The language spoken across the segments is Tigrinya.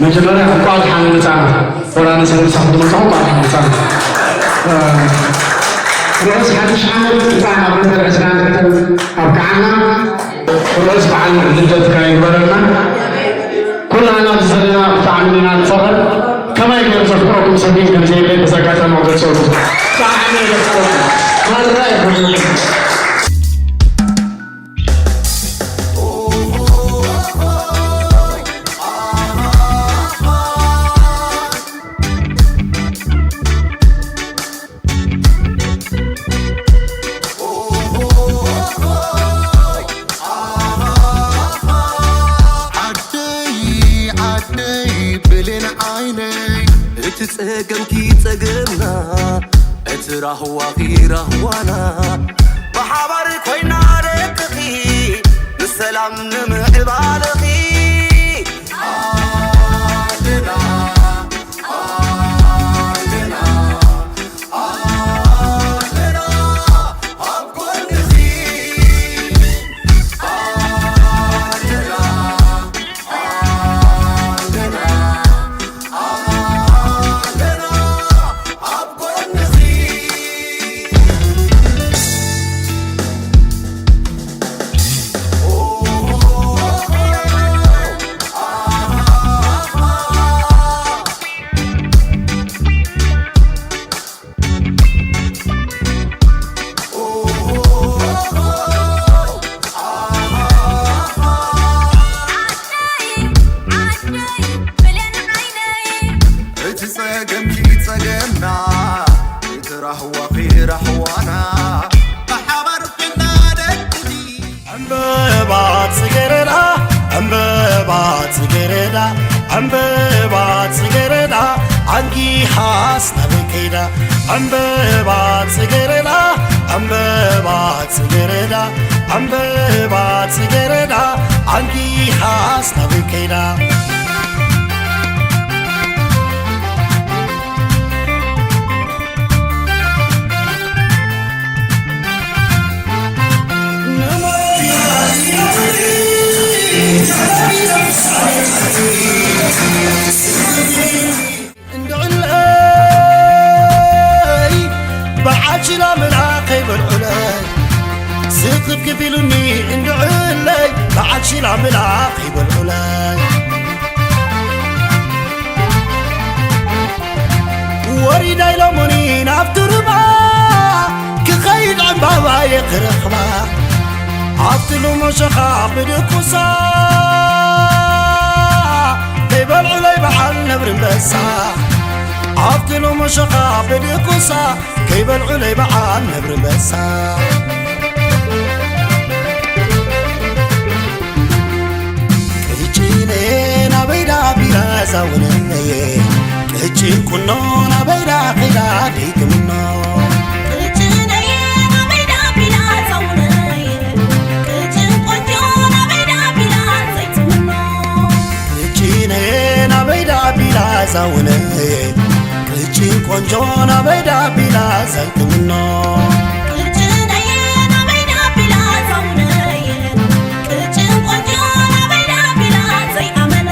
መጀመርያ እንኳዕ ደሓን መጻና። ወላ ንሰብ ምሳኹም መጻኹም እንኳዕ ደሓን መጻና። እ፣ ርሑስ ሓድሽ ዓመት፣ እንኳዕ ኣብ መበል ዕስራን ክልተን ኣብቅዓና። ርሑስ በዓል ልደትካ ይግበረልና። ኩላና ኣብዚ ዘለና ብጣዕሚ ኢና ንፈኽር። ከመይ ገይሩ ዘፍቅረኩም ሰብ ግን ከም ዘየለ በዚ ኣጋጣሚ ክገልጸልኩ። ብጣዕሚ እየ ዘፍቅረኩም። ማራ ይኹንልኩም። ዓደይ ዓደይ ብሌን ዓይነይ፣ እቲ ጸገምኪ ጸገምና፣ እቲ ራህዋኺ ራህዋና፣ ብሓባር ኮይና ደቅኺ ንሰላም ንምዕባልኺ። ዓደና ዓደና ዓደና ኣብ ጎንኺ። ዓደና ዓደና ዓደና ኣብ ጎንኺ። ዓደይ ዓደይ ብሌን ዓይነይ፣ እቲ ጸገምኪ ጸገምና፣ እቲ ራህዋኺ ራህዋና፣ ብሓባር ኮይና ደቅኺ። ዕምበባ ጽጌረዳ፣ ዕምበባ ጽጌረዳ፣ ዕምበባ ጽጌረዳ፣ ዓንጊሃስ ናበይ ከይዳ? ዕምበባ ጽጌረዳ፣ ዕምበባ ጽጌረዳ፣ ዕምበባ ጽጌረዳ፣ ዓንጊሃስ ናበይ ከይዳ? እንድዕለይ በዓል ሽላ ምላኸይ በልዑለይ ስኽፍክፍ ኢሉኒ እንድዕለይ በዓል ሽላ ምላኸይ በልዑለይ ወሪዳ ኢሎሙኒ ናብቲ ሩባ ክኸይድ ዕምባባየ ክረኽባ ኣብቲ ሎሞሸኻ ብድቁሳ ከይበልዑለይ በዓል ነብሪ ኣንበሳ ኣብቲ ሎሞሸኻ ብድቁሳ ከይበልዑለይ በዓል ነብሪ ኣንበሳ ቅጭነየ ናበይዳ ቢላ ዛውነየ ቅጭን ቁኖ ናበይዳ ኺዳ ደይትምኖ ቅጭነየ ናበይዳ ቢላ ዛውነየ ቅጭን ቆንጆ ናበይዳ ቢላ ዘይትምኖ ቅጭነየ ናበይዳ ቢላ ዛውነየ ቅጭን ቆንጆ ናበይዳ ቢላ ዘይትምኖ ቅጭነየ ናበይዳ ቢላ ዛውነየ ቅጭን ቆንጆ ናበይዳ ቢላ ዘይኣመና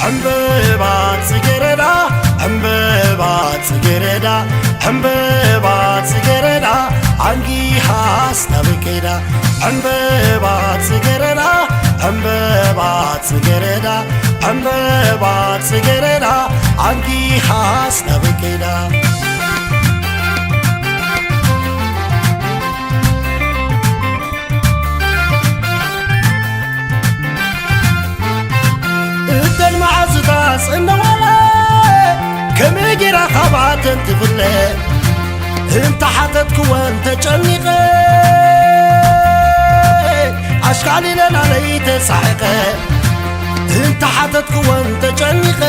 ዕምበባ ጽጌረዳ ዕምበባ ጽጌረዳ ዕምበባ ጽጌረዳ ዓንጊሃስ ናበይ ከይዳ ዕምበባ ጽጌረዳ ዕምበባ ጽጌረዳ ዕምበባ ጽጌረዳ ዓንጊሃስ ናበይ ከይዳ እተን መዓዝታት ጽነዋለ ከመይ ጌራ ካብኣተን ትፍለ እንተ ሓተትክወን ተጨኒቐ ኣሽካሊለ ናለይ ተሳሒቐ እንተ ሓተትክወን ተጨኒቐ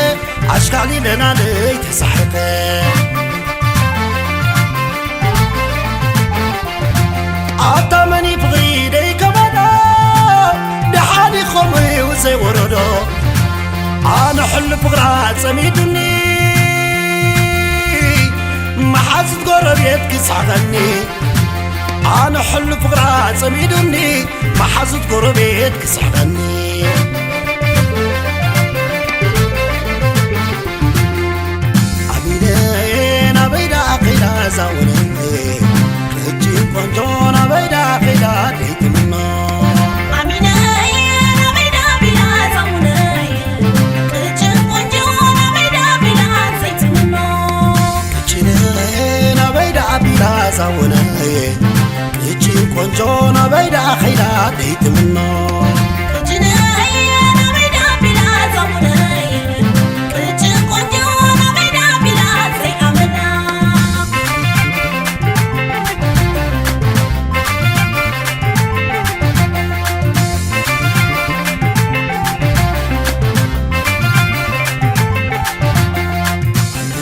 ኣሽካሊለ ናለይ ተሳሒቐ ኣታ መን ፍቕሪ ደይከበዶ ከምኡ ዘይወረዶ ኣነ ሕሉ ፍቕራ ጸሚዱኒ፣ መሓዙት ጎረቤት ክስሕቐኒ። ኣነ ሕሉ ፍቕራ ጸሚዱኒ፣ መሓዙት ጎረቤት ክስሕቐኒ። ኣሚነየ ናበይ ደኣ ከይዳ እዛ ውነ፣ ቅጭን ቆንጆ ናበይ ደኣ ከይዳ ደይትምኖ። ኣሚነየ ናበይ ደኣ ቢላ እዛ ውነ፣ ቅጭን ቆንጆ ናበይ ደኣ ቢላ ዘይትምኖ። ቅጭን ናበይ ደኣ ቢላ እዛ ውነ፣ ቅጭን ቆንጆ ናበይ ደኣ ከይዳ ደይትምኖ። ቅጭን ናበይ ደኣ ቢላ እዛ ውነ፣ ቅጭን ቆንጆ ናበይ ደኣ ቢላ ዘይኣመና።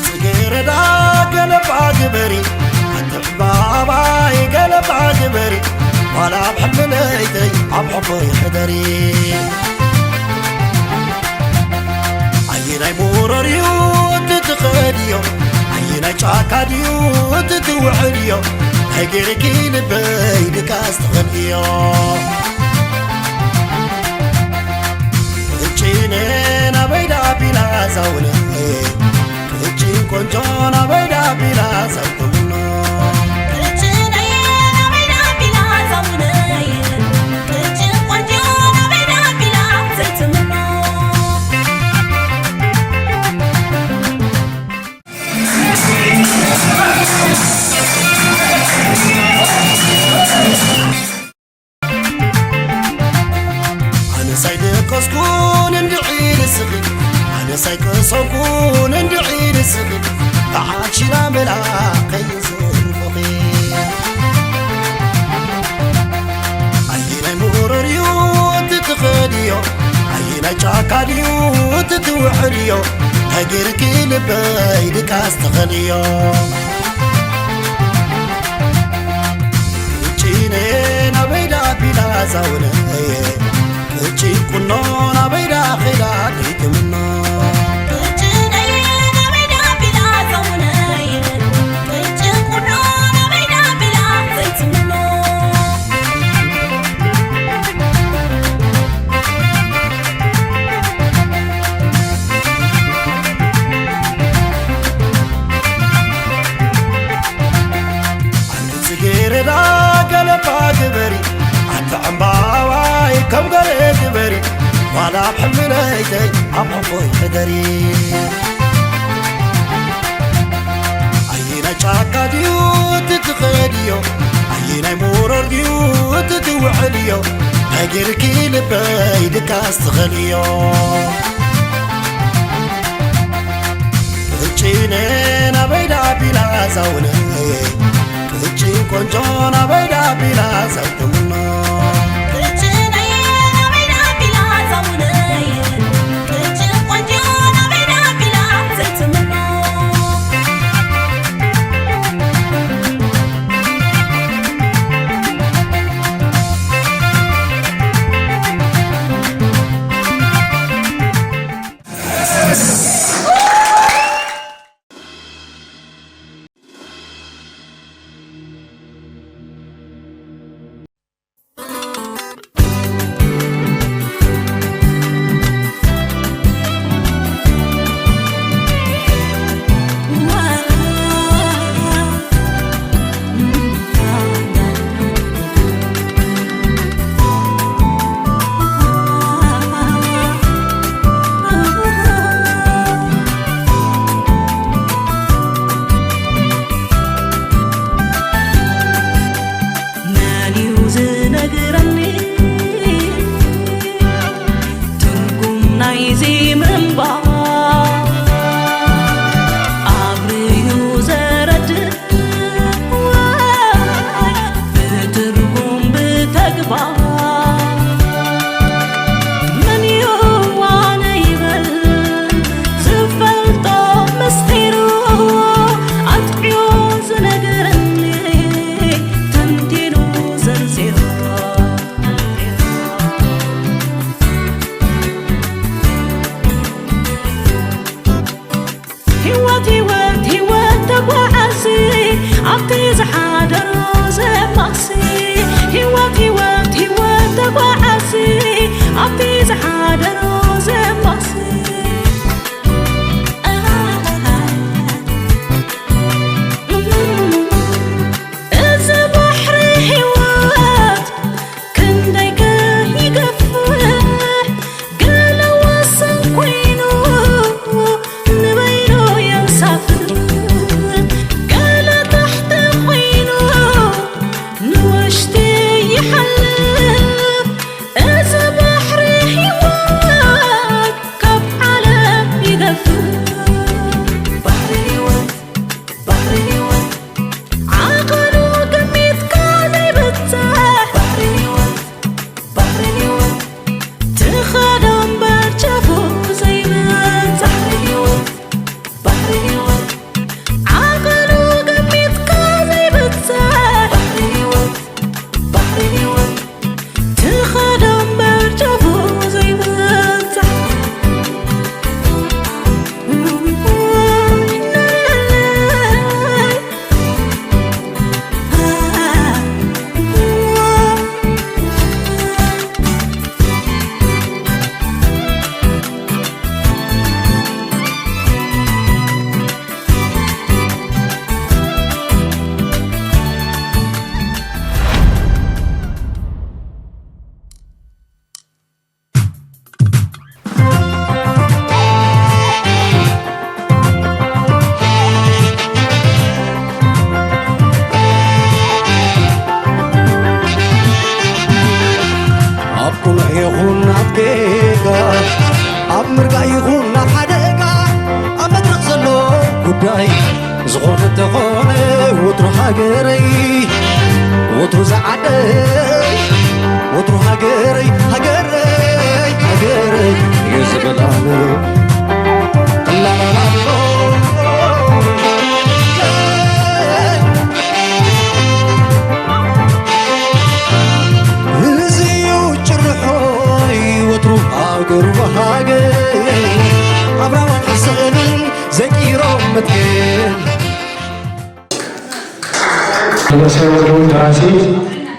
ጽጌረዳ ገለባ ግበሪ፣ ኣንቲ ዕምባባይ ገለባ ግበሪ፣ ዋላ ኣብ ሕልሚ ለይተይ ኣብ ሕቆይ ሕደሪ። ኣየናይ ሙረር እዩ እቲ ትኸድዮ? ኣየናይ ጫካ ድዩ እቲ ትውዕልዮ? እንታይ ገይርኪ ልበይ ድቃስ ትኸድዮ? ቅጭነ ናበይ ደኣ ቢላ ዛውነ፣ ቅጭን ቆንጆ ናበይ ደኣ ቢላ ዛውነ። ኣነስ ኣይደቀስኩን እንድዒ ንስኺ፣ ኣነስ ኣይቀሰንኩን እንድዒ ንስኺ፣ ብዓልሽና መላ ከይዘንኩኺ። ኣየናይ ሙረር እዩ እቲ ትኸድዮ? ኣየናይ ጫካ ድዩ እቲ ትውዕልዮ? እንታይ ገይርኪ ልበይ ድቃስ ትኸልዮ? ቅጭነ ናበይ ደኣ ቢላ ዛውነየ፣ ቅጭን ቁኖ ናበይ ደኣ ኸይዳ ደይትምኖ። ቅጭነ ናበይ ደኣ ቢላ ዛውነየ፣ ቅጭን ቁኖ ናበይ ደኣ ቢላ ዘይትምኖ። ኣንቲ ጽጌረዳ ገለባ ግበሪ፣ ኣንቲ ዕምባባይ ከም ገለ ግበሪ፣ ዋላ ኣብ ሕልሚ ለይተይ ኣብ ሕቆይ ሕደሪ። ኣየናይ ጫካ ድዩ እቲ ትኸድዮ? ኣየናይ ሙረር ድዩ እቲ ትውዕልዮ? እንታይ ገይርኪ ልበይ ድቃስ ትኸልዮ? ቅጭነ ናበይ ደኣ ቢላ ዛውነ፣ ቅጭን ቆንጆ ናበይ ደኣ ቢላ ዛውነ። ጌጋ ኣብ ምርጋእ ይኹን ኣብ ሓደጋ ኣብ መድረኽ ዘሎ ጉዳይ ዝኾነ እንተኾነ ወትሩ ሃገረይ ወትሩ ዝዓደይ ወትሩ ሃገረይ ሃገረይ ሃገረይ እዩ ዝብል ኣነ። ላላላሎ። እዚ እዩ ጭርሖይ ወትሩ ሃገር ብሃገር ኣብራዋን ሕስቕንን ዘቂሮም መትከል። ደበሳይ ወልደወልድ ደራሲ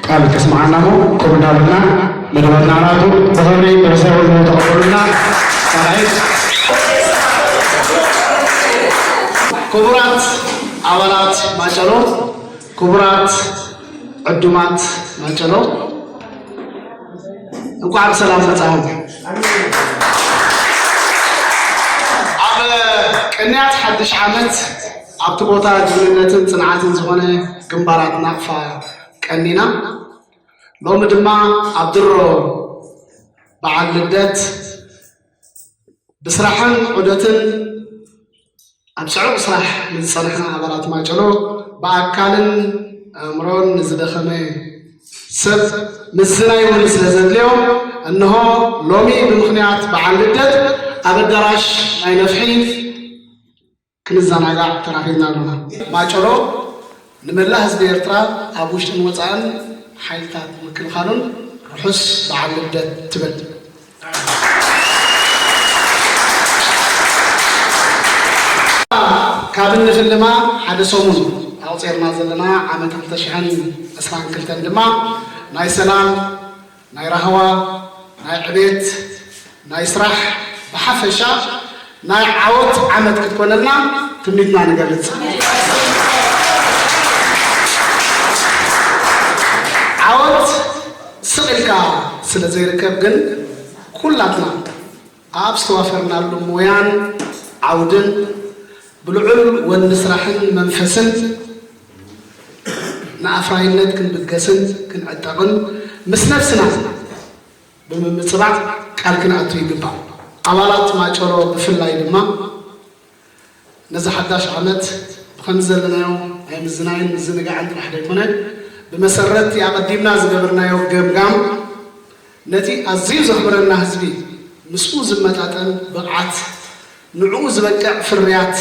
ቃል ከስምዓና እሞ ከምኡ እንዳበልና መደባትና ናቱ ብኽብሪ ደበሳይ ወልደወልድ ተቐበሉና። ካልኣይ ክቡራት ኣባላት ማጨሎ፣ ክቡራት ዕዱማት ማጨሎ፣ እንኳዕ ብሰላም መጻኹም። ኣብ ቅንያት ሓድሽ ዓመት ኣብቲ ቦታ ጅግንነትን ጽንዓትን ዝኾነ ግንባራት ናቕፋ ቀኒና፣ ሎሚ ድማ ኣብ ድሮ በዓል ልደት ብስራሕን ዑደትን ኣብ ጽዑቕ ስራሕ ንዝጸንሕና ኣባላት ማጨሎ ብኣካልን ኣእምሮን ንዝደኸመ ሰብ ምዝናይ እውን ስለ ዘድልዮ፣ እንሆ ሎሚ ብምኽንያት በዓል ልደት ኣብ ኣዳራሽ ናይ ነፍሒ ክንዘናጋዕ ተራኺብና ኣለና። ማጨሎ ንመላእ ህዝቢ ኤርትራ ኣብ ውሽጥን ወጻእን ሓይልታት ምክልኻሉን ርሑስ በዓል ልደት ትብል። ካብ እንፍልማ ሓደ ሰሙን ኣቑጺርና ዘለና ዓመት ክልተ ሽሕን ዕስራን ክልተን ድማ ናይ ሰላም፣ ናይ ራህዋ፣ ናይ ዕቤት፣ ናይ ስራሕ፣ ብሓፈሻ ናይ ዓወት ዓመት ክትኮነልና ትምኒትና ንገልጽ። ዓወት ስቕ ኢልካ ስለ ዘይርከብ ግን ኩላትና ኣብ ዝተዋፈርናሉ ሞያን ዓውድን ብልዑል ወኒ ስራሕን መንፈስን ንኣፍራይነት ክንብገስን ክንዕጠቕን ምስ ነብስና ብምምጽባዕ ቃል ክንኣቱ ይግባእ። ኣባላት ማጨሎ ብፍላይ ድማ ነዚ ሓዳሽ ዓመት ብኸምዚ ዘለናዮ ናይ ምዝናይን ምዝንጋዕን ጥራሕ ዘይኮነ፣ ብመሰረት ኣቐዲምና ዝገበርናዮ ገምጋም፣ ነቲ ኣዝዩ ዘኽብረና ህዝቢ ምስኡ ዝመጣጠን ብቕዓት፣ ንዕኡ ዝበቅዕ ፍርያት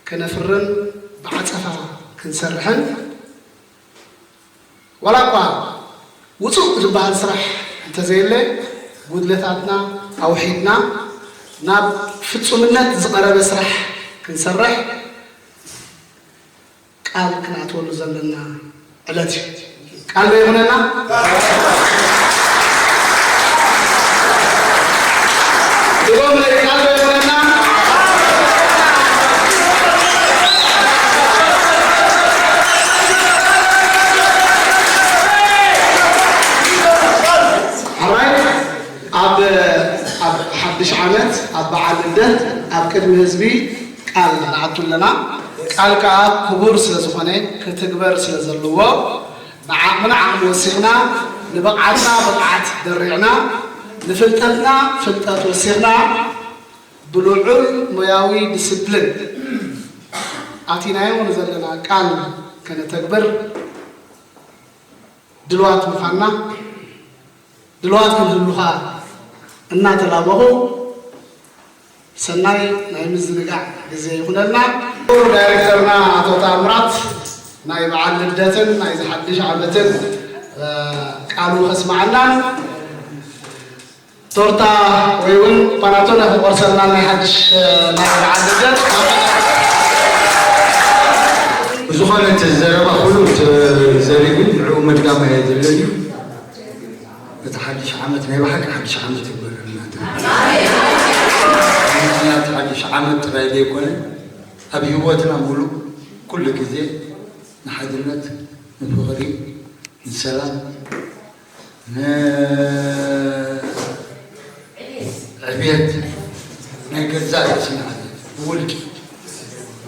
ከነፍርን ብዓጸፋ ክንሰርሕን፣ ዋላ እኳ ውጹእ ዝበሃል ስራሕ እንተዘየለ፣ ጉድለታትና ኣውሒድና ናብ ፍጹምነት ዝቐረበ ስራሕ ክንሰርሕ ቃል ክንኣትወሉ ዘለና ዕለት እዩ። ቃል ዶ ይኹነና? ድገሙለይ፣ ቃል ዶ ይኹነና? ሕራይ ኣብ ኣብ ሓድሽ ዓመት ኣብ በዓል ልደት ኣብ ቅድሚ ህዝቢ ቃል ንኣቱ ኣለና። ቃል ከኣ ክቡር ስለ ዝኾነ ክትግበር ስለ ዘለዎ፣ ንዓቕምና ዓቕሚ ወሲኽና፣ ንብቕዓትና ብቕዓት ደሪዕና፣ ንፍልጠትና ፍልጠት ወሲኽና፣ ብልዑል ሞያዊ ዲስፕሊን ኣቲናዮ ንዘለና ቃል ከነተግብር ድልዋት ምዃንና፣ ድልዋት ክንህሉ ኸኣ እናተላበኹ፣ ሰናይ ናይ ምዝንጋዕ ግዜ ይኹነልና። ክቡር ዳይሬክተርና ኣቶ ታምራት ናይ በዓል ልደትን ናይ ሓድሽ ዓመትን፣ እ፣ ቃሉ ከስምዓናን ቶርታ ወይ እውን ፓናቶነ ክቆርሰልና ናይ ሓድሽ፣ እ፣ ናይ በዓል ልደት። ብዝኾነ እቲ ዘረባ ኩሉ ተዘሪጉ ንዕኡ ምድጋም ኣየድልን እዩ። እቲ ሓድሽ ዓመት ናይ ብሓቂ ሓድሽ ዓመት ይግበረልና። ምኽንያት ሓድሽ ዓመት ጥራይ ዘይኮነ ኣብ ህይወትና ሙሉእ ኩሉ ግዜ ንሓድነት፣ ንፍቕሪ፣ ንሰላም፣ ንዕብየት ናይ ገዛእ ርእስና ዕብየት ብውልቂ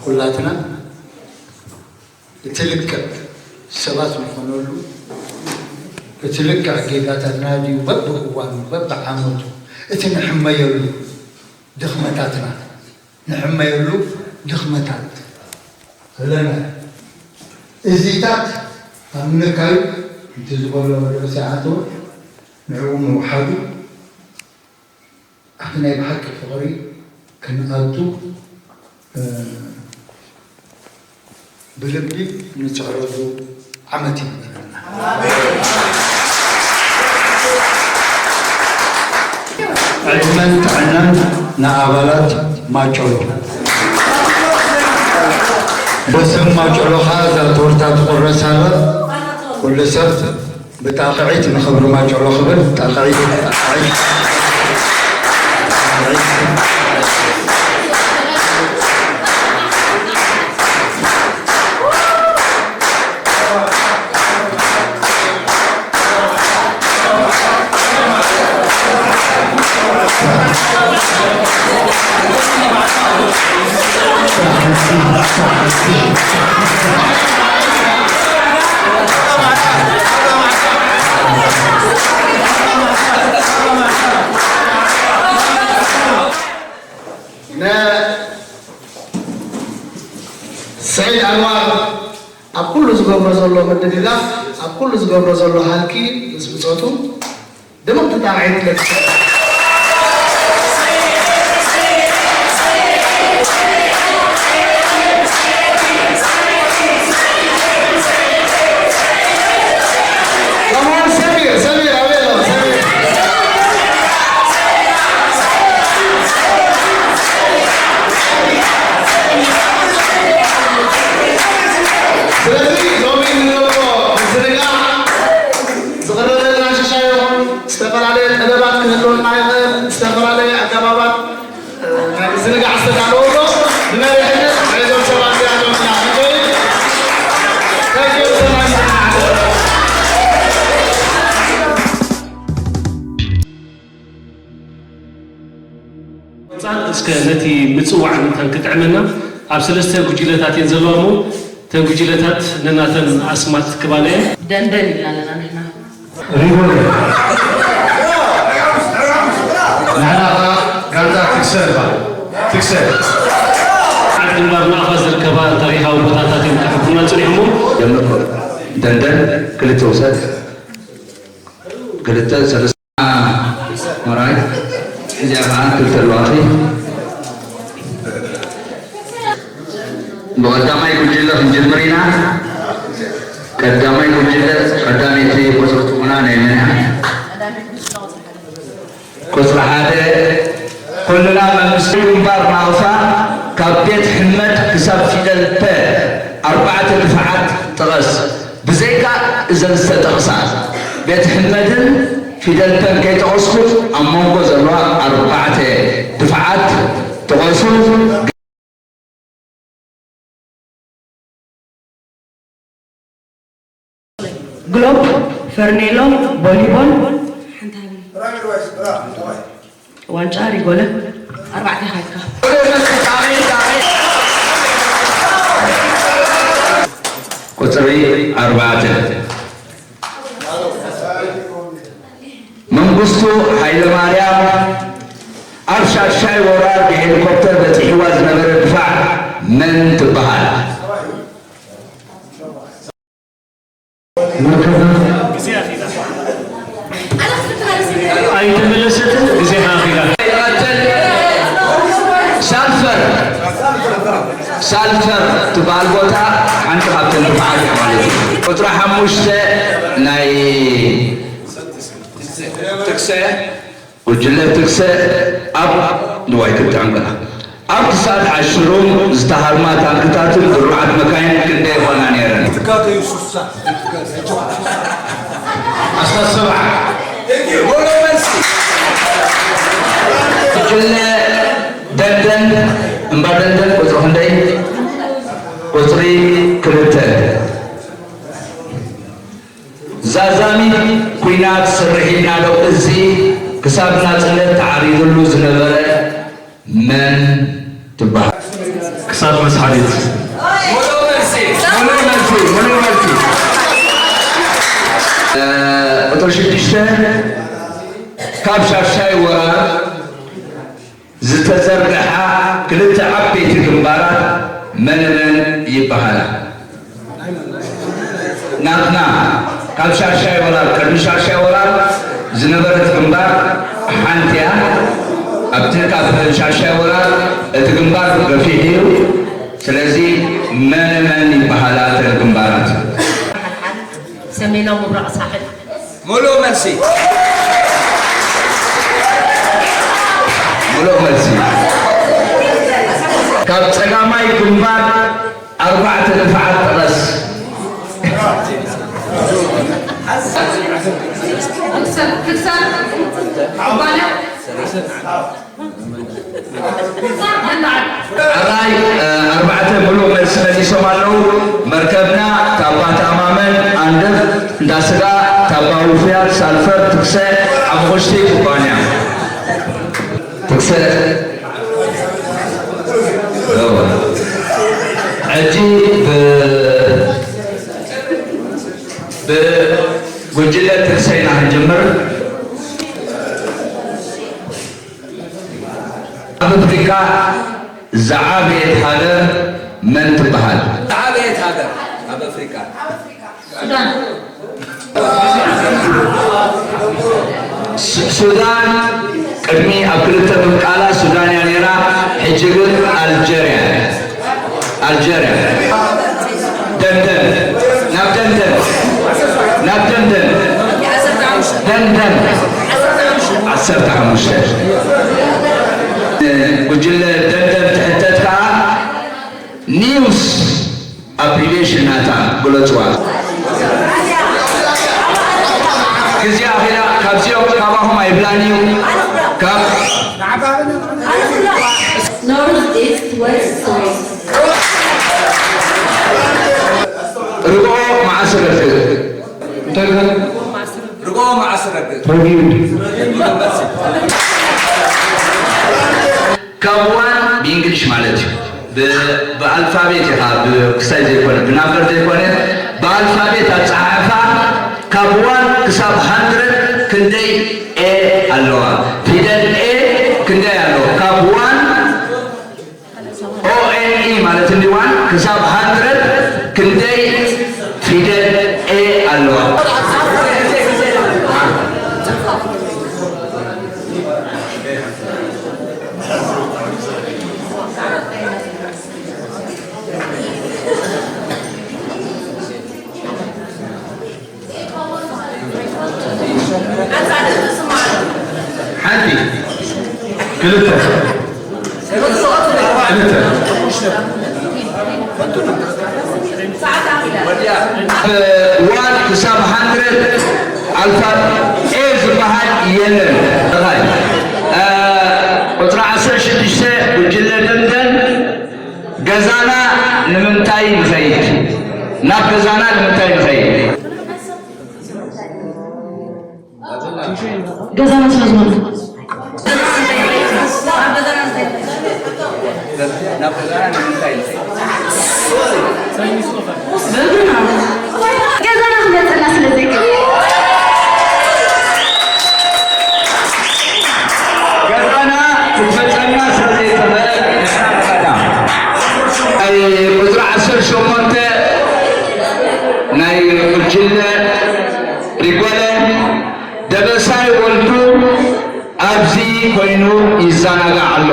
ኩላትና እቲ ልክዕ ሰባት ዝኾነሉ እቲ ልክዕ ጌጋታትና ድዩ በብእዋኑ በብዓመቱ እቲ ንሕመየሉ ድኽመታትና ንሕመየሉ ድኽመታት ኣለና። እዚታት ኣብ ምንካዩ እቲ ዝበሎ ርእሲ ኣቶ ንዕኡ ምውሓዱ ኣብቲ ናይ ብሓቂ ፍቕሪ ክንኣቱ ብልቢ ንፅዕረሉ ዓመት ይግበረልና። ዕድመን ጥዕናን ንኣባላት ማጨሎ። በስም ማጨሎ ኸዓ እዛ ቶርታ ትቑረስ ኣላ። ኩሉ ሰብ ብጣቕዒት ንኽብሪ ማጨሎ ክብል ጣቕዒት ጣቕዒት ጣቕዒት። ንስዒድ ኣንዋር ኣብ ኩሉ ዝገብሮ ዘሎ ምድግጋፍ፣ ኣብ ኩሉ ዝገብሮ ዘሎ ሃልኪ ምስ ብጾቱ ድምቕቲ ጣቕዒት ለግስ። ከማን ሰሚር፣ ሰሚር ኣበይ ኣሎ? ሰሚር። ስለዚ ሎሚ እንገብሮ ምዝንጋዕ ዝቕረበልና ሽሻ ይኹን ዝተፈላለየ ጠለባት ክህልወና ይኽእል፣ ዝተፈላለየ ኣገባባት ናይ ምዝንጋዕ ዝተዳለወ ኣሎ። ብመሪሕነት ናይዞም ሰባት እዚኣቶም ኢና ንኸይድ። Thank you so much። ወጻእ እስከ ነቲ ምጽዋዕ መታን ክጥዕመና ኣብ ሰለስተ ጉጅለታት እየን ዘለዋ እሞ እተን ጉጅለታት ነናተን ኣስማት ክባና እየን። ደንደን ኢልና ኣለና ንሕና። ሪጎል። ንሕና ኸዓ ጋንታ ትግሰ ንበሃል። ትግሰ። ዓድ ግንባር ንኣኻ ዝርከባ ታሪኻዊ ቦታታት እዮም ክሕብሩና ጸኒሖም እሞ። ጀምር። ደንደን ክልተ ውሰድ። ክልተ፣ ሰለስተ። መራይ እዚኣ ከዓ ክልተ ኣለዋኺ። ብቐዳማይ ጉጅለ ክንጅምር ኢና። ቀዳማይ ጉጅለ፣ ቀዳመይቲ ቁፅሪ ትኹና ናይ መን እያ? ቁፅሪ ሓደ፣ ኩልና መንግስቲ ግንባር ናቕፋ ካብ ቤት ሕመድ ክሳብ ፊደል ፐ ኣርባዕተ ድፋዓት ጥቐስ። ብዘይካ እዘን ዝተጠቕሳ ቤት ሕመድን ፊደል ፐን ከይጠቐስኩ ኣብ መንጎ ዘለዋ ኣርባዕተ ድፋዓት ጥቐሱ። ግሎብ፣ ፈርኔሎ፣ ቦሊቦል፣ ሓንቲ ሃብኒ። ዋንጫ፣ ሪጎለ፣ ኣርባዕተ ኢኻ ኢትካ። ቁፅሪ ኣርባዕተ። መንግስቱ ሃይለማርያም ኣብ ሻድሻይ ወራር ብሄሊኮፕተር በፂሕዋ ዝነበረ ድፋዕ መን ትበሃል? ኣይተመለሰትን፣ ግዜኻ ኣኺላ። ይቐጽል። ሳልፈር፣ ሳልፈር ትበሃል ቦታ ሓንቲ ካብተን ድፋዓት እያ ማለት እዩ። ቁጽሪ ሓሙሽተ ናይ ጥቅሰ ጉጅለ ትግሰ ኣብ ንዋይ ክልተ ዕንቅላ ኣብ ክሳድ ዓሽሩም ዝተሃርማ ታንክታትን ድሩዓት መካይን ክንደይ ይኾና ነይረን? ኣስታት ሰብዓ። ጉጅለ ደንደን፣ እምባ ደንደን ቁፅሪ ክንደይ? ቁፅሪ ክልተ። ዛዛሚት ኲናት ስርሒት ናደው እዚ ክሳብ ናጽነት ተዓሪድሉ ዝነበረ መን ትበሃል? ክሳብ መስሓሊት። ሙሉእ መልሲ፣ ሙሉእ መልሲ፣ ሙሉእ መልሲ። እ፣ ሽዱሽተ ካብ ሻሻይ ወራር ዝተዘርግሓ ክልተ ዓበይቲ ግንባራት መን መን ይበሃላ? ናትና ካብ ሻሻይ ወራር፣ ቅድሚ ሻሻይ ወራር ዝነበረት ግንባር ሓንቲ እያ። ኣብቲ ካብ ሻሻይ ወራር እቲ ግንባር ገፊሕ እዩ። ስለዚ መን መን ይበሃላ እተን ግንባራት? ሰሜናዊ ምብራቕ ሳሕል። ሙሉእ መልሲ፣ ሙሉእ መልሲ። ካብ ጸጋማይ ግንባር ኣርባዕተ ድፋዓት ጥቐስ። ክሳብ ክሳብ ባና ሕራይ ኣርባዕተ ሙሉእ መልሲ መሊሶም ኣለዉ። መርከብና ካብ ባታ ማመን ኣንደፍ እንዳ ስጋ፣ ካብ ባውፍያት ሳልፈር ትክሰ ሓሙኽሽቲ ኩባንያ ትክሰ። ሕጂ ብጉጅለ ትክሰ ኢና ክንጅምር። ኣብ ኣፍሪካ ዝዓበየት ሃገር መን ትበሃል? ዝዓበየት ሃገር ኣብ ኣፍሪካ። ሱዳን። ሱዳን ቅድሚ ኣብ ክልተ ምምቃላ ሱዳን እያ ነይራ። ሕጂ ግን ኣልጀርያ። ኣልጀርያ። ደንደን። ናብ ደንደን። ናብ ደንደን። ደንደን። ዓሰርተ ሓሙሽተ። ጉጅለ ደንደን ትሕተት ከዓ ኒውስ ኣብሪቬሽን ናታ ግለፅዋ። ግዜ ኣኺላ ካብዚኦም ካባኹም ኣይብላን እዩ። ካብ North, east, west, south. ርግኦ መዓስ ረግእ? እንታይ ኢልካ? ርግኦ መዓስ ረግእ? ረጊድ። ካብ ዋን ብእንግሊሽ ማለት እዩ። ብኣልፋቤት ኢኻ ክስታይ ዘይኮነ ብናምበር ዘይኮነ ብኣልፋቤት ኣፀሓሕፋ ካብ ዋን ክሳብ ሃንድረድ ክንደይ ኤ ኣለዋ? ፊደል ኤ ክንደይ ኣለዎ? ካብ ዋን ኦኤንኢ ማለት እንዲ ዋን ክሳብ ሃንድረድ ክንደይ ፊደል ኤ ኣለዋ? ሓንቲ ክልተ ክልተ ዋን ክሳብ ሃንድረድ ኣልፋ ኤ ዝበሃል የለን። ቁፅሪ ዓሰርተ ሽዱሽተ ጉጅለ ደንደን ገዛና ንምንታይ ንኸይድ? ናብ ገዛና ንምንታይ ንኸይድ? ገዛና ስለ ዝኾነ። ገዛና ክመፀና ስለ ዘይክእል። ገዛና ክትመፀና ስለ ዘይትኽእል ናይ ቁፅሪ ዓሰርተ ሸሞንተ ናይ ጉጅለ ሪጎለ ደበሳይ ወልዱ ኣብዚ ኮይኑ ይዘናጋዕ ኣሎ።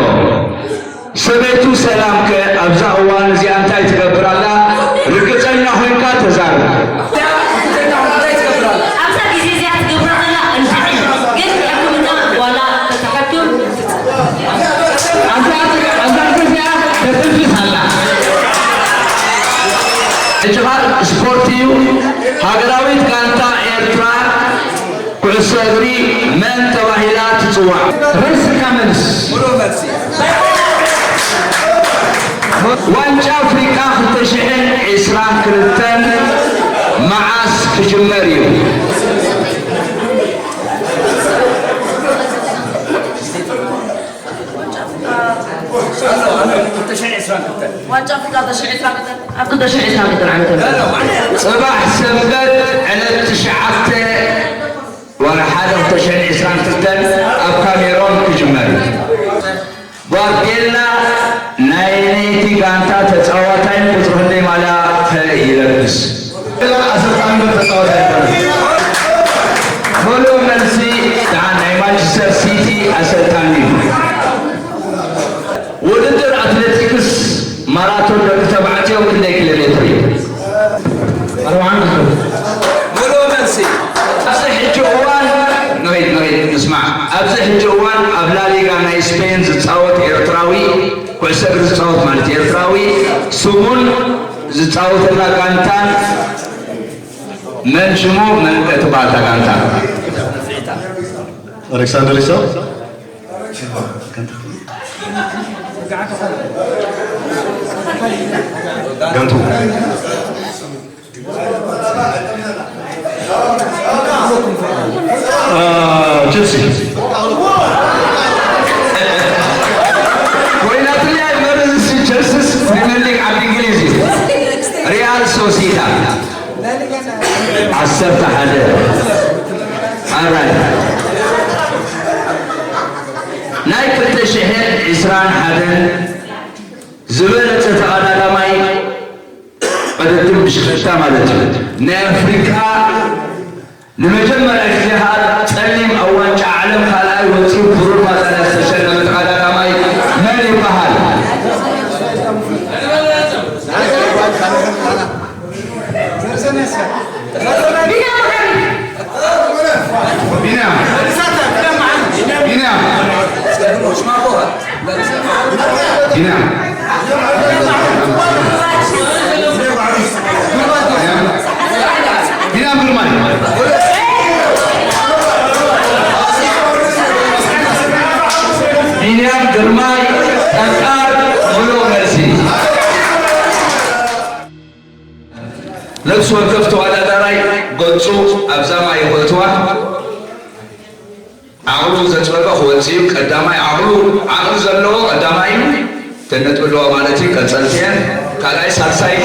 ሰበይቱ ሰላምከ ኣብዛ እዋን እዚኣ እንታይ ትገብር ኣላ? ርግጸኛ ኮይንካ ተዛረብ። ኣብዛ ግዜ እዚኣ ትገብሮ ዘላ እንድዒ ግን ሕክምና ዋላ ተተሓክም ኣንታ ኣንታ እዚኣ ተትንፍስ ኣላ። ሕጂ ኻል ስፖርት እዩ። ሃገራዊት ጋንታ ኤርትራ ኩዕሶ እግሪ መን ተባሂላ ትጽዋዕ? ርእስካ መልስ። ዋንጫ ኣፍሪቃ ክልተ ሽሕን ዕስራን ክልተን መዓስ ክጅመር እዩ? ዋንጫ ኣፍሪቃ ክልተ ሽሕን ዕስራን ክልተን ኣብ ክልተ ሽሕን ዕስራን ክልተን ዓመተ ምህረት ጽባሕ ሰንበት ዕለት ትሽዓተ ወርሒ ሓደ ክልተ ሽሕን ዕስራን ክልተን ኣብ ካሜሮን ክጅመር እዩ። ጓርዲዮላ ናይ ናይቲ ጋንታ ተጻዋታይ ቁጽሪ ክንደይ ማልያ ከ ይለብስ? ጓርዲዮላ ኣሰልጣኒ ዶ ተጻዋታይ ይኾን? ምሉእ መልሲ፣ ደሓን ናይ ማንቸስተር ሲቲ ኣሰልጣኒ እዩ። ውድድር ኣትሌቲክስ ማራቶን ደቂ ተባዕትዮ ክንደይ ኪሎ ሜትር እዩ? ኣርባዓን ክልተን። ምሉእ መልሲ። ኣብዚ ሕጂ እዋን፣ ንኺድ፣ ንኺድ፣ ንስማዕ። ኣብዚ ሕጂ እዋን ኣብ ላሊጋ ናይ ስፔን ዝጻወት ኤርትራዊ፣ ኩዕሶ እግሪ ዝጻወት ማለት ኤርትራዊ፣ ስሙን ዝጻወተላ ጋንታን መን ሽሙ፣ መን ትበሃል እታ ጋንታ? ኣሌክሳንደር ኢሳው። ጋንቱ። አ፣ ቸልሲ። ኮይናትለይ ኣይበርዝሲ፣ ቸልሲስ ፕሪምየር ሊግ ዓዲ እንግሊዝ እዩ። ሪያል ሶሲዳድ። ዓሰርተ ሓደ። ኣራይ። ናይ ክልተ ሽሕን ዕስራን ሓደን ዝበለጸ ተቐዳዳማይ ቅድድም ብሽክለታ ማለት እዩ። ናይ ኣፍሪቃ ንመጀመርያ ግዜ ከኣ ጸሊም ኣብ ዋንጫ ዓለም ካልኣይ ወጺኡ ብሩር ማዳልያ ዝተሸለመ ተቐዳዳማይ መን ይበሃል? ቢንያም። ቢንያም። ቢንያም። ቢንያም ግርማይ። ቢንያም ግርማይ ጠጣር ምሉእ መልሲ። ነፍሲ ወከፍ ተወዳዳራይ ገጹ ኣብዛ ማይ ክእትዋ ዓቕሉ ዘጽበበ ክወጽእ እዩ። ቀዳማይ ዓቕሉ፣ ዓቕሊ ዘለዎ ቀዳማይ እዩ። ተነጥቢ ኣለዎ ማለት እዩ። ቀጸልቲ እየን። ካልኣይ፣ ሳልሳይ፣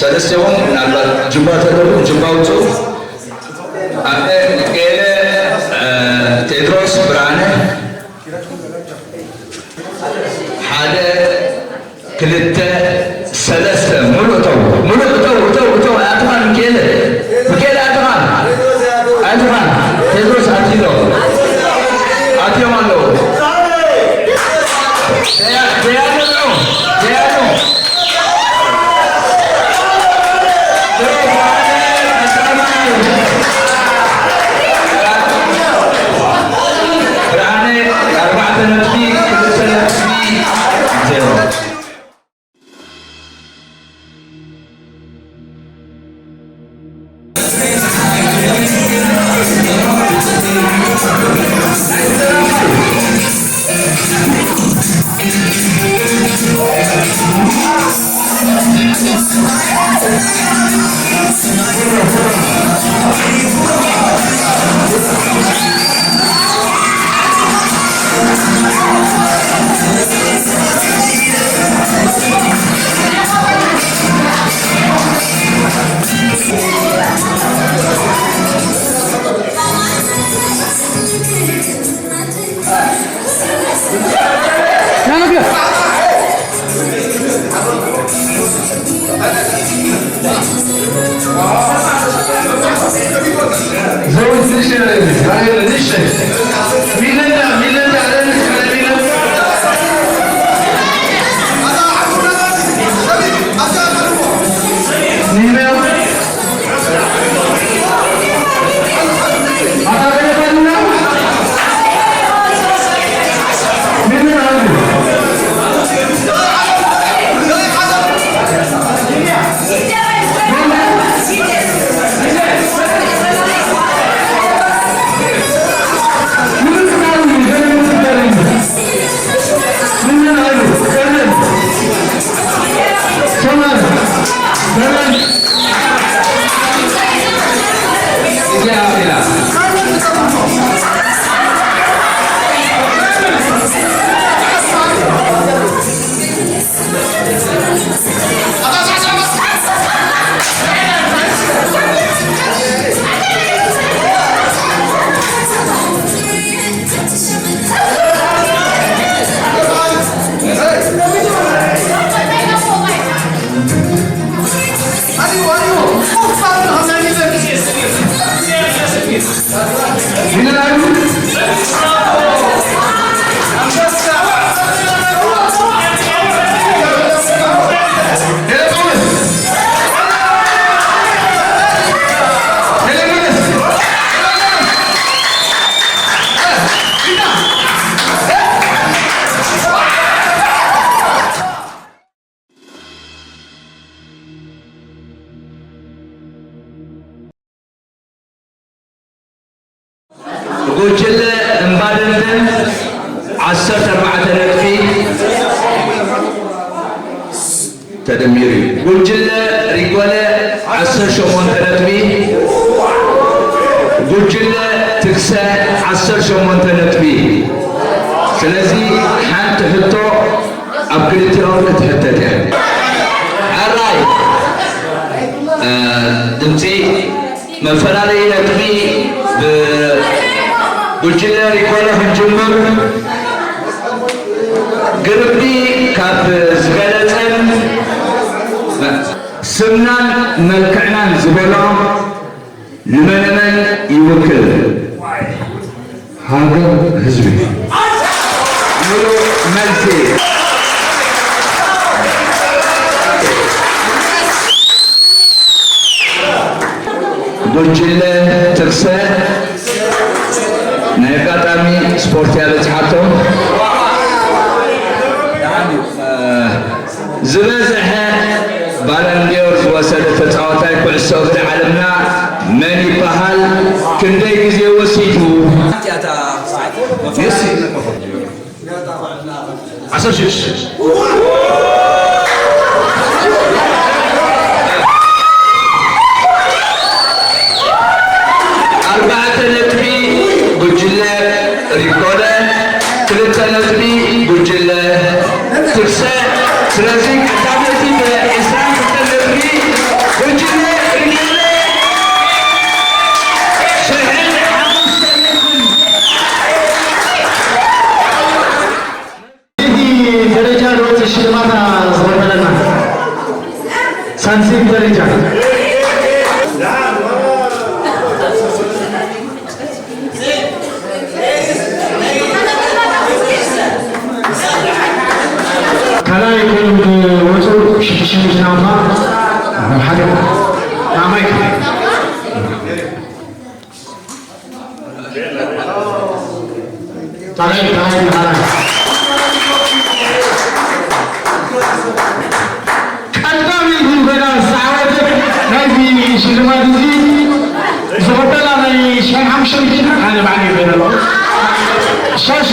ሰለስቴኹም ምናልባት ጅባ ተደርጉ፣ ጅባ ውጽኡ። ኣነ፣ ሚካኤለ፣ እ፣ ቴድሮስ፣ ብርሃነ፣ ሓደ፣ ክልተ፣ ሰለስተ፣ ሙሉእ እተው፣ ሙሉእ እተው፣ እተው፣ እተው፣ ኣትኻን ሚካኤለ፣ ሚካኤለ ኣትኻን፣ ኣትኻን፣ ቴድሮስ ኣትዩ ኣሎ፣ ኣትዮም ኣለዉ። ደያ-፣ ደያኑ፣ ደያኑ። ብርሃነ ኣርባዕተ ነጥቢ፣ ክልተ ነጥቢ፣ ዜሮ። ጀሚሩ እዩ። ጉጅለ ሪጎለ ዓሰርተ ሸሞንተ ነጥቢ፣ ጉጅለ ትግሰ ዓሰርተ ሸሞንተ ነጥቢ። ስለዚ ሓንቲ ሕቶ ኣብ ክልቲኦም ክትሕተት እያ። ሕራይ፣ እ፣ ድምፂ መፈላለዪ ነጥቢ ብጉጅለ ሪጎለ ክንጅምር፣ ግርቢ ካብ ዝበለጸን ስምናን መልክዕናን ዝበሎ ንመነመን ይውክል? ሃገር፣ ህዝቢ። ሙሉእ መልሲ። ጉጅለ ትግሰ ናይ ኣጋጣሚ ስፖርት እያ በፂሓቶም። ዝበዝሐ ባለንዲዮር ዝወሰደ ተፃዋታይ ኩዕሶ እግሪ ዓለምና መን ይበሃል? ክንደይ ግዜ ወሲዱ? ዓሰርተ ሽዱሽተ። ኣርባዕተ ነጥቢ ጉጅለ ሪኮለ፣ ክልተ ነጥቢ ጉጅለ ትግሰ። ስለዚ ቀዳመይቲ ብዕስራን ክልተን ነጥቢ ጉጅለ ሪኮለ ሽሕን ሓሙሽተ ነጥብን። እቲ ደረጃ ዝወፅእ ሽልማት ዝኸፈለና ሳልሰይቲ ደረጃ። ካልኣይ ኮይኖም ዝወፁ ሽዱሽተ ሚእቲ ናውታ ሓደ ማይክ። ካልኣይ፣ ካልኣይ፣ ካልኣይ። ቀዳመይቲ ኮይና ዝተዓወተት ናይዚ ሽልማት እዚ ዝኸፈላ ናይ ሽሕን ሓሙሽተ ሚእትን ኣነ ባዕለይ ይበላ ኣለኹ። ሻሽ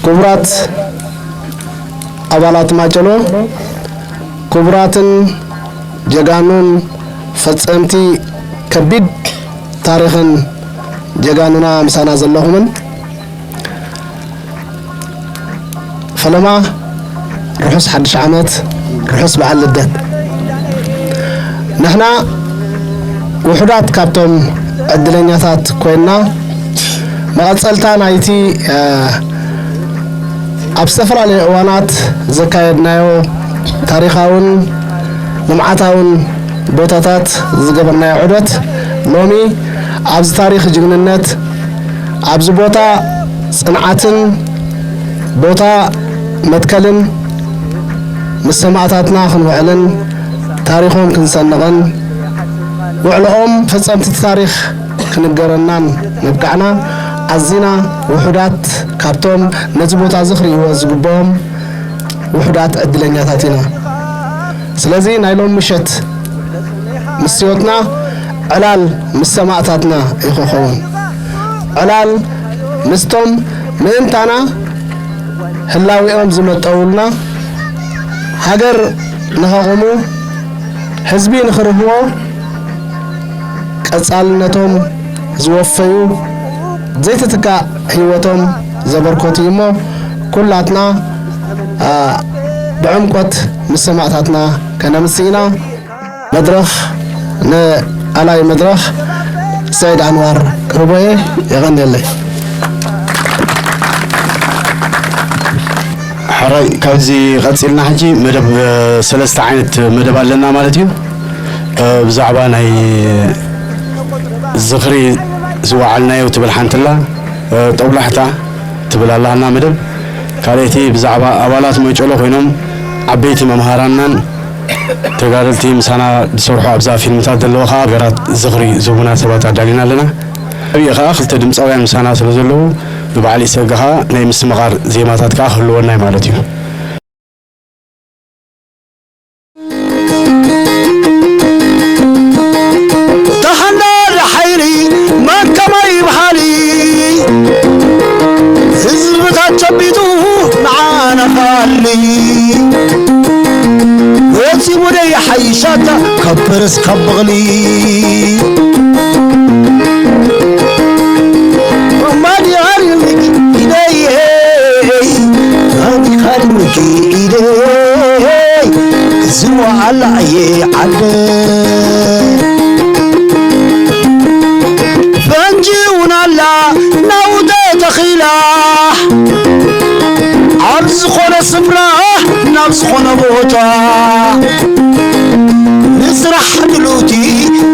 ክቡራት ኣባላት ማጨሎ፣ ክቡራትን ጀጋኑን ፈጸምቲ ከቢድ ታሪኽን ጀጋኑና ምሳና ዘለኹምን፣ ፈለማ ርሑስ ሓድሽ ዓመት፣ ርሑስ በዓል ልደት። ንሕና ውሑዳት ካብቶም ዕድለኛታት ኮይንና፣ መቐጸልታ ናይቲ፣ እ፣ ኣብ ዝተፈላለዩ እዋናት ዘካየድናዮ ታሪኻውን ልምዓታውን ቦታታት ዝገበርናዮ ዑደት፣ ሎሚ ኣብዚ ታሪኽ ጅግንነት፣ ኣብዚ ቦታ ጽንዓትን ቦታ መትከልን ምስ ሰማእታትና ክንውዕልን ታሪኾም ክንሰንቕን ውዕሎኦም ፈጸምቲ ታሪኽ ክንገረናን ምብቃዕና ኣዚና ውሑዳት ካብቶም ነዚ ቦታ እዚ ክርእይዎ ዝግብኦም ውሑዳት ዕድለኛታት ኢና። ስለዚ ናይ ሎሚ ምሸት ምስዮትና ዕላል ምስ ሰማእታትና እዩ ክኸውን። ዕላል ምስቶም ምእንታና ህላዊኦም ዝመጠውልና፣ ሃገር ንኸቑሙ፣ ህዝቢ ንኽርህዎ፣ ቀጻልነቶም ዝወፈዩ፣ ዘይትትካእ ህይወቶም ዘበርከቱ እዩ እሞ፣ ኩላትና፣ አ፣ ብዕምቆት ምስ ሰማእታትና ከነምስእ ኢና። መድረኽ ንኣላይ መድረኽ ሰይድ ኣንዋር ክህቦ እየ። የቐንየለይ። ሕራይ፣ ካብዚ ቀጺልና ሕጂ መደብ፣ እ፣ ሰለስተ ዓይነት መደብ ኣለና ማለት እዩ። እ፣ ብዛዕባ ናይ ዝኽሪ ዝወዓልናዮ ትብል ሓንቲ ኣላ፣ እ፣ ጦብላሕታ ትብል ኣላና መደብ። ካልኣይቲ ብዛዕባ ኣባላት መጨሎ ኮይኖም ዓበይቲ መምሃራንናን ተጋደልቲ ምሳና ዝሰርሑ ኣብዛ ፊልምታት ዘለዉ ኸዓ ሃገራት ዝኽሪ ዝህቡና ሰባት ኣዳሊና ኣለና። ኣብኡ ኸዓ ክልተ ድምፃውያን ምሳና ስለ ዘለዉ ብበዓል ኢሰገ ኸዓ ናይ ምስትምቓር ዜማታት ከኣ ክህልወና እዩ ማለት እዩ። ተሓንዳድ ሓይሊ መን ከማይ በሃሊ፣ ህዝብታት ጨቢጡ ንዓና ኻሊ፣ ወፂኡ ደይ ሓይሻታ ካብ ፈረስ ካብ በቕሊ። ማዲ ሃሪምኪ ኢደይ፣ ማዲ ሃሪምኪ ኢደይ፣ ክዝዋ ኣላ እየ ዓደ። ፈንጂ እውን ኣላ ናውተ ተኺላ፣ ኣብ ዝኾነ ስፍራ ናብ ዝኾነ ቦታ፣ ንስራሕ ድልውቲ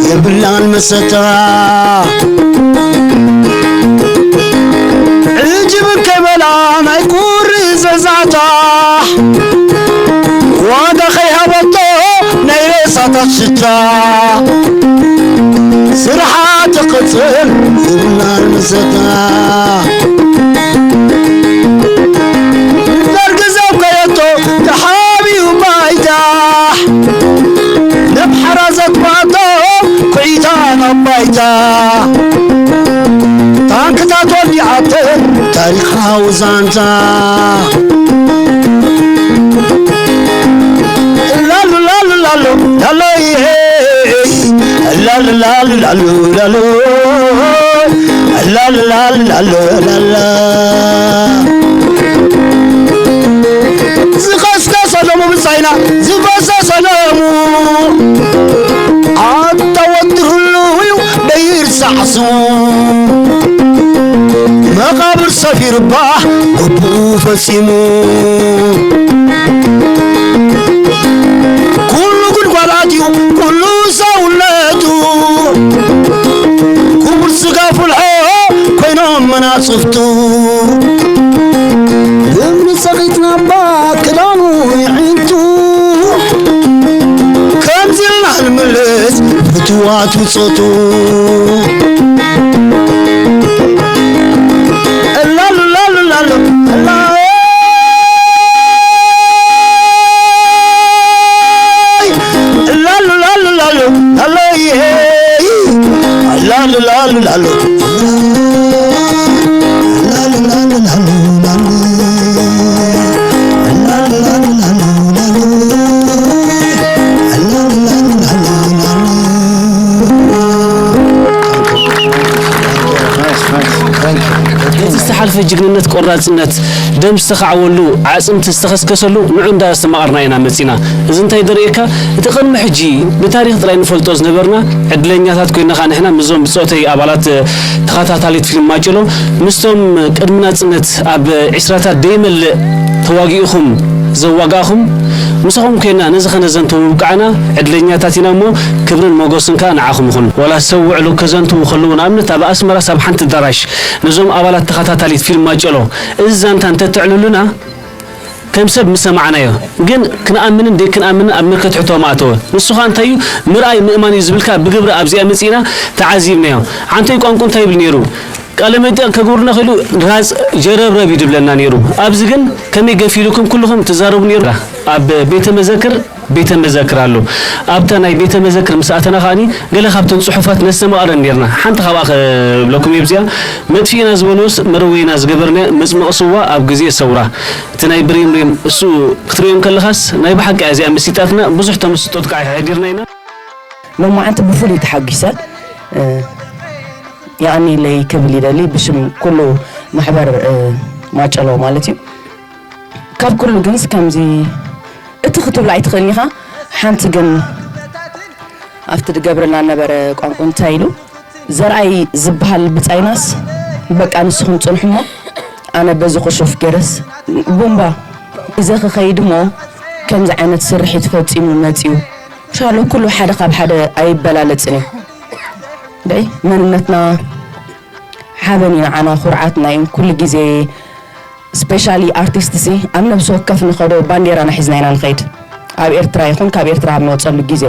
የብላን መሰታ። ዕጅብ ከይበላ ናይ ቁሪ ዘዛታ፣ ዋጋ ከይሃበቶ ናይ ሬሳታት ሽታ፣ ስርሓ ትቕጽል ይብላል መሰታ። ደርጊ ዘብከየቶ ተሓቢኡ ባይታ፣ ነብሓራ ዘጥፋቶ ኩዒታ ናብ ባይታ፣ ታንክታት ወዲኣተን ታሪኻዊ ዛንታ። ላሉ ላሉ ላሉ ላሉ ይሄ፣ ላሉ ላሉ ላሉ ላሉ፣ ላሉ ላሉ ላሉ ላላ። ዝቐስቀሰ ደሙ ብጻይና ዝፈሰሰ ደሙ፣ ኣታ ወዲ ህሉው እዩ ደይርሳዕ ስሙ። መቓብር ሰፊሩ እባ ግቡኡ ፈጺሙ። ኩሉ ጉድጓድ ኣትዩ ኩሉ ሰውነቱ፣ ክቡር ስጋ ፍልሖ ኮይኖም መናጽፍቱ። እምኒ ጸቒጥና እባ ክዳኑ ይዒንቱ፣ ከምዚ ኢልና ንምልስ ፍትዋት ብጾቱ። ላሉ ላሉ ላሉ ላሉ፣ ላሉ ላሉ ላሉ ላሉ፣ ላሉ ላሉ ላሉ፣ ላሉ ላሉ ላሉ ላሉ። ጅግንነት፣ ቆራጽነት፣ ደም ዝተኻዕወሉ፣ ኣዕጽምቲ ዝተኸስከሰሉ ንዑ እንዳስተማቐርና ኢና መጺና። እዚ እንታይ ደርእየካ? እቲ ቅድሚ ሕጂ ብታሪኽ ጥራይ ንፈልጦ ዝነበርና ዕድለኛታት ኮይና ኸኣ ንሕና ምስዞም ብጾተይ ኣባላት ተኸታታሊት ፊልም ማጨሎ ምስቶም ቅድሚ ናጽነት ኣብ ዒስራታት ደይመልእ ተዋጊእኹም ዘዋጋእኹም ምሳኹም ኮይና ነዚ ከነዘንቱ ምብቃዕና ዕድለኛታት ኢና እሞ ክብርን ሞገስን ከኣ ንዓኹም ይኹን። ዋላ ሰብ ውዕሎ ከዘንትዉ ከለዉ ንኣብነት ኣብ ኣስመራስ ኣብ ሓንቲ ኣዳራሽ ነዞም ኣባላት ተኸታታሊት ፊልም ማጨሎ እዚ ዛንታ እንተተዕልሉና ከም ሰብ ምሰማዕናዮ ግን ክንኣምንን ደይክንኣምንን ኣብ ምልከት ሕቶ ምኣተወ። ንሱ ኸኣ እንታይ እዩ ምርኣይ ምእማን እዩ ዝብልካ ብግብሪ ኣብዚኣ መጺእና ተዓዚብናዮ። ዓንቶይ ቋንቁ እንታይ ይብል ነይሩ? ቃለ መጠይቕ ከግብርና ከሉ ራጽ ጀረብረብ እዩ ድብለና ነይሩ። ኣብዚ ግን ከመይ ገፊሉኩም ኩልኹም ትዛረቡ ነይሩ። ኣብ ቤተ መዘክር ቤተ መዘክር ኣሎ። ኣብታ ናይ ቤተ መዘክር ምስ ኣተና ከኣኒ ገለ ካብተን ጽሑፋት ነስተማቕረን ነርና። ሓንቲ ካብኣ ክብለኩም እየ ብዚኣ፣ መጥፊእና ዝበልዎስ መረወይና ዝገበርና መጽመቕ ስዋ ኣብ ግዜ ሰውራ። እቲ ናይ ብሬም ሬም እሱ ክትርእዮም ከለኻስ ናይ ብሓቂ እያ እዚኣ መሲጣትና። ብዙሕ ተመስጦት ከዓ ሓዲርና ኢና። ሎማዓንቲ ብፍሉይ ተሓጒሰ፣ እ፣ የቐንየለይ ክብል ይደሊ ብሽም ኩሉ ማሕበር፣ እ፣ ማጨሎ ማለት እዩ። ካብ ኩሉ ግንስ ከምዚ እቲ ክትብሎ ኣይትኽእልን ኢኻ። ሓንቲ ግን ኣብቲ ድገብረና ነበረ ቋንቋ እንታይ ኢሉ፣ ዘርኣይ ዝበሃል ብጻይናስ በቃ ንስኹም ጽንሑ እሞ ኣነ በዚ ክሹፍ ገይረስ ቡምባ ሒዘ ክኸይድ እሞ ከምዚ ዓይነት ስርሒት ፈጺሙ መጺኡ። ሻሎ ኩሉ ሓደ ካብ ሓደ ኣይበላለጽን እዩ። ደይ መንነትና ሓበን እዩ ንዓና፣ ኩርዓትና እዩ። ኩሉ ግዜ ስፔሻሊ ኣርቲስት ሲ ኣብ ነብሲ ወከፍ ንኸዶ ባንዴራና ሒዝና ኢና ንኸይድ። ኣብ ኤርትራ ይኹን ካብ ኤርትራ ኣብ ንወጸሉ ግዜ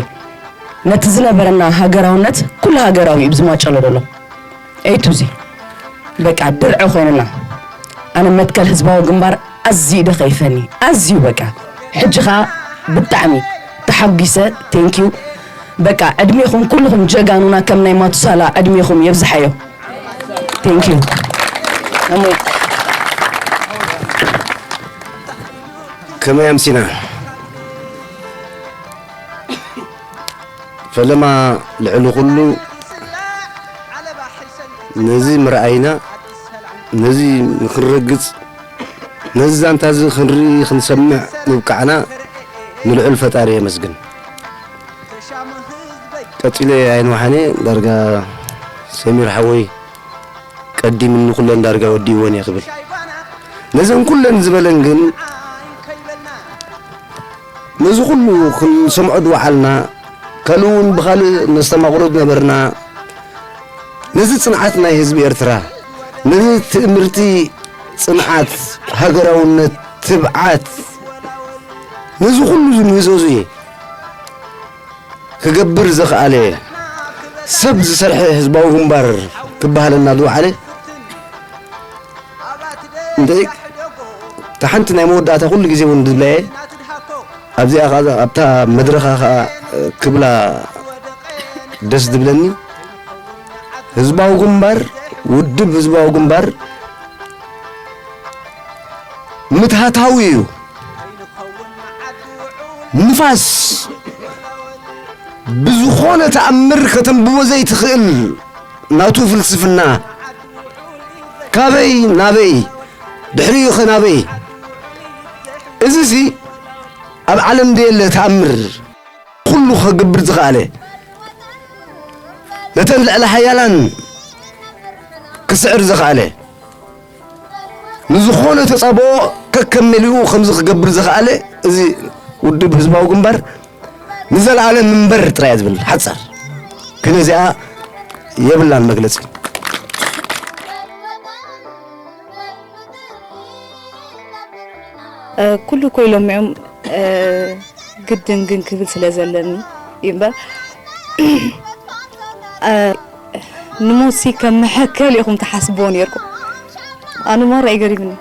ነቲ ዝነበረና ሃገራውነት ኩሉ ሃገራዊ እዩ ብዝማጨሎ ዘሎ። ኤ ቱ ዚ በቃ ድርዒ ኮይንና። ኣነ መትከል ህዝባዊ ግንባር ኣዝዩ ደኸይፈኒ፣ ኣዝዩ በቃ። ሕጂ ኸኣ ብጣዕሚ ተሓጒሰ። ቴንኪዩ። በቃ ዕድሜኹም ኩልኹም ጀጋኑና ከም ናይ ማቱሳላ ዕድሜኹም የብዝሓዮ። ቴንኪዩ። ኣሞይ። ከመይ ኣምሲና? ፈለማ ልዕሊ ኩሉ ነዚ ምርኣይና፣ ነዚ ንኽንረግጽ፣ ነዚ ዛንታ እዚ ክንርኢ ክንሰምዕ ምብቃዕና ንልዑል ፈጣሪ የመስግን። ቀጺለ ኣይንውሓነ ዳርጋ ሰሚር ሓወይ ቀዲምኒ ኩለን ዳርጋ ወዲእወን እየ ክብል። ነዘን ኩለን ዝበለን ግን ነዚ ኩሉ ክንሰምዖ ዝወዓልና ካልእ እውን ብኻልእ ነስተማቕሮ ዝነበርና ነዚ ጽንዓት ናይ ህዝቢ ኤርትራ ነዚ ትእምርቲ ጽንዓት ሃገራውነት ትብዓት ነዚ ኩሉ ዝምህዞ እዚ ክገብር ዘኽኣለ ሰብ ዝሰርሐ ህዝባዊ ግንባር ክበሃለና ዝወዓለ እንታይ እታ ሓንቲ ናይ መወዳእታ ኩሉ ግዜ እውን ዝብለየ ኣብዚኣ ከዓ ኣብታ መድረኻ ከዓ ክብላ ደስ ዝብለኒ ህዝባዊ ግንባር ውድብ ህዝባዊ ግንባር ምትሃታዊ እዩ። ንፋስ ብዝኾነ ተኣምር ከተንብቦ ዘይትኽእል ናቱ ፍልስፍና ካበይ ናበይ ድሕሪኡ ኸ ናበይ? እዚሲ ኣብ ዓለም ደየለ ተኣምር ኩሉ ኸግብር ዝኸኣለ ነተን ልዕለ ሓያላን ክስዕር ዝኸኣለ ንዝኾነ ተጻብኦ ከከም መሊኡ ከምዚ ክገብር ዝኸኣለ እዚ ውድብ ህዝባዊ ግንባር ንዘለኣለም እምበር ጥራይ ዝብል ሓጻር ግን እዚኣ የብላን መግለጺ። ኩሉ እኮ ኢሎም እዮም ግድን ግን ክብል ስለ ዘለኒ እዩ እምበር ንሞትሲ ከም መሐከል ኢኹም ትሓስብዎ ነርኩም። ኣነ ማራ ይገሪምኒ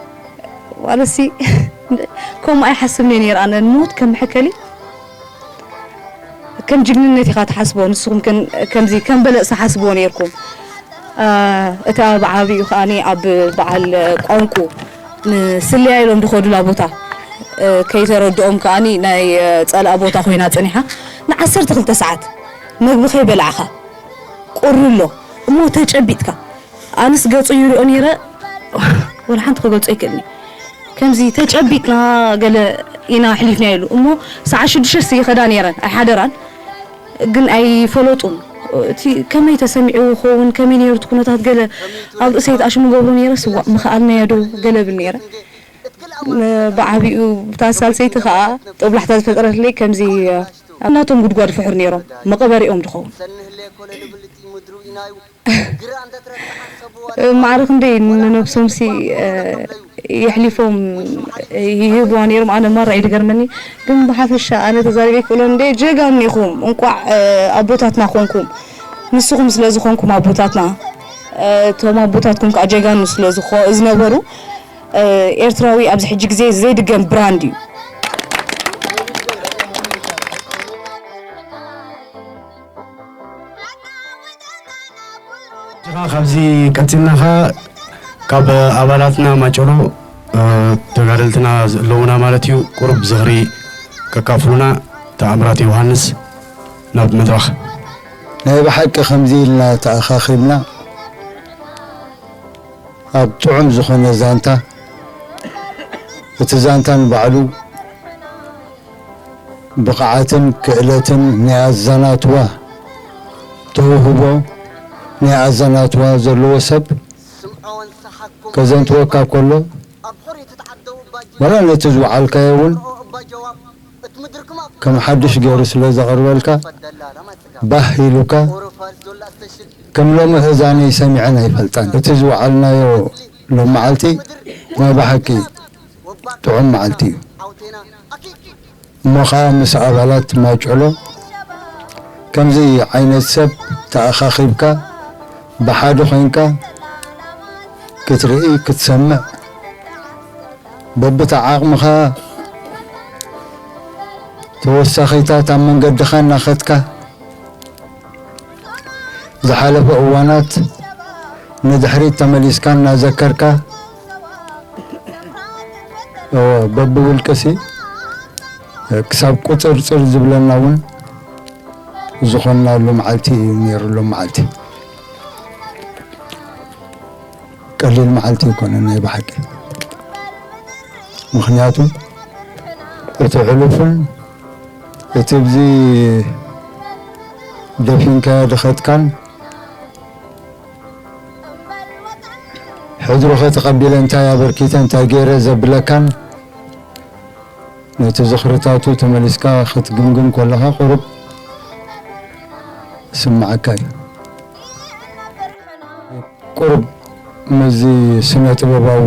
ዋለሲ ከምኡ ኣይሓስብን እየ ነይረ ኣነ ንሞት ከም መሐከሊ ከም ጅግንነት ኢኻ ትሓስቦ ንስኹም ከምዚ ከም በለጽ ትሓስብዎ ነርኩም። እቲ ኣብ ዓብኡ ከኣ ኣብ በዓል ቋንቁ ንስለያ ኢሎም ዝኸዱላ ቦታ ከይተረድኦም ከኣ ናይ ጸላኢ ቦታ ኮይና ጸኒሓ ንዓሰርተ ክልተ ሰዓት መግቢ ከይበላዕኻ ቁሪ ኣሎ እሞ ተጨቢጥካ ኣነስ ገጹ ይሪኦ ነይረ ወላ ሓንቲ ክገልጾ ኣይክእልን እየ። ከምዚ ተጨቢጥና ገለ ኢና ኣሕሊፍናዮ ኢሉ እሞ፣ ሰዓት ሽዱሽተ ይኸዳ ነይረን ኣይሓደራን፣ ግን ኣይፈለጡን። እቲ ከመይ ተሰሚዕዎ ክኸውን፣ ከመይ ነይሩ እቲ ኩነታት፣ ገለ ኣብ ርእሰይ ተኣሽሙ ገብሮ ነይረ። ስዋእ ምኽኣልናዮ ዶ ገለ ብል ነይረ። ብዓቢኡ ብታ ሳልሰይቲ ከኣ ጦብላሕታ ዝፈጠረትለይ ከምዚ፣ ኣብ ናቶም ጉድጓድ ፍሑር ነይሮም፣ መቐበሪኦም ድኸውን። ማዕረ ክንደይ ንነብሶምሲ፣ እ፣ የሕሊፎም ይህብዋ ነይሮም። ኣነ ማራ እዩ ዝገርመኒ። ግን ብሓፈሻ ኣነ ተዛሪበ ይክእሎ እንደ ጀጋኑ ኢኹም። እንቋዕ፣ እ፣ ኣቦታትና ኮንኩም። ንስኹም ስለ ዝኾንኩም ኣቦታትና፣ እ፣ እቶም ኣቦታትኩም ከዓ ጀጋኑ ስለ ዝኾ-፣ ዝነበሩ፣ እ፣ ኤርትራዊ ኣብዚ ሕጂ ግዜ ዘይድገም ብራንድ እዩ። ሕጂ ኸዓ ካብዚ ቀጺልና ኸዓ ካብ ኣባላትና ማጨሎ፣ እ፣ ተጋደልትና ኣለዉና ማለት እዩ። ቁሩብ ዝኽሪ ከካፍሉና ተኣምራት ዮሃንስ ናብ መድረኽ። ናይ ብሓቂ ከምዚ ኢልና ተኣኻኺብና ኣብ ጥዑም ዝኾነ ዛንታ፣ እቲ ዛንታ ንባዕሉ ብቕዓትን ክእለትን ናይ ኣዘናትዋ ተውህቦ ናይ ኣዘናትዋ ዘለዎ ሰብ ከዘንትወካ ከሎ፣ ዋላ ነቲ ዝወዓልካዮ እውን ከም ሓድሽ ገይሩ ስለ ዘቕርበልካ፣ ባህ ኢሉካ፣ ከም ሎሚ እዛነይ ሰሚዐን ኣይፈልጣን። እቲ ዝወዓልናዮ ሎም መዓልቲ ናይ ብሓቂ ጥዑም መዓልቲ እዩ። እሞ ኸዓ ምስ ኣባላት ማይጨሎ ከምዚ ዓይነት ሰብ ተኣኻኺብካ ብሓደ ኮይንካ ክትርኢ፣ ክትሰምዕ፣ በብቲ ዓቕምኻ ተወሳኺታት ኣብ መንገድኻ እናኸድካ ዝሓለፈ እዋናት ንድሕሪት ተመሊስካ እናዘከርካ፣ እወ፣ በብውልቅሲ ክሳብ ቁፅርፅር ዝብለና እውን ዝኾንናሉ መዓልቲ እዩ ነይሩ። ሎም መዓልቲ ቀሊል መዓልቲ ኣይኮነን ናይ ብሓቂ። ምኽንያቱ እቲ ሕሉፍን እቲ ብዚ ደፊንካዮ ድኸትካን ሕድሩኸ ተቐቢለ እንታይ ኣበርኪተ እንታይ ገይረ ዘብለካን ነቲ ዝኽርታቱ ተመሊስካ ክትግምግም ከለኻ ቁሩብ ዝስምዓካ እዩ። ቁሩብ ምስዚ ስነ ጥበባዊ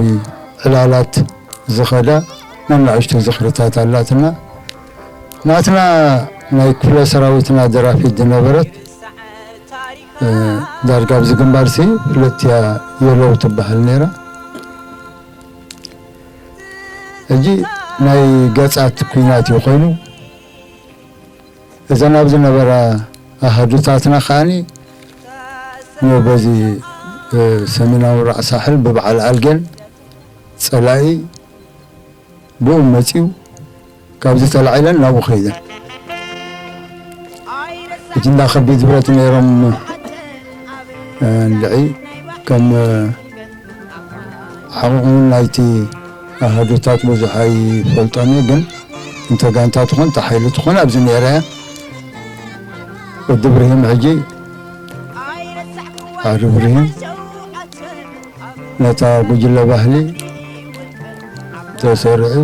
ዕላላት ዝኸዳ ነናእሽቱ ዝኽርታት ኣላትና። ናትና ናይ ክፍለ ሰራዊትና ደራፊት ዝነበረት፣ እ፣ ዳርጋ ኣብዚ ግንባርሲ ፍልጥቲ እያ የለው ትበሃል ነይራ። ሕጂ ናይ ገጻት ኲናት እዩ ኮይኑ፣ እዘን ኣብ ዝነበራ ኣሃዱታትና ከኣኒ፣ ን-፣ በዚ፣ እ፣ ሰሜናዊ ራዕ ሳሕል ብበዓል ኣልጌን ጸላኢ ብኡ መጺኡ፣ ካብዚ ተላዒለን ናብኡ ከይደን። እቲ እንዳ ከቢድ ብረት ነይሮም፣ እ፣ እንድዒ ከም፣ እ፣ ዓቕሙ ናይቲ ኣሃዱታት ብዙሕ ኣይፈልጦን እየ፣ ግን እንተ ጋንታ ትኾን፣ እንተ ሓይሊ ትኾን ኣብዚ ነይረ እያ። ወዲ ብርሂም ሕጂ፣ ዓዲ ብርሂም ነታ ጉጅለ ባህሊ ተሰሪዑ፣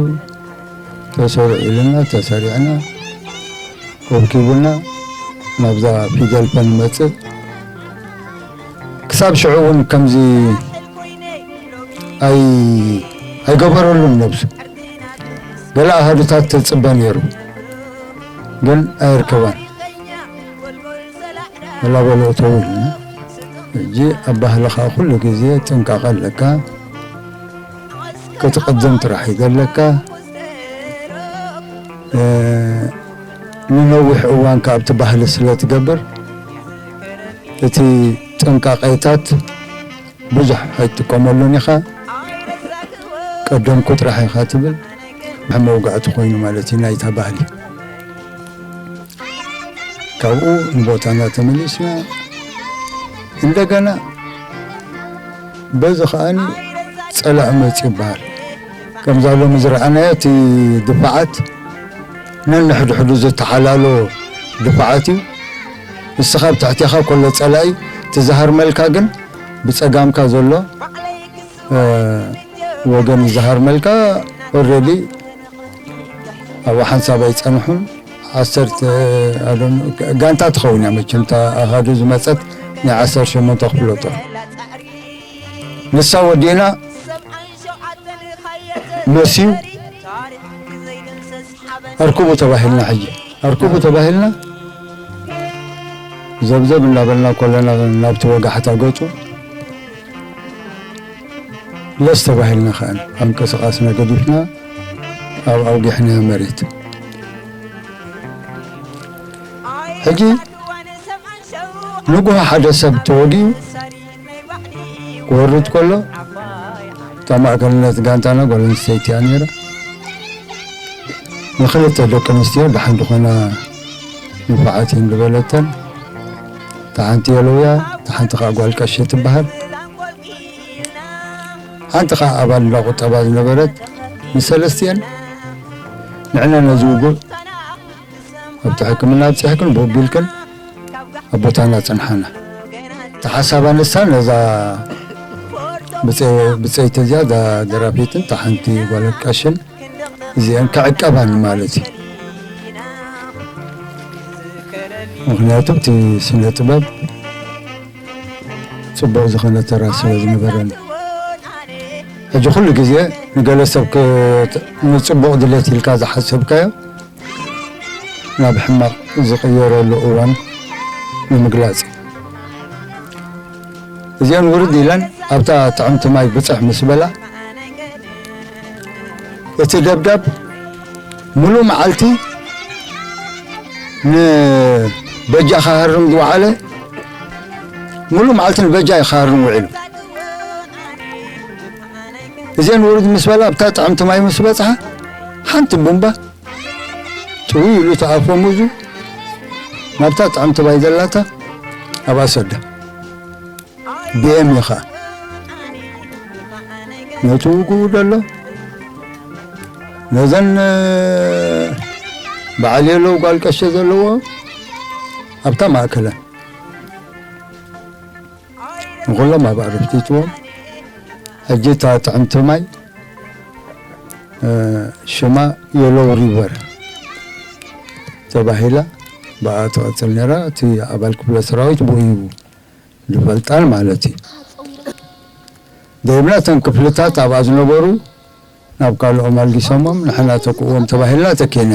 ተሰሪዑ ኢሉና፣ ተሰሪዕና፣ ወኪቡና ናብዛ ፊደል ፐ ንመጽእ። ክሳብ ሽዑ እውን ከምዚ ኣይ-፣ ኣይገበረሉን ነብሱ። ገለ ኣሃዱታት ተጽበ ነይሩ፣ ግን ኣየርከባን። መላበሎ እተው ኢልና። ሕጂ ኣብ ባህልኻ ኩሉ ግዜ ጥንቃቐ ኣለካ፣ ክትቕድም ጥራሕ እዩ ዘለካ። እ፣ ንነዊሕ እዋን ከኣ ኣብቲ ባህሊ ስለ ትገብር፣ እቲ ጥንቃቄታት ብዙሕ ኣይትጥቀመሉን ኢኻ። ቀደምኩ ጥራሕ ኢኻ ትብል፣ መውጋእቲ ኮይኑ ማለት እዩ ናይታ ባህሊ። ካብኡ ንቦታና ተመሊስና፣ እንደገና በዚ ከኣኒ ጸላኢ መጽዩ ይበሃል። ከምዛ ሎሚ ዝረኣናዮ እቲ ድፋዓት ነንሕድሕዱ ዝተሓላሎ ድፋዓት እዩ። ንስኻ ኣብ ትሕቴኻ ከሎ ጸላኢ፣ እቲ ዝሃርመልካ ግን ብጸጋምካ ዘሎ፣ እ፣ ወገን እዩ ዝሃርመልካ። ኦልሬዲ ኣብኡ ሓንሳብ ኣይጸንሑን። ዓሰርተ፣ I don't know፣ ጋንታ ትኸውን እያ መቸም፣ እታ ኣሃዱ ዝመጸት ናይ ዓሰርተ ሸሞንተ ክፍለጦ። ንሳ ወዲእና መስዩ ኣርክቡ ተባሂልና፣ ሕጂ ኣርክቡ ተባሂልና ዘብዘብ እናበልና ከለና ናብቲ ወጋሕታ ገጹ ለስ ተባሂልና ከኣ ምንቅስቓስና ገዲፍና ኣብ ኣውጊሕናዮ መሬት። ሕጂ ንጉሆ ሓደ ሰብ ተወጊኡ ክወርድ ከሎ፣ እታ ማእከልነት ጋንታና ጓል ኣንስተይቲ እያ ነይራ። ንኽልተ ደቂ ኣንስትዮ ደሓን ዝኾና ንፉዓት እየን ዝበለተን፣ እታ ሓንቲ የለውያ፣ እታ ሓንቲ ኸዓ ጓል ቀሺ ትበሃል። ሓንቲ ኸዓ ኣባል እንዳ ቁጠባ ዝነበረት፣ ንሰለስቲኤን ንዕና ነዚ ውጉእ ኣብቲ ሕክምና ኣብፂሕክን ብኡ ቢልክን ኣብ ቦታና ጽንሓና። እታ ሓሳባ ንሳ ነዛ ብፀ-፣ ብፀይቲ እዚኣ፣ እዛ ደራፊትን እታ ሓንቲ ጓል ቀሽን እዚአን ክዕቀባኒ ማለት እዩ። ምኽንያቱ እቲ ስነ ጥበብ ጽቡቕ ዝኾነ ተራ ስለ ዝነበረኒ። ሕጂ ኩሉ ግዜ ንገለ ሰብ ክ-፣ ንጽቡቕ ድሌት ኢልካ ዝሓሰብካዮ ናብ ሕማቕ ዝቕየረሉ እዋን ንምግላጽ እዩ። እዚአን ውርድ ኢለን ኣብታ ጥዕምቲ ማይ ብጽሕ ምስ በላ፣ እቲ ደብዳብ ሙሉእ መዓልቲ ንበጃ ክሃርም ዝወዓለ፣ ሙሉእ መዓልቲ ንበጃ እዩ ክሃርም ውዒሉ። እዚአን ውርድ ምስ በላ፣ ኣብታ ጥዕምቲ ማይ ምስ በጽሓ፣ ሓንቲ ቡምባ ጥውይ ኢሉ ተኣፈሙዙ ናብታ ጥዕምቲ ማይ ዘላታ ኣብኣ ሰዳ። ቢ ኤም እዩ ኸዓ። ነቲ ውግኡ ደሎ፣ ነዘን በዓል የለው ጓል ቀሸ ዘለዎ ኣብታ ማእከለን ንኹሎም ኣብ ኣረፍቲትዎም። ሕጂ እታ ጥዕምቲ ማይ፣ እ፣ ሽማ የሎው ሪቨር ተባሂላ ብኣ ትቐጽል ነይራ። እቲ ኣባል ክፍለ ሰራዊት ብኡ እዩ ዝፈልጣን ማለት እዩ። ደይብና እተን ክፍልታት ኣብኣ ዝነበሩ ናብ ካልኦም ኣልጊሶሞም፣ ንሕና ተክእዎም ተባሂልና ተኬና።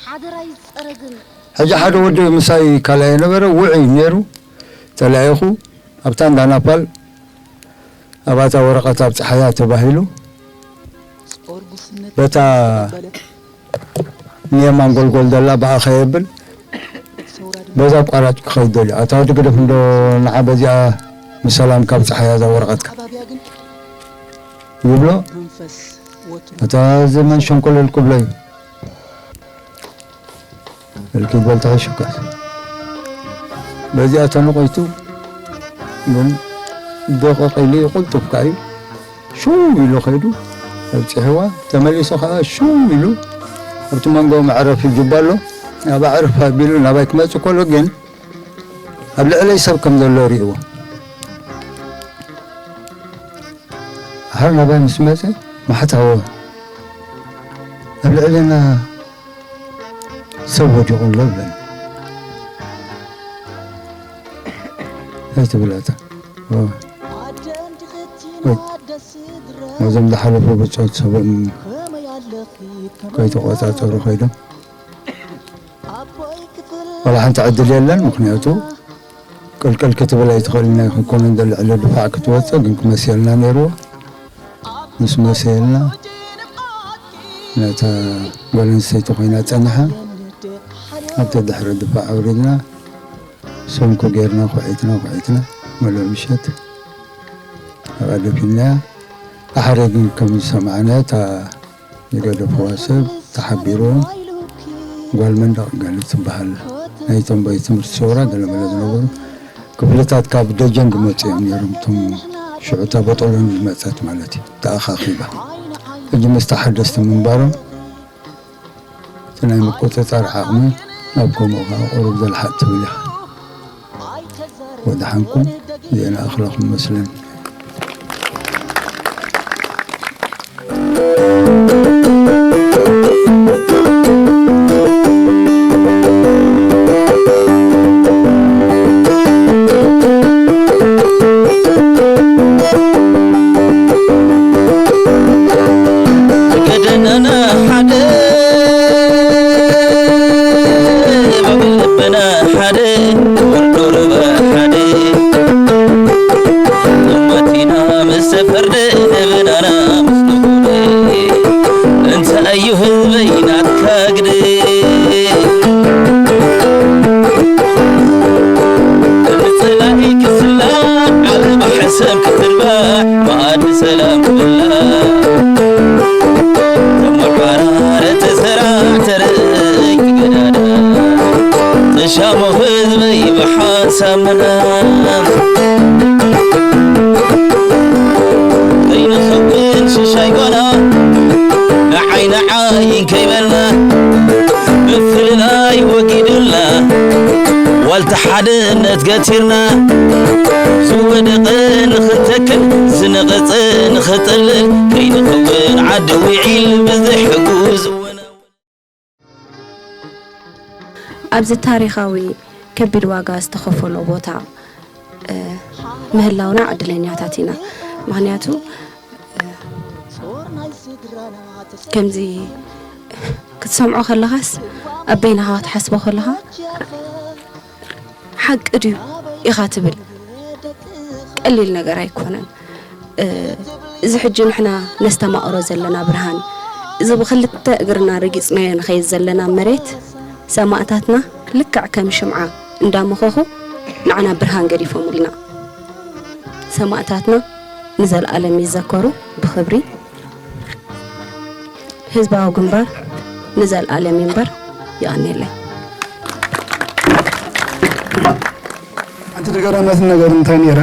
ሓደራ ይጸረግን። ሕጂ ሓደ ወዲ ምሳይ ካልኣይ የነበረ፣ ውዑይ ነይሩ፣ ተላኢኹ ኣብታ እንዳ ናፓል ኣብኣታ ወረቐት ኣብ ጸሓያ ተባሂሉ፣ ጾር ጉስነት በታ ተቐበለ። ንየማን ጎልጎል ዘላ ብኣ ከየብል ሰውራ ድማ በዛ ኣቋራጭ ክኸይድ ደልዩ። ኣታ ወዲ ግደፍ እንዶ ንዓ በዚኣ ብሰላም ካብ ጸሓያ እዛ ወረቐትካ ከባቢያ ግን ይብሎ። መንፈስ ወትሩ እታ እዚ መን ሸንኮለል ክብሎ እዩ። እልኪ በል ተሐሽካ። በዚኣ ተነቆይቱ ግን ደቐቕ ኢሉ ይቕልጥፍካ እዩ። ሽው ኢሉ ኸይዱ ኣብፂሕዋ። ተመሊሱ ኸዓ ሽው ኢሉ ኣብቲ መንጎ መዕረፊ ጁባ ኣሎ። ናብ ኣዕርፍ ኣቢሉ ናባይ ክመፅእ ከሎ ግን ኣብ ልዕለይ ሰብ ከም ዘሎ ርእይዎ። ድሓር ናባይ ምስ መፀ ማሕታዎ ኣብ ልዕለና ሰብ ወዲቑ ኣሎ ብለኒ። እንታይ ትብል ኣታ? ኦ። ወይ። ነዞም ዝሓለፉ ብጾት ሰቦም ከይተቖጻጸሩ ከይዶም። ዋላ ሓንቲ ዕድል የለን፣ ምኽንያቱ ቅልቅል ክትብል ኣይትኽእልን፣ ኣይኮነን ዘሎ ዕለ ድፋዕ ክትወጽእ፣ ግን ክመሲልና ነይርዎ። ምስ መሰየልና፣ ነታ ጓል ኣንስተይቲ ኮይና ጸኒሓ፣ ኣብቲ ድሕሪ ድፋዕ ኣውሪድና፣ ሰንኩ ጌርና፣ ኳዒትና፣ ኳዒትና፣ መሉእ ምሸት ኣብኣ ደፊንናያ። ድሓር ግን ከም ዝሰማዕናዮ፣ እታ ዝገደፍዋ ሰብ ተሓቢርዎም፣ ጓል መንደቕ ገለ ትበሃል፣ ናይቶም ቤት ትምህርቲ ሰውራ ገለመለ ዝነበሩ ክፍልታት ካብ ደጀን ዝመጹ እዮም ነይሮም፣ እቶም ሽዑ እታ በጦሎን ዝመጸት ማለት እዩ ተኣኻኺባ። ሕጂ ምስቲ ሓደስቲ ምንባሮም እቲ ናይ ምቁጽጻር ዓቕሚ ናብ ከምኡ ከኣ ቁሩብ ዘልሓጥ ትብል ኢኻ። ወድሓንኩም፣ እዚኤን ኣኽለኹም መስለኒ። ገደናና ሓደ፣ ባብል ልብና ሓደ፣ ወርዶ ርባ ሓደ። እማቲና ምስ ተፈርደ፣ ደበናና ምስ ነጎደ፣ እንታይ እዩ ህዝበይ ናትካ ግደ? ንጸላኢ ክስላዕ፣ ዓለባ ሕሰም ክትርባዕ፣ መኣዲ ሰላም ክብላዕ። ተመዓራረ፣ ተሰራዕ፣ ተረይ፣ ትገዳዳ፣ ተሻሞ ህዝበይ ብሓንሳብ ምና። ከይንኸውን ሽሻይ ጓና፣ ንዓይ ንዓይ እንከይበልና፣ ምፍልላይ ወጊዱልና፣ ዋልታ ሓድነት ገቲርና፣ ዝወደቐ ንኽንተክል፣ ዝነቐጸ ንኽጠልል፣ ከይንኸውን ዓዲ ዊዒል ብዘይሕጉዝ እወና። ኣብዚ ታሪኻዊ ከቢድ ዋጋ ዝተኸፈሎ ቦታ፣ እ፣ ምህላውና ዕድለኛታት ኢና። ምኽንያቱ፣ እ፣ ከምዚ ክትሰምዖ ከለኻስ፣ ኣብ በይንኻ ክትሓስቦ ከለኻ፣ ሓቂ ድዩ ኢኻ ትብል። ቀሊል ነገር ኣይኮነን። እ፣ እዚ ሕጂ ንሕና ነስተማቕሮ ዘለና ብርሃን፣ እዚ ብኽልተ እግርና ረጊጽናዮ ንኸይድ ዘለና መሬት፣ ሰማእታትና ልክዕ ከም ሽምዓ እንዳመኸኹ ንዓና ብርሃን ገዲፎምልና። ሰማእታትና ንዘለኣለም ይዘከሩ ብኽብሪ። ህዝባዊ ግንባር ንዘለኣለም ይንበር። የቐንየለይ። ሓንቲ ደጋዳመት ነገር እንታይ ነይራ?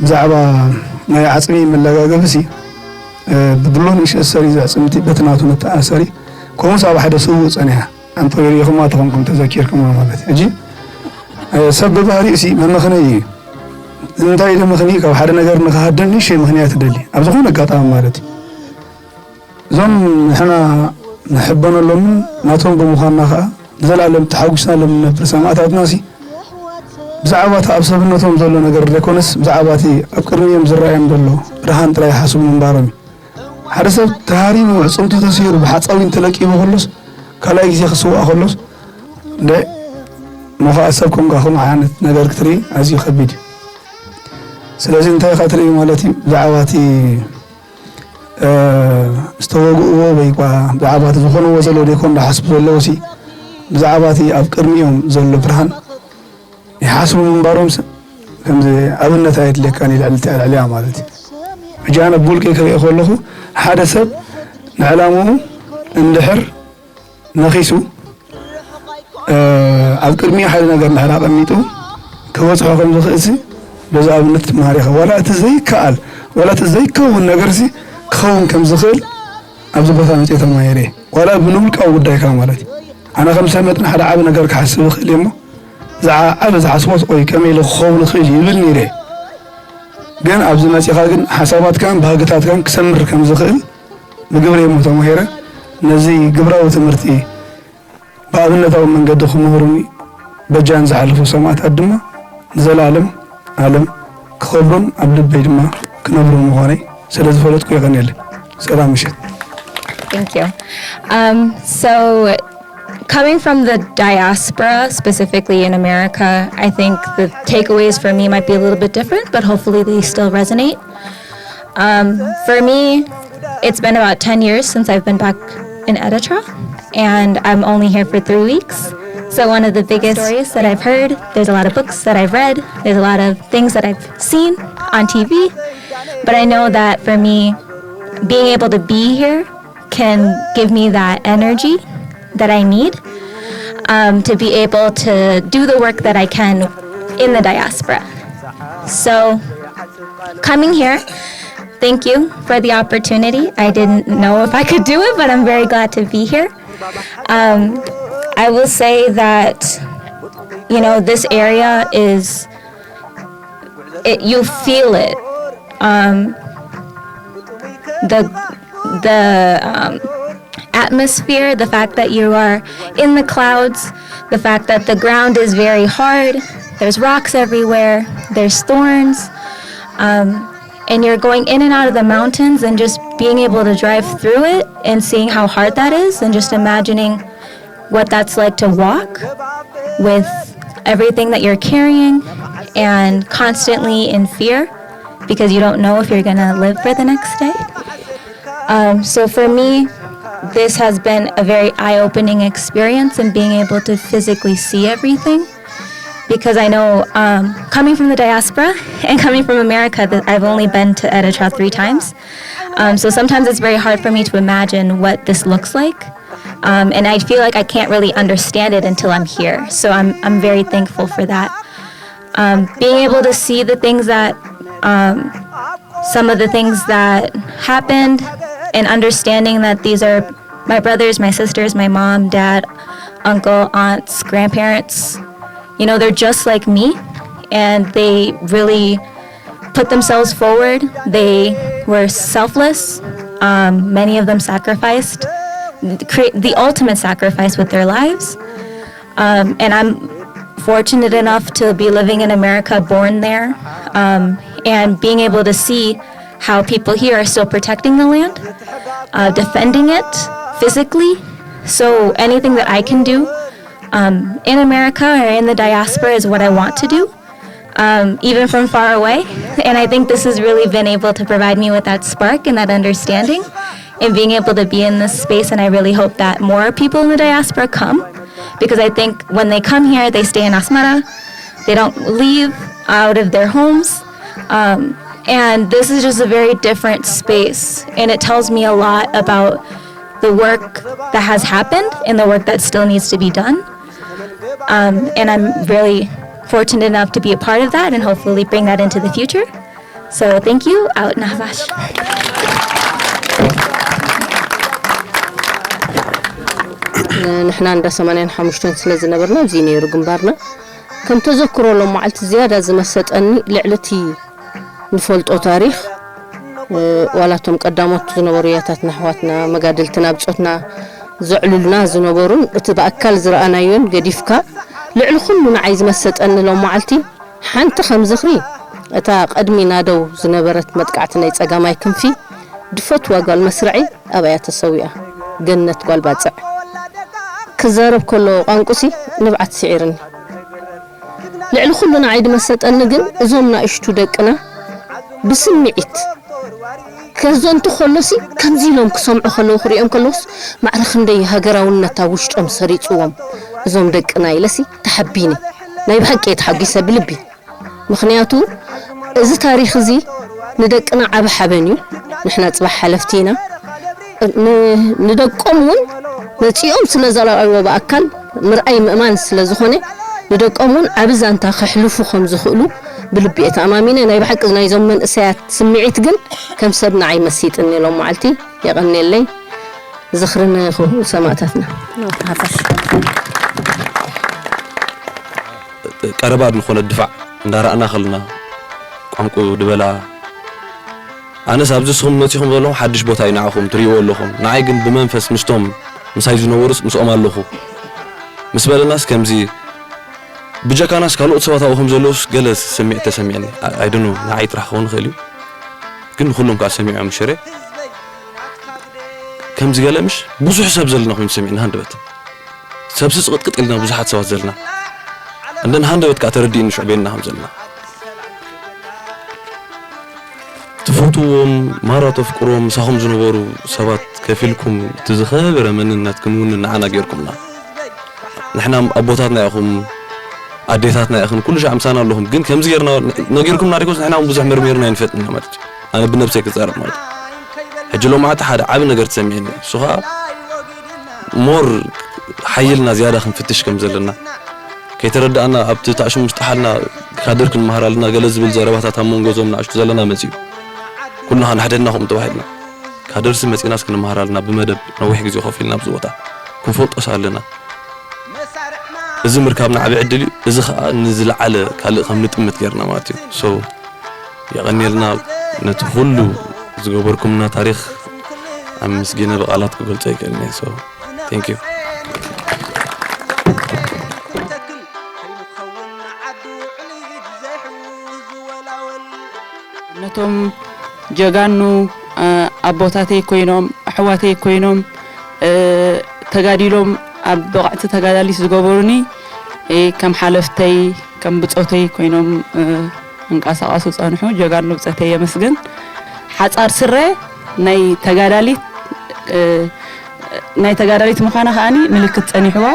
ብዛዕባ ናይ ዓጽሚ መለጋገቢ ሲ፣ እ፣ ብብሎን እሽ እሰሪ ዘዕጽምቲ በቲ ናቱ መተኣሰሪ፣ ከምኡስ ኣብ ሓደ ስውእ ጸኒሓ። ኣንተ ሪኢኹማ ተኾንኩም ተዘኪርኩማ ማለት እዩ። ሕጂ፣ እ፣ ሰብ ብባህሪኡ ሲ መመኽነዪ እዩ። እንታይ ኢለ ምኽንይ ካብ ሓደ ነገር ንኽሃድም ንእሽተይ ምኽንያት ይደሊ። ኣብ ዝኾነ ኣጋጣሚ ማለት እዩ። እዞም ንሕና ንሕበነሎምን ናቶም ብምዃንና ኸኣ ንዘለኣለም ተሓጒስናሎም ንነብር ሰማእታትና ሲ፣ ብዛዕባ እቲ ኣብ ሰብነቶም ዘሎ ነገር ዘይኮነስ፣ ብዛዕባ እቲ ኣብ ቅድሚኦም ዝረኣዮም ዘሎ ብርሃን ጥራይ ይሓስቡ ምንባሮም እዩ። ሓደ ሰብ ተሃሪሙ፣ ኣዕጽምቱ ተሰይሩ፣ ብሓጻዊን ተለቂሙ ከሎስ፣ ካልኣይ ግዜ ክስዋእ ከሎስ፣ እንደ ሞኻእ ሰብ ኮንካ ከምኡ ዓይነት ነገር ክትርኢ ኣዝዩ ከቢድ እዩ። ስለዚ እንታይ ኢኻ ትርኢ ማለት እዩ? ብዛዕባ እቲ፣ እ፣ ዝተወግእዎ ወይ ኳ ብዛዕባ እቲ ዝኾንዎ ዘሎ ደይኮን ዝሓስቡ ዘለዉ ሲ፣ ብዛዕባ እቲ ኣብ ቅድሚኦም ዘሎ ብርሃን ይሓስቡ ምንባሮምስ ከምዚ ኣብነት ኣየድልየካን እዩ ልዕሊ፣ ልዕሊኣ ማለት እዩ። ሕጂ ኣነ ብውልቀይ ክሪኦ ከለኹ ሓደ ሰብ ንዕላምኡ እንድሕር ነኺሱ፣ እ፣ ኣብ ቅድሚኡ ሓደ ነገር እንድሕር ኣቐሚጡ ክበጽሖ ከም ዝኽእልሲ በዚ ኣብነት ትመሃር ኢኻ። ዋላ እቲ ዘይከኣል፣ ዋላ እቲ ዘይከውን ነገርሲ ክኸውን ከም ዝኽእል ኣብዚ ቦታ መጺኤ ተማሂረ እየ። ዋላ ብንውልቃዊ ጉዳይካ ማለት እዩ። ኣነ ከም ሰብ መጠን ሓደ ዓቢ ነገር ክሓስብ እኽእል እየ እሞ፣ ዝዓ-፣ ዓቢ ዝሓስቦስ፣ "ቆይ፣ ከመይ ኢሉ ክኸውን ይኽእል?" ይብል ነይረ። ግን ኣብዚ መጺኻ ግን ሓሳባትካን ባህግታትካን ክሰምር ከም ዝኽእል ብግብሪ እየ እሞ ተማሂረ። ነዚ ግብራዊ ትምህርቲ ብኣብነታዊ መንገዲ ክምህሩኒ በጃን ዝሓለፉ ሰማእታት ድማ ንዘለኣለም ዓለም ክኸብሩን ኣብ ልበይ ድማ ክነብሩን ምዃነይ ስለ ዝፈለጥኩ የቐንየለይ። ሰላም ምሸት። Thank you. Um, so, coming from the diaspora, specifically in America, I think the takeaways for me might be a little bit different, but hopefully they still resonate. Um, for me, it's been about ten years since I've been back in Eritra, and I'm only here for three weeks. So one of the biggest stories that I've heard, there's a lot of books that I've read, there's a lot of things that I've seen on T V, but I know that for me, being able to be here can give me that energy that I need, um, to be able to do the work that I can in the diaspora. So Coming here, thank you for the opportunity. I didn't know if I could do it, but I'm very glad to be here. Um, I will say that, you know, this area is, it, you feel it. Um, the the um, atmosphere, the fact that you are in the clouds, the fact that the ground is very hard, there's rocks everywhere, there's thorns, um, and you're going in and out of the mountains, and just being able to drive through it and seeing how hard that is, and just imagining what that's like to walk with everything that you're carrying and constantly in fear because you don't know if you're going to live for the next day. Um, so for me, this has been a very eye opening experience, and being able to physically see everything. Because I know, um, coming from the diaspora and coming from America, that I've only been to Eritrea three times. Um, so sometimes it's very hard for me to imagine what this looks like. Um, and I feel like I can't really understand it until I'm here. So I'm, I'm very thankful for that. Um, being able to see the things that, um, some of the things that happened, and understanding that these are my brothers, my sisters, my mom, dad, uncle, aunts, grandparents. You know, they're just like me, and they really put themselves forward. They were selfless. Um, many of them sacrificed, create the ultimate sacrifice with their lives. Um, and I'm fortunate enough to be living in America, born there, um, and being able to see how people here are still protecting the land, uh, defending it physically. So anything that I can do, um, in America or in the diaspora is what I want to do, um, even from far away. And I think this has really been able to provide me with that spark and that understanding and being able to be in this space. And I really hope that more people in the diaspora come, because I think when they come here, they stay in Asmara, they don't leave out of their homes. Um, and this is just a very different space. And it tells me a lot about the work that has happened and the work that still needs to be done. Um, and I'm really fortunate enough to be a part of that and hopefully bring that into the future. So thank you, Out Nahvash. ንሕና እንዳ ሰማንያን ሓሙሽተን ስለ ዝነበርና ኣብዚ ነይሩ ግንባርና። ከም ተዘክሮ ሎም መዓልቲ ዝያዳ ዝመሰጠኒ ልዕሊ እቲ ንፈልጦ ታሪኽ፣ ዋላቶም ቀዳሞት ዝነበሩ ያታትና ኣሕዋትና መጋድልትና ብጾትና ዘዕልሉና ዝነበሩን እቲ ብኣካል ዝረኣናዮን ገዲፍካ፣ ልዕሊ ኩሉ ንዓይ ዝመሰጠኒ ሎም መዓልቲ ሓንቲ ከም ዝኽሪ፣ እታ ቅድሚ ናደው ዝነበረት መጥቃዕቲ ናይ ጸጋማይ ክንፊ ድፈትዋ ጓል መስርዐይ ኣብኣ እያ ተሰዊኣ። ገነት ጓል ባጽዕ። ክዛረብ ከሎ ቋንቁሲ ንብዓት ስዒርኒ። ልዕሊ ኩሉ ንዓይ ድመሰጠኒ ግን እዞም ናእሽቱ ደቅና ብስምዒት ከዘንቱ ከሎሲ ከምዚ ኢሎም ክሰምዑ ከለዉ ክሪኦም ከለዉስ ማዕረ ክንደይ ሃገራውነት ኣብ ውሽጦም ሰሪጽዎም እዞም ደቅና ኢለሲ ተሓቢኒ። ናይ ብሓቂ እየ ተሓጒሰ ብልቢ። ምኽንያቱ እዚ ታሪኽ እዚ ንደቅና ዓቢ ሓበን እዩ። ንሕና ጽባሕ ሓለፍቲ ኢና። ንደቆም እውን መጺኦም ስለ ዘረኣይዎ ብኣካል ምርኣይ ምእማን ስለ ዝኾነ ንደቆም እውን ዓቢ ዛንታ ከሕልፉ ከም ዝኽእሉ ብልቢ እየ ተኣማሚነ። ናይ ብሓቂ ናይዞም መንእሰያት ስምዒት ግን ከም ሰብ ንዓይ መሲጥኒ ሎም መዓልቲ። የቐንየለይ። ዝኽሪ ንሰማእታትና። ቀረባ ዝኾነ ድፋዕ እንዳረኣና ከለና ቋንቁ ድበላ ኣነስ ኣብዚ ስኹም መጺኹም ዘለኹም ሓድሽ ቦታ እዩ ንዓኹም ትርእይዎ ኣለኹም። ንዓይ ግን ብመንፈስ ምስቶም ምሳይ ዝነበሩስ ምስኦም ኣለኹ ምስ በለናስ ከምዚ ብጀካናስ ካልኦት ሰባት ኣብኡ ከም ዘለውስ ገለ ስምዒት ተሰሚዕኒ። ኣይደኖ ንዓይ ጥራሕ ክኸውን ይኽእል እዩ ግን ንኩሎም ከዓ ሰሚዖም ሽረ ከምዚ ገለ ምሽ ብዙሕ ሰብ ዘለና ኮይኑ ተሰሚዕኒ ሃንደበት ሰብ ስፅቕጥቅጥ ኢልና ብዙሓት ሰባት ዘለና እንደን ሃንደበት ከዓ ተረዲእኒ ሽዑ በይንና ከም ዘለና ትፈትዎም ማራ ተፍቅሮም ምሳኹም ዝነበሩ ሰባት ከፊልኩም እቲ ዝኸበረ መንነት ክንውንን ንዓና ገይርኩምና ንሕና ኣቦታትና ኢኹም ኣዴታትና ኢኹም ኩሉ ሻዕ ምሳና ኣለኹም ግን ከምዚ ገርና ነጊርኩምና ዲኮስ ንሕና እውን ብዙሕ መርሚርና ይንፈጥና ማለት እዩ ኣነ ብነብሰይ ክዛረብ ማለት እዩ ሕጂ ሎማዓቲ ሓደ ዓቢ ነገር ተሰሚዕኒ እሱ ከዓ ሞር ሓይልና ዝያዳ ክንፍትሽ ከም ዘለና ከይተረዳእና ኣብቲ ታዕሽም ውሽጢ ሓልና ካድር ክንመሃር ኣለና ገለ ዝብል ዘረባታት ኣብ መንጎ እዞም ንኣሽቱ ዘለና መጺኡ። ኩልና ንሕደድና ከምኡ ተባሂልና። ካድርሲ መጺእናስ ክንመሃር ኣለና ብመደብ ነዊሕ ግዜ ኮፍ ኢልና ኣብዚ ቦታ። ክንፈልጦስ ኣለና። እዚ ምርካብና ዓቢ ዕድል እዩ። እዚ ኸኣ ንዝለዓለ ካልእ ከም ንጥምት ጌርና ማለት እዩ። So የቐንየልና ነቲ ኩሉ ዝገበርኩምና ታሪኽ ኣመስጊነ ብቓላት ክገልጾ ኣይክእልን እየ። So thank you። ነቶም ጀጋኑ ኣቦታተይ ኮይኖም ኣሕዋተይ ኮይኖም ተጋዲሎም ኣብ ብቕዕቲ ተጋዳሊት ዝገበሩኒ ከም ሓለፍተይ ከም ብፆተይ ኮይኖም እንቀሳቐሱ ፀንሑ ጀጋኑ ብፀተይ የመስግን። ሓፃር ስረ ናይ ተጋዳሊት ናይ ተጋዳሊት ምዃና ከዓኒ ምልክት ፀኒሕዋ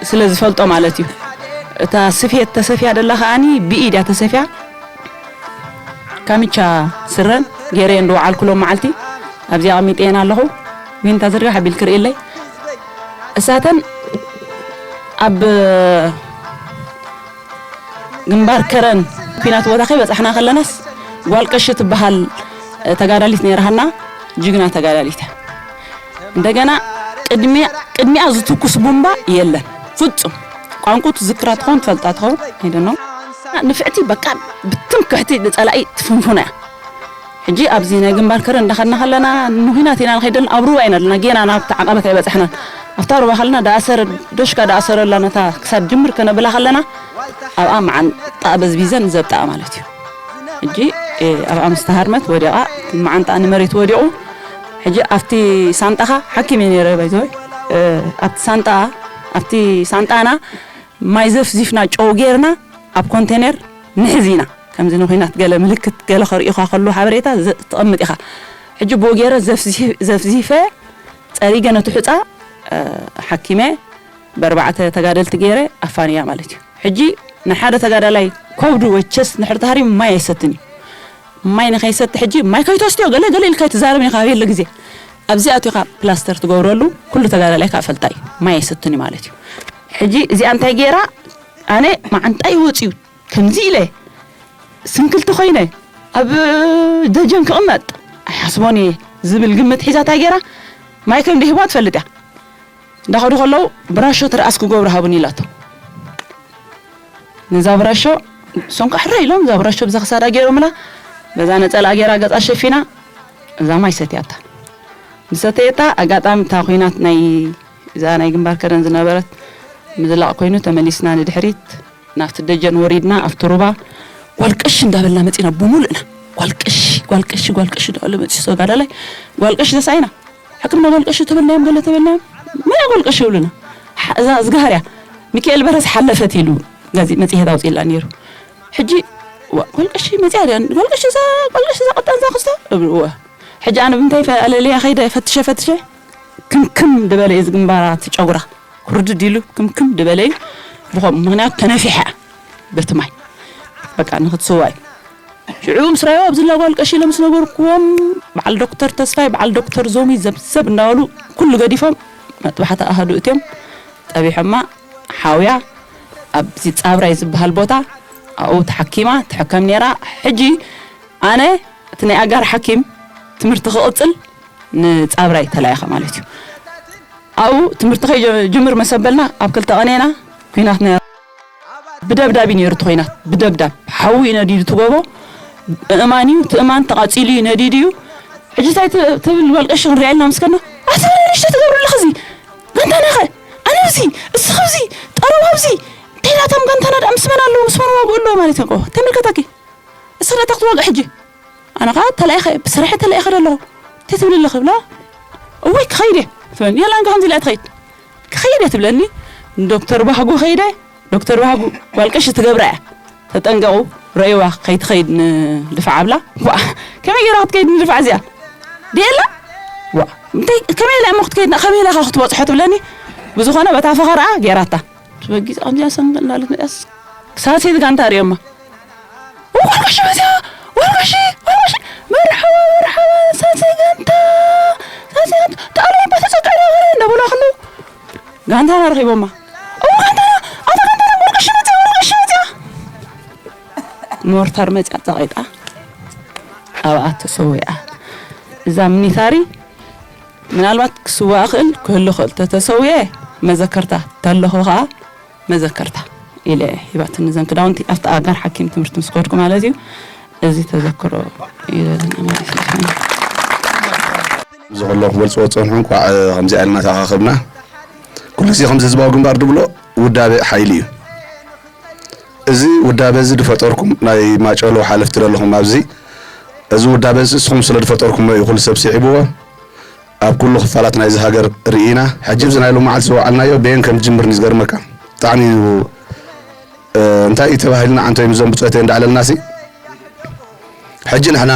ስለ ዝፈልጦ ማለት እዩ። እታ ስፌት ተሰፍያ ደላ ከዓኒ ብኢድ እያ ተሰፍያ። ካምቻ ስረን ገይረየን ዝወዓልኩሎም መዓልቲ ኣብዚኣ ኣቐሚጠየን ኣለኹ። ዊንታ ዝርጋሕ ኣቢልኪ ርእየለይ። እሳተን ኣብ ግንባር ከረን ኲናት ቦታ ከይበጻሕና ከለናስ ጓል ቀሺ ትበሃል ተጋዳሊት ነይራሃና፣ ጅግና ተጋዳሊት እያ። እንደገና ቅድሚኣ ዝትኩስ ቡምባ የለን ፍጹም። ቋንቋ ትዝክራ ትኸውን ትፈልጣ ትኸውን ኣይደኖ። ንፍዕቲ በቃ ብትምክሕቲ ንጸላኢ ትፍንፉና እያ። ሕጂ ኣብዚ ናይ ግንባር ከረን እንዳኸድና ከለና ንኹናት ኢና ንኸይድ ዘለና ኣብ ሩባ ኢና ዘለና ጌና ናብቲ ዓቐበት ኣይበጻሕናን። ኣብታ ሩባ ከለና ዳእሰረ ዶሽካ ዳእሰረላ ነታ ክሳድ ጅምር ከነብላ ከለና ኣብኣ መዓንጣ በዝቢዘን ዘብጣኣ ማለት እዩ። ሕጂ ኣብኣ ምስ ተሃርመት ወዲቓ መዓንጣ ንመሬት ወዲቑ ሕጂ ኣብቲ ሳንጣኻ ሓኪም እየ ነይረ ባይዘወይ ኣብቲ ሳንጣ ኣብቲ ሳንጣና ማይ ዘፍዚፍና ጨው ጌርና ኣብ ኮንቴነር ንሕዝ ኢና። ከምዚ ንኹናት ገለ ምልክት ገለ ከርእዩኻ ከለዉ ሓበሬታ ተቐምጥ ኢኻ። ሕጂ ብኡ ገይረ ዘፍዚፈ ጸሪገ ነቲ ሑጻ ሓኪመ ብኣርባዕተ ተጋደልቲ ገይረ ኣፋንያ ማለት እዩ። ሕጂ ንሓደ ተጋዳላይ ከብዱ ወይ ቸስት ንድሕር ተሃሪሙ ማይ ኣይሰትን እዩ። ማይ ንኸይሰቲ ሕጂ ማይ ከይተስትዮ ገለ ገለ ኢልካ ኣይትዛረብን ኢኻ ኣበየለ ግዜ ኣብዚ ኣትዩኻ ፕላስተር ትገብረሉ ኩሉ ተጋዳላይ ከዓ ፈልጣ እዩ ማይ ኣይሰትን እዩ ማለት እዩ። ሕጂ እዚኣ እንታይ ገይራ ኣነ መዓንጣይ ወፂኡ ከምዚ ኢለ ስንክልቲ ኮይነ ኣብ ደጀን ክቕመጥ ኣይሓስቦን እየ ዝብል ግምት ሒዛ እንታይ ገይራ ማይ ከም ደሂብዋ ትፈልጥ እያ። እንዳኸዱ ከለዉ ብራሾ ትርኣስ ክገብሩ ሃቡኒ ኢላቶ። ነዛ ብራሾ እሶም ከዓ ሕራይ ኢሎም እዛ ብራሾ ብዛ ክሳዳ ገይሮምላ በዛ ነፀላ ገይራ ገፃ ሸፊና እዛ ማይ ሰትያታ። ዝሰተየታ ኣጋጣሚ እታ ኹናት ናይ እዛ ናይ ግንባር ከረን ዝነበረት ምዝላቕ ኮይኑ ተመሊስና ንድሕሪት ናብቲ ደጀን ወሪድና ኣብቲ ሩባ ጓል ቀሺ እንዳበልና መፂና ብሙሉእና ጓል ቀሺ ጓል ቀሺ ጓል ቀሺ እንዳበለ መፂ ተጋዳላይ ጓል ቀሺ ተሳኢና ሕክምና ጓል ቀሺ ተበልናዮም ገለ ተበልናዮም መን እያ ጓል ቀሺ ይብሉና እዛ ዝጋሃርያ ሚካኤል በረስ ሓለፈት ኢሉ ጋዚ መፅሄት ኣውፅእላ ነይሩ ሕጂ ጓል ቀሺ መፅያ ድያ ጓል ቀሺ እዛ ጓል ቀሺ እዛ ቀጣን እዛ ክስቶ እብልዎ ሕጂ ኣነ ብምንታይ ኣለለያ ከይደ ፈትሸ ፈትሸ ክምክም ድበለ እዩ ዝግንባራ እቲ ጨጉራ ኩርድድ ኢሉ ክምክም ድበለ እዩ ብኸምኡ ምክንያቱ ተነፊሐ በቲ ማይ በቃ ንክትስዋ እዩ ሽዑ ምስ ራዮ ኣብዚ ላጓል ቀሺ ኢሎም ዝነበርኩዎም በዓል ዶክተር ተስፋይ በዓል ዶክተር ዞሚ ዘብዘብ እናበሉ ኩሉ ገዲፎም መጥባሕቲ ኣሃዱ እትዮም ጠቢሖማ ሓውያ ኣብዚ ጻብራይ ዝበሃል ቦታ ኣብኡ ተሓኪማ ትሕከም ነይራ ሕጂ ኣነ እቲ ናይ ኣጋር ሓኪም ትምህርቲ ክቕጽል ንጻብራይ ተላኢኸ ማለት እዩ ኣብኡ ትምህርቲ ከይጅምር መሰበልና ኣብ ክልተ ቀኔና ኩናት ነይራ ብደብዳብ እዩ ነይሩ እቲ ኩናት ብደብዳብ ሓዊ እዩ ነዲዱ እቲ ጎቦ እእማን እዩ እቲ እማን ተቓጺሉ እዩ ነዲዱ እዩ ሕጂ እንታይ ትብል ጓል ቀሺ ክንሪኣ ኢልና ምስ ከድና ኣቲ ንሽተ ትገብሩ ኣለኺ እዚ ጋንታና ኸ ኣነ ኣብዚ እስኺ ኣብዚ ጠረው ኣብዚ እንታይ ዳቶም ጋንታና ደኣ ምስ መን ኣለዉ ምስ መን ዋግኡ ኣለዉ ማለት እዩ ተመልከተኪ እሳ ደኣ ክትዋግእ ሕጂ ኣነ ኸዓ ተላኢኸ ብስራሐይ ተላኢኸ ዶ ኣለኹ እንታይ ትብሊ ኣለኺ ብላ እወይ ክኸይድ እየ ትብለኒ የላ እንካ ከምዚ ኢላ ትኸይድ ክኸይድ እየ ትብለኒ ንዶክተር ባህጉ ኸይደ ዶክተር ባህጉ ጓል ቀሺ ትገብራ እያ ተጠንቀቑ ረእይዋ ከይትኸይድ ንድፋዕ ኣብላ ዋ ከመይ ገይራ ክትከይድ ንድፋዕ እዚኣ ድየላ ዋ እንታይ ከመይ ኢላ እሞ ክትከይድ ከመይ ኢላ ክትበፅሖ ትብለኒ ብዝኾነ በታ ፈኸርኣ ገይራታ በጊፅ ከምዚኣ ሰንበል እናለት መፅያስ ክሳብ ሰይቲ ጋንታ ርእዮማ ወልቀሺ መፅያ ወልቀሺ ወልቀሺ መርሓባ መርሓባ ሳልሳይ ጋንታ ሳልሳይ ጋንታ ተኣለይ በተፀቀረ እንዳበሉ ከለዉ ጋንታና ረኺቦማ እው ጋንታና ኣታ ጋንታና ወልቀሺ መፅያ ሞርታር መፅያ ፀቒጣ ኣብኣ ተሰዊኣ። እዛ ሚኒታሪ ምናልባት ክስዋእ ክእል ክህሉ ክእል፣ ተተሰውየ መዘከርታ ተለኹ ከዓ መዘከርታ ኢለ ሂባትኒ። እዘን ክዳውንቲ ኣብቲ ኣጋር ሓኪም ትምህርቲ ምስ ከድኩ ማለት እዩ። እዚ ተዘክሮ እዩ ዘለና ማለት እዩ። እዚ ከሎ ክገልፅዎ ዝፀንሑ እንኳዕ ከምዚኣ ኢልና ተኣኻኸብና። ኩሉ ግዜ ከምዚ ህዝባዊ ግንባር ድብሎ ውዳበ ሓይሊ እዩ። እዚ ውዳበ እዚ ድፈጠርኩም ናይ ማጨሎ ሓለፍቲ ዘለኹም ኣብዚ፣ እዚ ውዳበ እዚ እስኹም ስለ ድፈጠርኩሞ እዩ ኩሉ ሰብ ስዒብዎ። ኣብ ኩሉ ክፋላት ናይዚ ሃገር ርኢና። ሕጂ ኣብዚ ናይ ሎማዓልቲ ዝወዓልናዮ በየን ከም ዝጅምር እዩ ዝገርመካ። ብጣዕሚ እዩ እንታይ እዩ ተባሂልና ዓንቶ እዩ ምዞም ብፆተ እንዳዕለልናሲ ሕጂ ንሕና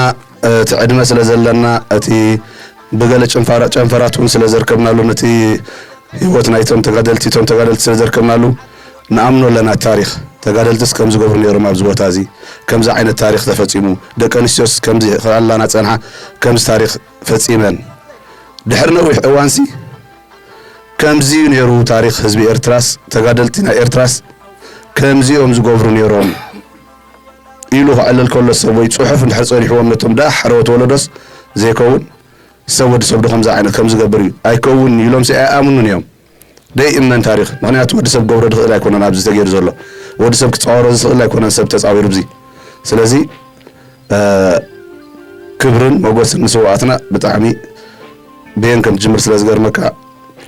እቲ ዕድመ ስለ ዘለና እቲ ብገለ ጨንፈራት እውን ስለ ዘርከብናሉ ነቲ ህይወት ናይቶም ተጋደልቲ እቶም ተጋደልቲ ስለ ዘርከብናሉ ንኣምኖ ኣለና። ታሪኽ ተጋደልትስ ከም ዝገብሩ ነይሮም ኣብዚ ቦታ እዚ ከምዚ ዓይነት ታሪኽ ተፈፂሙ ደቂ ኣንስትዮስ ከምዚ ክላላና ፀንሓ ከምዚ ታሪኽ ፈፂመን ድሕሪ ነዊሕ እዋንሲ ከምዚ እዩ ነይሩ ታሪኽ ህዝቢ ኤርትራስ ተጋደልቲ ናይ ኤርትራስ ከምዚ እዮም ዝገብሩ ነይሮም ኢሉ ክዕልል ከሎ ሰብ ወይ ፅሑፍ እንድሕር ፀኒሕዎም ነቶም ዳሕረዎት ወለዶስ ዘይከውን ሰብ ወዲ ሰብ ዶ ከምዚ ዓይነት ከም ዝገብር እዩ ኣይከውን ኢሎም ሲ ኣይኣምኑን እዮም ደይ እመን ታሪኽ ምክንያቱ ወዲ ሰብ ክገብሮ ድኽእል ኣይኮነን ኣብዚ ተገይሩ ዘሎ ወዲ ሰብ ክፃወሮ ዝኽእል ኣይኮነን ሰብ ተፃዊሩ ብዚ ስለዚ ክብርን ሞጎስን ንስውኣትና ብጣዕሚ ብየን ከም ትጅምር ስለ ዝገርመካ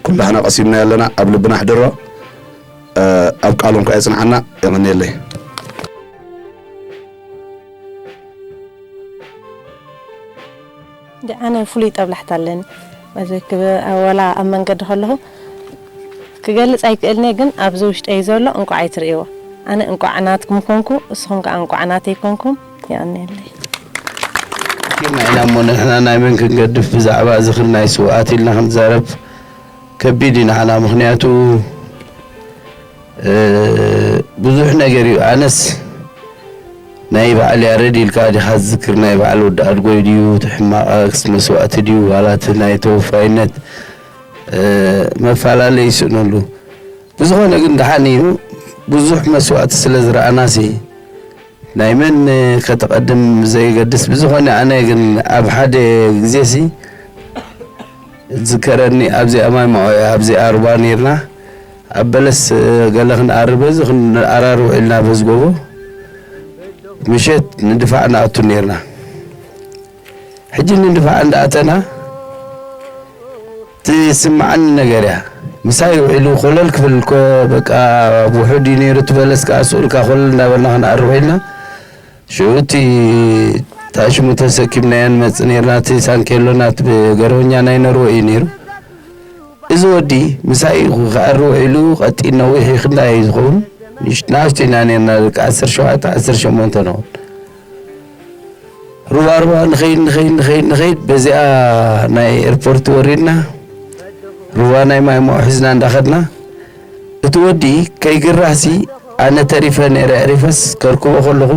ኩላህና ቀሲምና ኣለና ኣብ ልብና ኣሕድሮ ኣብ ቃሎም ከኣ የጽንዓና የቐንየለይ። ኣነ ፍሉይ ጠብላሕታ ኣለኒ። መዘክብ ወላ ኣብ መንገዲ ከለኹ ክገልጽ ኣይክእልን እየ፣ ግን ኣብዚ ውሽጠይ ዘሎ እንቋዕ ኣይትርእይዎ። ኣነ እንቋዕ ናትኩም ኮንኩ፣ እስኹም ከኣ እንቋዕ ናተይ ኮንኩም። የቐንየለይ። ኪርና ኢና እሞ ንሕና ናይ መን ክንገድፍ ብዛዕባ እዚ ክንናይ ስውኣት ኢልና ክንዛረብ ከቢድ እዩ ንዓና። ምኽንያቱ ብዙሕ ነገር እዩ። ኣነስ ናይ በዓል ያረድ ኢልካ ዲኻ ዝዝክር? ናይ በዓል ወዲ ኣድጎይ ድዩ? እቲ ሕማቕ ኣክስ መስዋእቲ ድዩ? ዋላ እቲ ናይ ተወፋይነት መፈላለ ይስእነሉ። ብዝኾነ ግን ደሓን እዩ። ብዙሕ መስዋእቲ ስለ ዝረኣናሲ ናይ መን ከተቐድም ብዘየገድስ፣ ብዝኾነ ኣነ ግን ኣብ ሓደ ግዜሲ ዝከረኒ ኣብዚኣ ማይ ማኦያ ኣብዚኣ ሩባ ነይርና ኣብ በለስ ገለ ክንኣርብ በዚ ክንኣራርብ ውዒልና በዚ ጎቦ ምሸት ንድፋዕ ንኣቱ ነይርና። ሕጂ ንድፋዕ እንዳኣተና ትስምዓኒ ነገር እያ። ምሳይ ውዒሉ ኮለል ክብል እኮ በቃ ውሑድ እዩ ነይሩ እቲ በለስ ከዓ ስኡልካ ኮለል እንዳበልና ክንኣርብ ውዒልና። ሽዑ እቲ ታሽሙ ተሰኪምናዮ ንመፅእ ነይርና። እቲ ሳንኬሎ ናት ገረወኛ ናይ ነርወ እዩ ነይሩ። እዚ ወዲ ምሳይ ክኣሪ ውዒሉ ቀጢን ነዊሕ እዩ ክንደይ እዩ ዝኸውን ንእሽቶ ኢና ነርና ደቂ ዓሰርተ ሸውዓተ ዓሰርተ ሸሞንተ ንኸውን ሩባ ሩባ ንኸይድ ንኸይድ ንኸይድ ንኸይድ በዚኣ ናይ ኤርፖርት ወሪድና ሩባ ናይ ማይ ማኦ ሒዝና እንዳኸድና እቲ ወዲ ከይግራህሲ ኣነ ተሪፈ ነይረ ዕሪፈስ ከርክቦ ከለኹ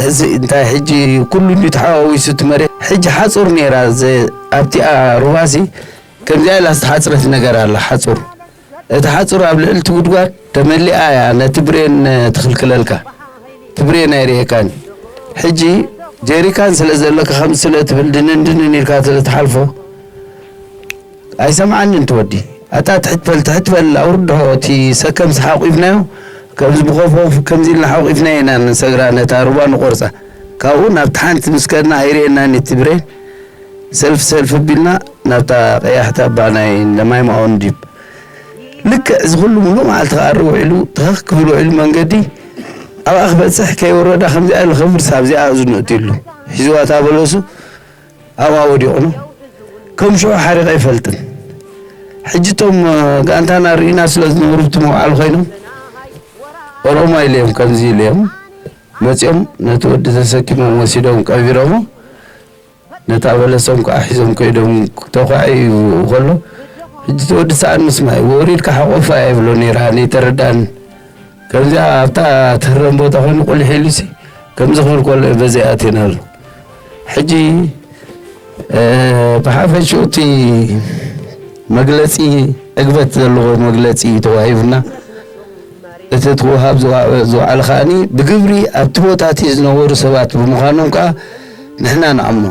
እዚ እንታይ ሕጂ ኩሉ እንዲ ተሓዋዊሱ እቲ መሬት ሕጂ ሓፁር ነይራ ኣብቲኣ ሩባሲ ከምዚኣ ኢላ ዝተሓፅረት ነገር ኣላ ሓፁር እቲ ሓፁር ኣብ ልዕሊ እቲ ጉድጓድ ተመሊኣ እያ ነቲ ብሬን ትኽልክለልካ እቲ ብሬን ኣይርእየካን ሕጂ ጀሪካን ስለ ዘለካ ከም ስለ ትብል ድንን ድንን ኢልካ ስለ ትሓልፎ ኣይሰምዓንን እቲ ወዲ ኣታ ትሕት በል ትሕት በል ኣውርድሖ እቲ ሰከምስ ሓቂፍናዮ ከምዚ ብኸፎ ከምዚ ኢልና ሓቂፍናዮ ኢና ንሰግራ ነታ ሩባ ንቆርፃ ካብኡ ናብቲ ሓንቲ ምስ ከድና ኣይርእየናን እቲ ብሬን ሰልፍ ሰልፍ ኣቢልና ናብታ ቀያሕቲ ኣባ ናይ ለማይ ማኦን ዲብ ልክዕ እዚ ኩሉ ሙሉእ መዓልቲ ክኣሪ ውዒሉ ተኸኽ ክብል ውዒሉ መንገዲ ኣብኣ ክበፅሕ ከይወረዳ ከምዚኣ ኢሉ ከፍርስ ኣብዚኣ እዝኑ እትይሉ ሒዝዋ እታ በለሱ ኣብኣ ወዲቑ ነው። ከም ሽዑ ሓሪቐ ኣይፈልጥን። ሕጂ እቶም ጋንታና ርኢና ስለ ዝነበሩ ብቲ መውዓል ኮይኖም ኦሮማይ ኢለዮም ከምዚ ኢለዮም መፂኦም ነቲ ወዲ ተሰኪሞም ወሲዶም ቀቢሮሞ ነታ በለሶም ከዓ ሒዞም ከይዶም ተኳዒ ከሎ ሕጂ እቲ ወዲ ሰኣን ምስማይ ወሪድካ ሓቆፋ እያ ይብሎ ነይራ ነይተረዳን ከምዚኣ ኣብታ ትህረም ቦታ ኮይኑ ቁሊሕ ኢሉሲ ከምዚ ክብል ከሎ በዚ ኣቴናሉ ሕጂ ብሓፈሽኡ እቲ መግለፂ ዕግበት ዘለዎ መግለፂ እዩ ተዋሂቡና እቲ እቲ ወሃብ ዝዋ-፣ ዝወዓለ ከኣኒ ብግብሪ ኣብቲ ቦታ እቲ ዝነበሩ ሰባት ብምዃኖም ከኣ ንሕና ንኣምኖ።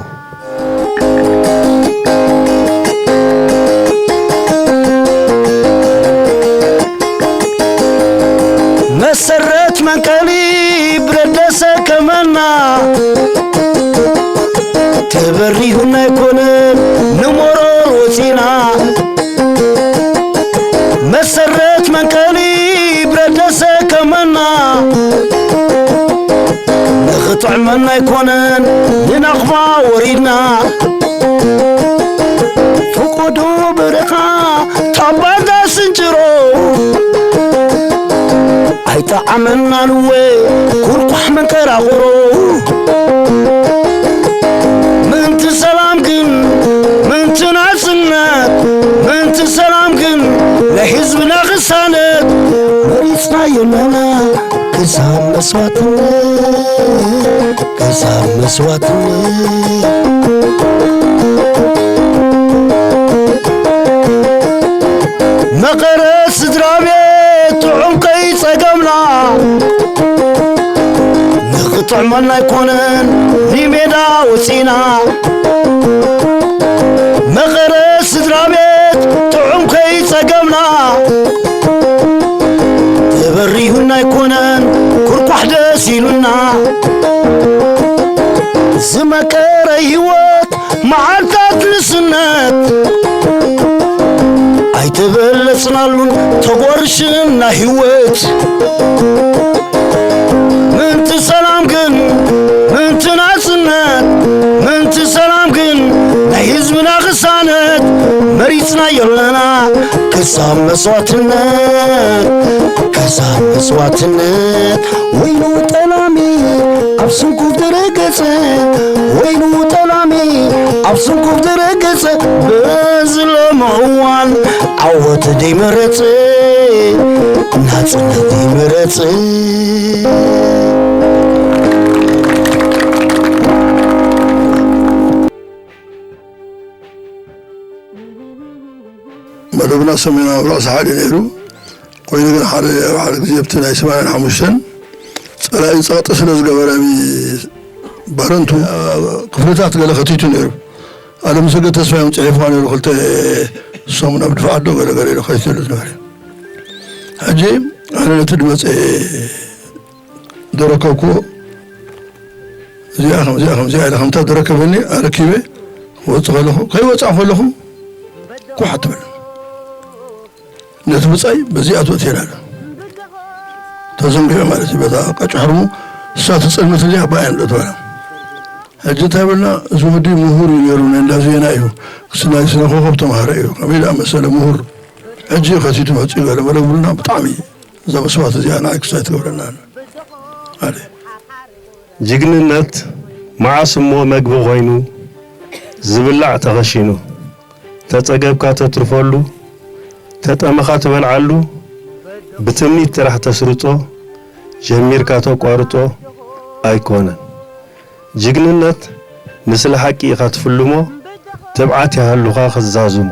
መሰረት መንቀሊ ብረደሰ ከመና ተበሪሁና ኣይኮነን ንሞሮር ወፂና። መሰረት መንቀሊ ብረደሰ ከመና ንኽጥዕመና ኣይኮነን ንናቕፋ ወሪድና። ፈቆዶ በረኻ ታባዛ ስንጭሮ ኣይጠዓመናን እወ ኩርኳሕ መንቀራቕሮ። ምእንቲ ሰላም ግን ምእንቲ ናጽነት ምእንቲ ሰላም ግን ናይ ህዝብና ክሳነት መሪጽናዮ ኣለና ክሳብ መስዋዕትነት ክሳብ መስዋዕትነት። መቐረ ስድራ ቤት ጥዑም ከይጸገምና ንኽጥዕመና ኣይኮነን ንሜዳ ወጺና። መቐረ ስድራ ቤት ጥዑም ከይጸገምና ተበሪሁና ኣይኮነን ኩርኳሕ ደስ ኢሉና። ዝመቀረ ህይወት መዓልታት ንስነት ኣይተበለጽናሉን ተጓርሽና ህይወት። ምንቲ ሰላም ግን ምንቲ ናጽነት ምንቲ ሰላም ግን ናይ ህዝብና ክሳነት መሪጽናዮ ኣለና ክሳብ መስዋዕትነት ክሳብ መስዋዕትነት። ወይኑ ጠላሚ ኣብ ስንኩፍ ደረገጸ ወይኑ ጠላሚ ኣብ ስንኩፍ ደረገጸ። በዚ ሎሚ እዋን ዓወት ደይመረጸ ናጽነት ደይመረጸ። መደብና ሰሜናዊ ራእሲ ሓዲ ነይሩ። ኮይኑ ግን ሓደ ኣብ ሓደ ግዜ ኣብቲ ናይ ሰማንያን ሓሙሽተን ጸላኢ ጸቕጢ ስለ ዝገበረ ባረንቱ ክፍልታት ገለ ከቲቱ ነይሩ። ኣለምሰገድ ተስፋዮም ጽሒፍዋ ነይሩ። ክልተ ሰሙን ኣብ ድፋዓት ዶ ገለ ገለ ኢሉ ከቲቱ ዝነበረ። ሕጂ ኣነ ነቲ ድመጸ ደረከብኩዎ። እዚኣ ከም እዚኣ ከም እዚኣ ኢለ ከምታ ደረከበኒ ኣረኪበ ክወጽእ ከለኹ፣ ከይወጻእ ከለኹ ኳሕ ትብል። ነቲ ብጻይ በዚኣ ትወጽእ ኢላ ኣላ። ተዘንጊዑ ማለት እዩ። በታ ቀጭ ሕርሙ እሳ ትጽልምት እዚኣ ብኣያ ንዶ ትበላ። ሕጂ እንታይ በልና፣ እዚ ወዲ ምሁር እዩ ነይሩ፣ ናይ እንዳ ዜና እዩ፣ ናይ ስነ ኮኸብ ተማሃረ እዩ፣ ከመይ ደኣ መሰለ ምሁር። ሕጂ ከቲቱ መጺኡ ገለ መለ ብሉና፣ ብጣዕሚ እዛ መስዋዕት እዚኣ ንዓይ ክስታይ ትገብረና ኣለ። ኣለ። ጅግንነት መዓስ እሞ መግቢ ኮይኑ፣ ዝብላዕ ተኸሺኑ፣ ተጸገብካ ተትርፈሉ፣ ተጠመኻ ትበልዓሉ፣ ብትምኒት ጥራሕ ተስርጾ፣ ጀሚርካ ተቋርጾ ኣይኮነን። ጅግንነት ንስለ ሓቂ ኢኻ ትፍልሞ፣ ትብዓት ይሃሉኻ ክትዛዝሞ።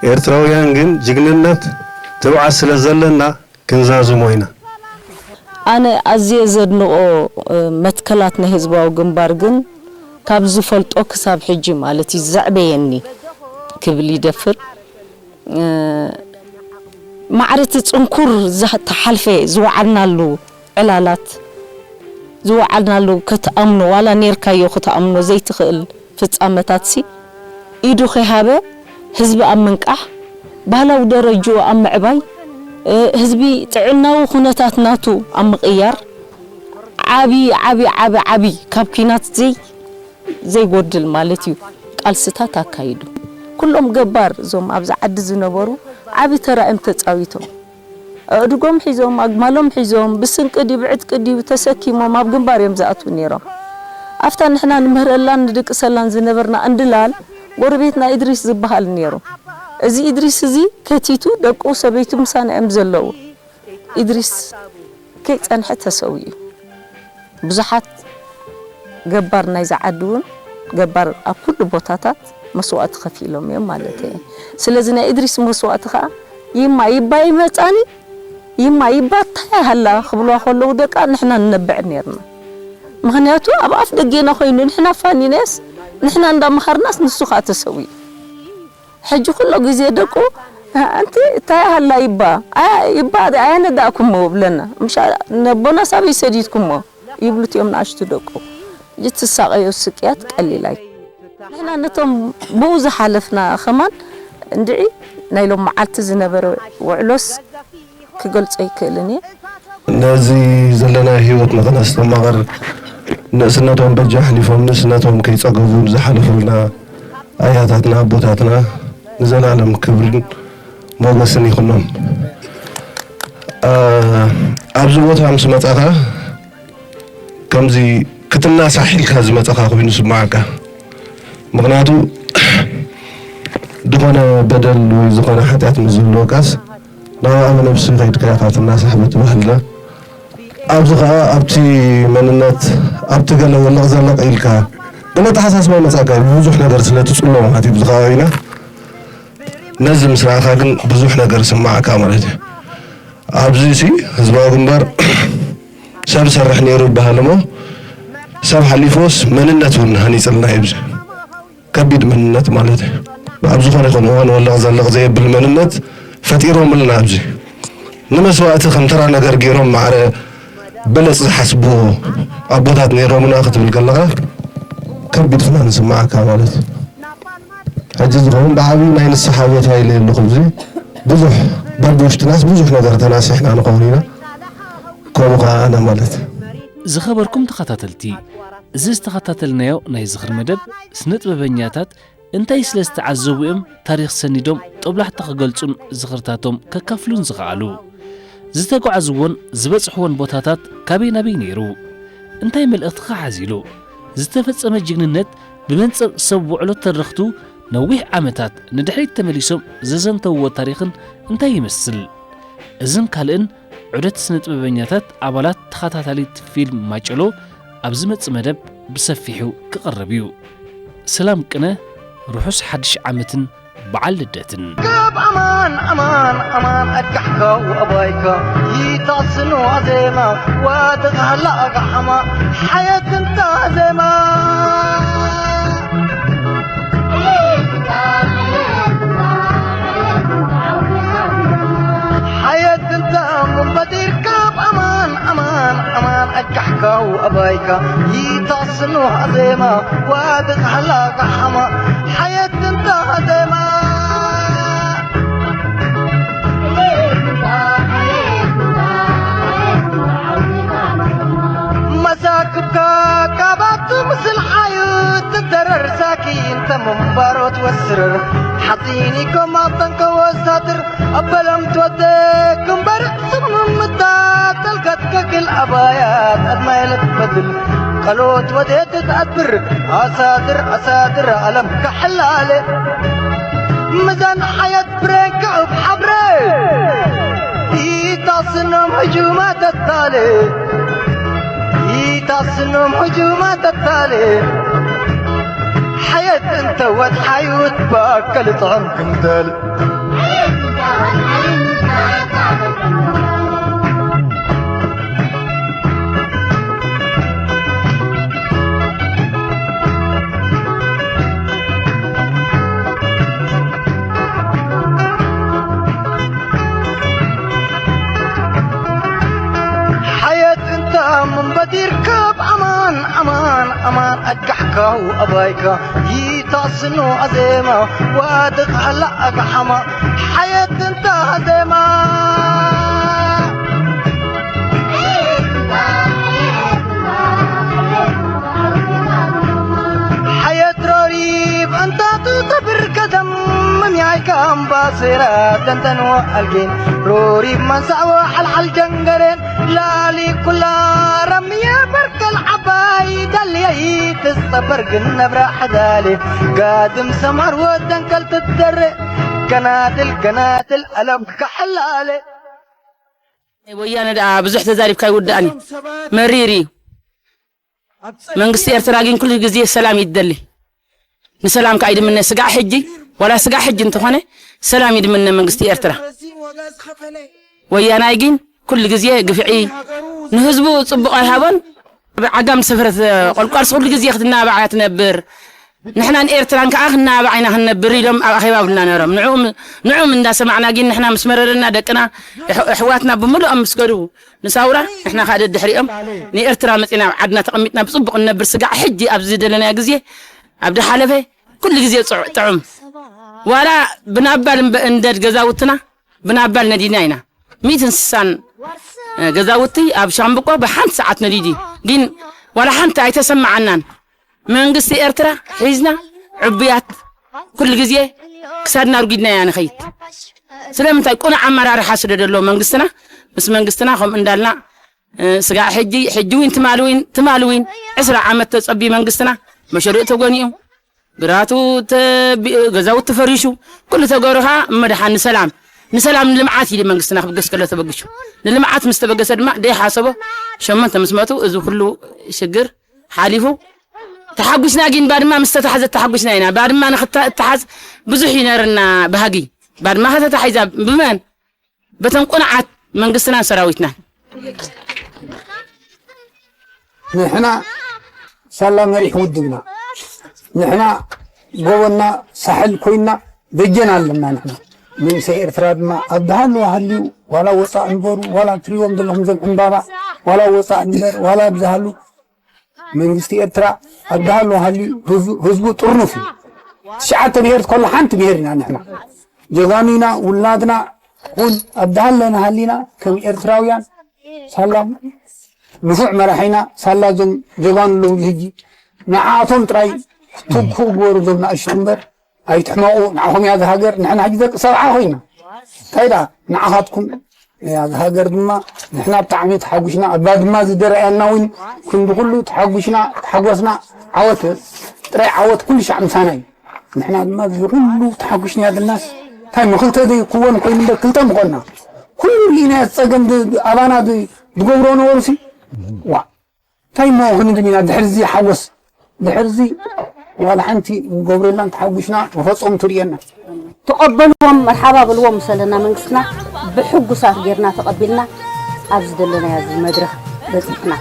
ኤርትራውያን ግን ጅግንነት ትብዓት ስለ ዘለና ክንዛዝሞ ኢና። ኣነ ኣዝየ ዘድንቖ፣ እ፣ መትከላት ናይ ህዝባዊ ግንባር ግን ካብ ዝፈልጦ ክሳብ ሕጂ ማለት እዩ ዘዕበየኒ ክብል ይደፍር። እ፣ ማዕረ እቲ ጽንኩር ዝተሓልፈ ዝወዓልናሉ ዕላላት፣ ዝወዓልናሉ ክትኣምኖ፣ ዋላ ኔርካዮ ክትኣምኖ ዘይትኽእል ፍጻመታትሲ ኢዱ ከይሃበ ህዝቢ ኣብ ምንቃሕ፣ ባህላዊ ደረጅኡ ኣብ ምዕባይ፣ እ፣ ህዝቢ ጥዕናዊ ኩነታት ናቱ ኣብ ምቕያር ዓቢ፣ ዓቢ፣ ዓቢ፣ ዓቢ ካብ ኲናት ዘይ-፣ ዘይጎድል ማለት እዩ ቃልስታት ኣካይዱ። ኩሎም ገባር እዞም ኣብዚ ዓዲ ዝነበሩ ዓቢ ተራ እዮም ተጻዊቶም። ኣእዱጎም ሒዞም፣ ኣግማሎም ሒዞም፣ ብስንቂ ድዩ ብዕጥቂ ድዩ ተሰኪሞም ኣብ ግንባር እዮም ዝኣትዉ ነይሮም። ኣብታ ንሕና ንምህረላን ንድቅሰላን ዝነበርና እንድላል፣ ጎረቤትና ኢድሪስ ዝበሃል ነይሩ። እዚ ኢድሪስ እዚ ከቲቱ፣ ደቁ ሰበይቱ ምሳና እዮም ዘለዉ። ኢድሪስ ከይጸንሐ ተሰዊኡ። ብዙሓት ገባር ናይዚ ዓዲ እውን ገባር ኣብ ኩሉ ቦታታት መስዋእቲ ከፊሎም እዮም ማለት እየ። ስለዚ ናይ እድሪስ መስዋእቲ ከዓ ይማ ይባ ይመፃኒ ይማ ይባ እንታይ ሃላ ክብልዋ ከለዉ ደቃ ንሕና ንነብዕ ነርና። ምኽንያቱ ኣብ ኣፍ ደጌና ኮይኑ ንሕና ፋኒናስ ንሕና እንዳመሃርናስ ንሱ ከዓ ተሰዊኡ። ሕጂ ኩሎ ግዜ ደቁ ኣንቲ እንታይ ሃላ ይባ ይባ ኣየነዳእኩሞ ብለና ምሻ ነቦናስ ኣበይ ሰዲድኩሞ ይብሉ እዮም ንኣሽቱ ደቁ። ሕጂ ትሳቐዮ ስቅያት ቀሊል ኣይ ንሕና ነቶም ብኡ ዝሓለፍና ከማን እንድዒ ናይ ሎም መዓልቲ ዝነበረ ውዕሎስ ክገልጾ ኣይክእልን እየ። ነዚ ዘለና ህይወት ንኽነስተማቕር ንእስነቶም በጃ ኣሕሊፎም ንእስነቶም ከይጸገቡ ንዝሓለፉልና ኣያታትና ኣቦታትና ንዘላለም ክብርን ሞገስን ይኹኖም። ኣብዚ ቦታ ምስ መጻኻ ከምዚ ክትናሳሕ ኢልካ ዝመጻኻ ኮይኑ ይስምዓካ። ምኽንያቱ ዝኾነ በደል ወይ ዝኾነ ሓጢኣት ምስ ዝህልወካስ ናብኣ ብነብሲ ከይድካ ኢኻ ትናሳሕ በቲ ባህልና። ኣብዚ ኸኣ ኣብቲ መንነት ኣብቲ ገለ ወለቕ ዘለቕ ኢልካ ገለ ኣተሓሳስባ ይመጻካ እዩ። ብዙሕ ነገር ስለ ትጽሎ ማለት እዩ ኣብዚ ከባቢና። ነዚ ምስ ረኣኻ ግን ብዙሕ ነገር ይስምዓካ ማለት እዩ። ኣብዚ ሲ ህዝባዊ ግንባር ሰብ ዝሰርሕ ነይሩ ይበሃል እሞ ሰብ ሓሊፉስ መንነት እውን ሃኒፅልና እዩ። ኣብዚ ከቢድ መንነት ማለት እዩ። ኣብ ዝኾነ ይኹን እዋን ወለቕ ዘለቕ ዘየብል መንነት ፈጢሮምልና ኣብዚ ንመስዋእቲ ከም ተራ ነገር ገይሮም ማዕረ በለፅ ዝሓስብዎ ኣቦታት ነይሮምና ክትብል ከለኻ ከቢድ ፍናን ዝስምዓካ ማለት እዩ። ሕጂ ዝኸውን ብዓብዩ ናይ ንስሓ ቦታ ኢለ ኣለኹ። እዚ ብዙሕ በብውሽጥናስ ብዙሕ ነገር ተናሲሕና ንኸውን ኢና። ከምኡ ከዓ ኣነ ማለት ዝኸበርኩም ተኸታተልቲ፣ እዚ ዝተኸታተልናዮ ናይ ዝኽሪ መደብ፣ ስነ ጥበበኛታት እንታይ ስለ ዝተዓዘቡ እዮም ታሪኽ ሰኒዶም ጦብላሕታ ክገልጹን ዝኽርታቶም ከካፍሉን ዝኸኣሉ? ዝተጓዕዝዎን ዝበጽሕዎን ቦታታት ካበይ ናበይ ነይሩ? እንታይ መልእኽቲ ከ ሓዚሉ? ዝተፈጸመ ጅግንነት ብመንጽር ሰብ ውዕሎ ተረኽቱ ነዊሕ ዓመታት ንድሕሪት ተመሊሶም ዘዘንተውዎ ታሪኽን እንታይ ይመስል? እዝን ካልእን ዑደት ስነ ጥበበኛታት ኣባላት ተኸታታሊት ፊልም ማጨሎ ኣብ ዝመጽእ መደብ ብሰፊሑ ክቐርብ እዩ። ሰላም ቅነ፣ ርሑስ ሓድሽ ዓመትን በዓል ልደትን። ካብ ኣማን ኣማን ኣማን ኣጋሕካ ወኣባይካ ይታስኖ ኣዜማ ዋድቕ ሃላ ኣጋሓማ ሓየት እንታ ኣዜማ ሓየት እንታ እሞ በዲርካ ኣብ ኣማን ኣማን ኣማን ኣጋሕካ ወኣባይካ ይታስኖ ኣዜማ ዋድቕ ሃላ ኣጋሓማ ሓየት እንታ ኣዜማ መሳክብካ ካብ ኣቱ ምስል ሓዩ ትደረር ሳኪን ተምንባሮ ትወስርር ሓፂን ኢኮም ኣብ ጠንቀ ወሳትር ኣበለም ትወደ ክምበር ስምምታ ተልከት ከክል ኣባያት ኣድማይለት በድል ቀሎት ወዴት ትኣድብር ኣሳድር ኣሳድር ኣለም ከሕላለ ምዘን ሓየት ብሬን ክዕብ ሓብረ ኢታስኖም ህጁማ ተታለ ኢታስኖም ህጁማ ተታለ ሓየት እንተ ወድሓዩት ባከል ጥዕም ክንደል ሓየት እንታ ምንበዲር ካብ ኣማን ኣማን ኣማን ኣጋሕካው ኣባይካ ይታስኖ ኣዜማ ዋድቕ ሃላ ኣጋሓማ ሓየት እንታ ኣዜማ ሓየት ሮሪብ እንታቱ ተብር ከደም ምምያይካ ኣምባሴራ ደንደንዎ ኣልጌን ሮሪብ መንሳዕዎ ሓልሓል ጀንገሬን ላሊ ኩላ ረምየ በርከል ዓባይ ደልየይ ትጸበር ግን ነብራ ሓዳሌ ጋድም ሰማር ወደንከል ትደረ ገናድል ገናድል ኣለም ከሐላለ ናይ ወያነ ደኣ ብዙሕ ተዛሪብካ ይውዳእን እዩ። መሪር እዩ። መንግስቲ ኤርትራ ግን ኩሉ ግዜ ሰላም ይደሊ። ንሰላም ከኣ ይድምነ ስጋዕ ሕጂ ዋላ ስጋዕ ሕጂ እንተኾነ ሰላም ይድምነ መንግስቲ ኤርትራ። ወያናይ ግን ኩሉ ግዜ ግፍዒ ንህዝቡ ጽቡቕ ኣይሃቦን። ዓጋም ሰፈረት ቆልቋልስ ኩሉ ግዜ ክትናባዕ እያ ትነብር። ንሕና ንኤርትራን ከኣ ክናባዕ ኢና ክንነብር ኢሎም ኣብ ኣኼባ ብልና ነሮም። ንዕኡም ንዕኡም እንዳሰማዕና ግን ንሕና ምስ መረረና ደቅና ኣሕ- ኣሕዋትና ብምሉኦም ምስ ገዱ ንሳውራ ንሕና ከኣ ደድሕሪኦም ንኤርትራ መጺና ኣብ ዓድና ተቐሚጥና ብጽቡቕ ንነብር ስጋዕ ሕጂ ኣብዚ ዘለናዮ ግዜ ኣብ ድሓለፈ ኩሉ ግዜ ጽዑ- ጥዑም ዋላ ብናባል እምበ- እንደድ ገዛውትና ብናባል ነዲና ኢና። ሚእትን ስሳን ገዛውቲ ኣብ ሻምብቆ ብሓንቲ ሰዓት ነዲዲ ግን ዋላ ሓንቲ ኣይተሰማዓናን። መንግስቲ ኤርትራ ሒዝና ዕቡያት ኩሉ ግዜ ክሳድና ርጊድና ኢና ንኸይድ። ስለምንታይ ቁኑዕ ኣመራርሓ ስለ ደሎ መንግስትና ምስ መንግስትና ከምኡ እንዳልና ስጋዕ ሕጂ ሕጂ ዊን ትማሊ ዊን ትማሊ ዊን ዕስራ ዓመት ተጸቢ መንግስትና መሸርኡ ተጎኒኡ ግራቱ ተቢ- ገዛውቲ ተፈሪሹ ኩሉ ተገሩ ኸዓ እመድሓን ንሰላም ንሰላም ንልምዓት ኢሉ መንግስትና ክብገስ ከሎ ተበግሹ ንልምዓት ምስ ተበገሰ ድማ ደይሓሰቦ ሸመንተ ምስ መቱ እዚ ኩሉ ሽግር ሓሊፉ ተሓጒስና ግን ባድማ ምስ ተታሕዘ ተሓጒስና ኢና። ባድማ ንክትተሓዝ ብዙሕ ይነርና ባህጊ ባድማ ከተታሒዛ ብመን በተን ቁንዓት መንግስትናን ሰራዊትናን ንሕና ሳላ መሪሕ ውድብና ንሕና ጎቦና ሳሕል ኮይና ደጀን ኣለና ንሕና መንግስቲ ኤርትራ ድማ ኣብ ድሃለዋ ሃልዩ ዋላ ወፃእ ንበሩ ዋላ ትሪዎም ዘለኹም ዘም ዕምባባ ዋላ ወፃእ ንበር ዋላ ብዝሃሉ መንግስቲ ኤርትራ ኣብ ድሃለዋ ሃልዩ ህዝቡ ጥርኑፍ እዩ ትሽዓተ ብሄር ከሎ ሓንቲ ብሄር ኢና ንሕና ጀጋኑ ኢና ውላድና ኩን ኣብ ድሃለና ሃሊና ከም ኤርትራውያን ሳላ ንፉዕ መራሒና ሳላ እዞም ጀጋኑ ኣለዉ ሕጂ ንዓኣቶም ጥራይ ትኩ ግበሩ እዞም ንኣሽቱ እምበር ኣይትሕመቑ ንዓኹም እያ ዝሃገር ንሕና ሕጂ ደቂ ሰብዓ ኮይና እንታይ ደኣ ንዓኻትኩም እያ ዝሃገር ድማ ንሕና ብጣዕሚ ተሓጒስና ኣብ ባድማ ዝደረኣያና እውን ክንዲ ኩሉ ተሓጒስና ተሓጎስና ዓወት ጥራይ ዓወት ኩሉ ሻዕ ምሳና እዩ ንሕና ድማ እዚ ኩሉ ተሓጒስና ያድልናስ እንታይ ምኽልተ ደይ ክወን ኮይኑ እምበር ክልተ ምኾንና ኩሉ ርኢና ዝፀገም ኣባና ዝገብሮ ነበሩ ሲ ዋ እንታይ እሞ ክንብል ኢና ድሕሪ እዚ ሓጎስ ድሕሪ እዚ ዋላ ሓንቲ ንገብረላን ተሓጒስና ንፈፀሙ ትርእየና ተቐበልዎም መርሓባ በልዎም ምስ በለና መንግስትና ብሕጉሳት ጌርና ተቐቢልና ኣብዚ ዘለናዮ እዚ መድረኽ በፂሕና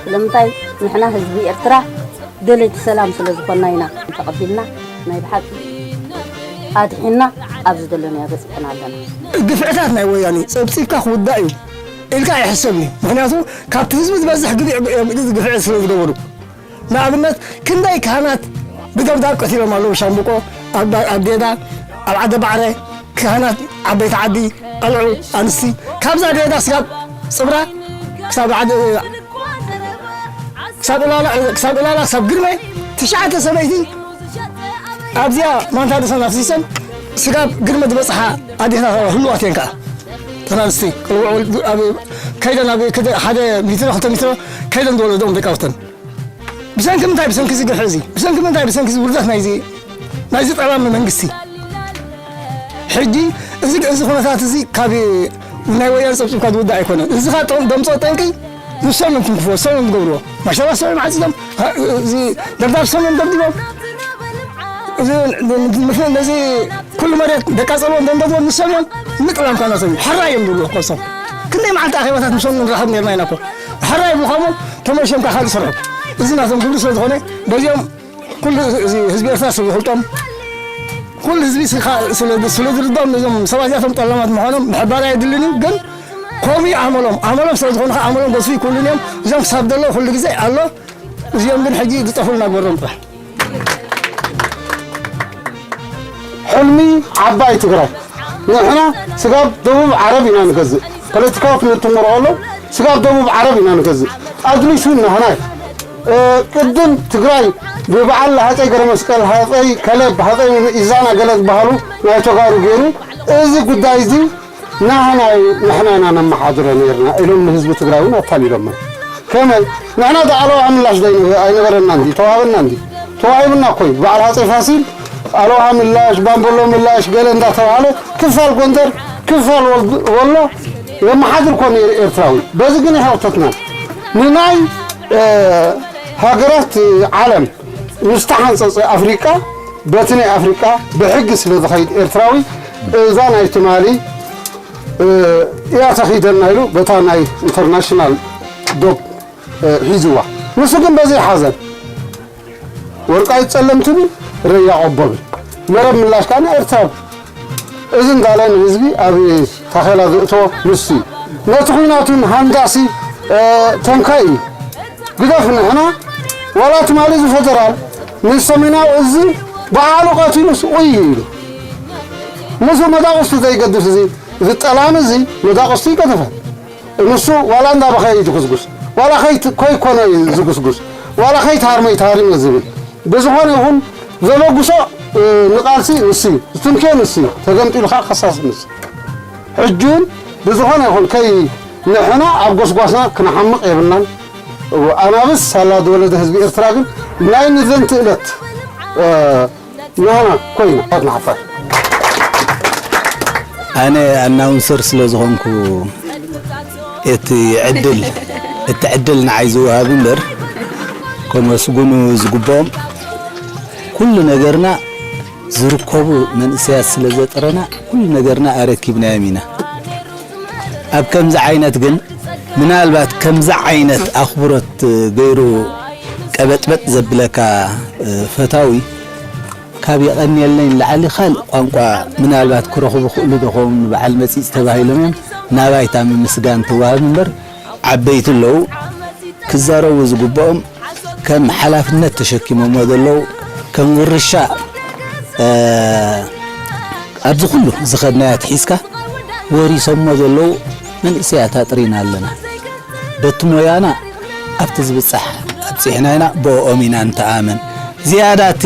ስለምንታይ ንሕና ህዝቢ ኤርትራ ደለይቲ ሰላም ስለ ዝኾንና ኢና ተቐቢልና ናይ ብሓቂ ኣድሒንና ኣብዚ ዘለናዮ በፂሕና ኣለና ግፍዕታት ናይ ወያኔ ፀብፂብካ ክውዳእ እዩ ኢልካ ኣይሕሰብን እዩ ምክንያቱ ካብቲ ህዝቢ ዝበዝሕ ግፍዒ ስለ ዝገበሩ ንኣብነት ክንደይ ካህናት ብደብዳብ ቀቲሎም ኣለዉ ሻምብቆ ኣብ ዴዳ ኣብ ዓደ ባዕረ ካህናት ዓበይቲ ዓዲ ቀልዑ ኣንስቲ ካብዛ ዴዳ ስጋብ ፅብራ ክሳብ ዕላላ ክሳብ ግርመ ትሽዓተ ሰበይቲ ኣብዚኣ ማንታ ርእሰን ኣፍሲሰን ስጋብ ግርመ ዝበፅሓ ኣዴታት ኣለዋ ህልዋት እየን ከዓ ተናንስቲ ከይደን ኣብ ሓደ ሚትሮ ክልተ ሚትሮ ከይደን ዝወለደኦም ደቂ ኣውተን ብሰንኪ ምንታይ ብሰንኪ እዚ ግፍዒ እዚ ብሰንኪ ምንታይ ብሰንኪ እዚ ውርደት ናይዚ ናይዚ ጠላሚ መንግስቲ ሕጂ እዚ እዚ ኩነታት እዚ ካብ ናይ ወያነ ፀብፂብካ ዝውዳእ ኣይኮነን እዚ ካ ደምፆ ጠንቂ ንሶም እዮም ትንክፍዎ ንሶም እዮም ዝገብርዎ ማሻላ ሰብኦም ዓፂዶም እዚ ደብዳብ ሰብኦም ደብዲቦም ነዚ ኩሉ መሬት ደቃፀልዎ እንደንደድዎ ንሶም እዮም ምጥላም ካናቶም እዩ ሕራይ እዮም ዝብሉ ኮሶም ክንደይ መዓልቲ ኣኼባታት ምሶም ንራኸብ ነርና ኢና ኮ ሕራይ ብልኻሞ ተመልሶም ካ ካልእ ስርሑ እዚ ናቶም ግብሪ ስለ ዝኾነ በዚኦም ኩሉ ህዝቢ ኤርትራ ስለ ዝፈልጦም ኩሉ ህዝቢ ስለ ዝርድኦም እዞም ሰባት እዚኣቶም ጠላማት ምዃኖም ምሕባር ኣየድልን እዩ ግን ከምኡ እዩ ኣመሎም ኣመሎም ስለ ዝኾነ ኣመሎም ገዝፉ ይክእሉን እዮም እዞም ክሳብ ዘሎ ኩሉ ግዜ ኣሎ እዚኦም ግን ሕጂ ዝጠፍኡልና ግበሮም ጥራሕ ሕልሚ ዓባይ ትግራይ ንሕና ስጋብ ደቡብ ዓረብ ኢና ንገዝእ ፖለቲካዊ ክንትምሮ ከሎ ስጋብ ደቡብ ዓረብ ኢና ንገዝእ ኣድሊሱ ናህና እዩ ቅድም ትግራይ ብበዓል ሃፀይ ገረመስቀል ሃፀይ ከለብ ሃፀይ ኢዛና ገለ ዝበሃሉ ናይ ተጋሩ ገይሩ እዚ ጉዳይ እዚ ናህና እዩ ንሕና ኢና ነመሓድሮ ነይርና ኢሎም ንህዝቢ ትግራይ እውን ኣታሊሎሞ ከመይ ንሕና ዶ ኣለዋ ምላሽ ዶ ኣይነበረና እንዲ ተዋሂበና እንዲ ተዋሂብና እኮ እዩ በዓል ሃፀይ ፋሲል ኣለዋ ምላሽ ባምበሎ ምላሽ ገለ እንዳተባሃለ ክፋል ጎንደር ክፋል ወሎ የመሓድር እኮ ነይሩ ኤርትራዊ በዚ ግን ይሃውተትና ንናይ ሃገራት ዓለም ምስ ተሓንፀፀ ኣፍሪቃ በቲ ናይ ኣፍሪቃ ብሕጊ ስለ ዝኸይድ ኤርትራዊ እዛ ናይ ትማሊ እያ ተኺደና ኢሉ በታ ናይ ኢንተርናሽናል ዶብ ሒዝዋ። ንሱ ግን በዚ ሓዘን ወርቃይት ጸለምቲ ብል ረያ ቆቦ ብል። መረብ ምላሽ ከኣ ኤርትራ ብል። እዚ እንዳለ ንህዝቢ ኣብ ታኼላ ዘእተዎ ንሱ እዩ። ነቲ ኲናቱን ሃንዳሲ ተንካይ እዩ። ግደፍ ንሕና ዋላ ትማሊ እዚ ፈደራል ንሰሜናዊ እዚ በዓሉ ቀቲሉስ ኡይ ኢሉ። ንሱ መዳቕስቱ ዘይገድፍ እዚ እዚ ጠላሚ እዚ መዳቕስቱ ይገድፈ። ንሱ ዋላ እንዳበኸየ እዩ ዝጉስጉስ፣ ዋላ ከይት-፣ ከይኮነ እዩ ዝጉስጉስ፣ ዋላ ከይትሃርመ ይትሃርመ ዝብል። ብዝኾነ ይኹን ዘበግሶ፣ እ፣ ንቓልሲ ንሱ እዩ፣ ዝትንክዮ ንሱ እዩ፣ ተገምጢሉ ከዓ ከሳሲ ንሱ። ሕጂ እውን ብዝኾነ ይኹን ከይ-፣ ንሕና ኣብ ጎስጓስና ክንሓምቕ የብልናን። እዎ፣ ኣናብስ ሳላ ዝወለደ ህዝቢ ኤርትራ ግን ናይ ንዘንቲ ዕለት፣ እ፣ ናና ኮይና ንሓፋር። ኣነ ኣናውንሰር ስለ ዝኾንኩ እቲ ዕድል፣ እቲ ዕድል ንዓይ ዝወሃብ እምበር ከመስግኑ ዝግብኦም ኩሉ ነገርና ዝርከቡ መንእሰያት ስለ ዘጥረና ኩሉ ነገርና ኣረኪብናዮም ኢና። ኣብ ከምዚ ዓይነት ግን ምናልባት ከምዚ ዓይነት ኣኽብሮት ገይሩ ቀበጥበጥ ዘብለካ ፈታዊ ካብ የቐንየለይ ንላዕሊ ካልእ ቋንቋ ምናልባት ክረኽቡ ክእሉ ዶ ኸውን ንበዓል መጺጽ ተባሂሎም እዮም ናባይታ ምምስጋን ትወሃብ እምበር ዓበይቲ ኣለዉ ክዛረቡ ዝግብኦም ከም ሓላፍነት ተሸኪሞሞ ዘለዉ ከም ውርሻ እ፣ ኣብዚ ኩሉ ዝኸድናዮ ኣትሒዝካ ወሪሶሞ ዘለዉ መንእሰያት ኣጥሪና ኣለና። በቲ ሞያና ኣብቲ ዝብጻሕ ኣብጺሕና ኢና፣ ብኦም ኢና ንተኣመን። ዝያዳ እቲ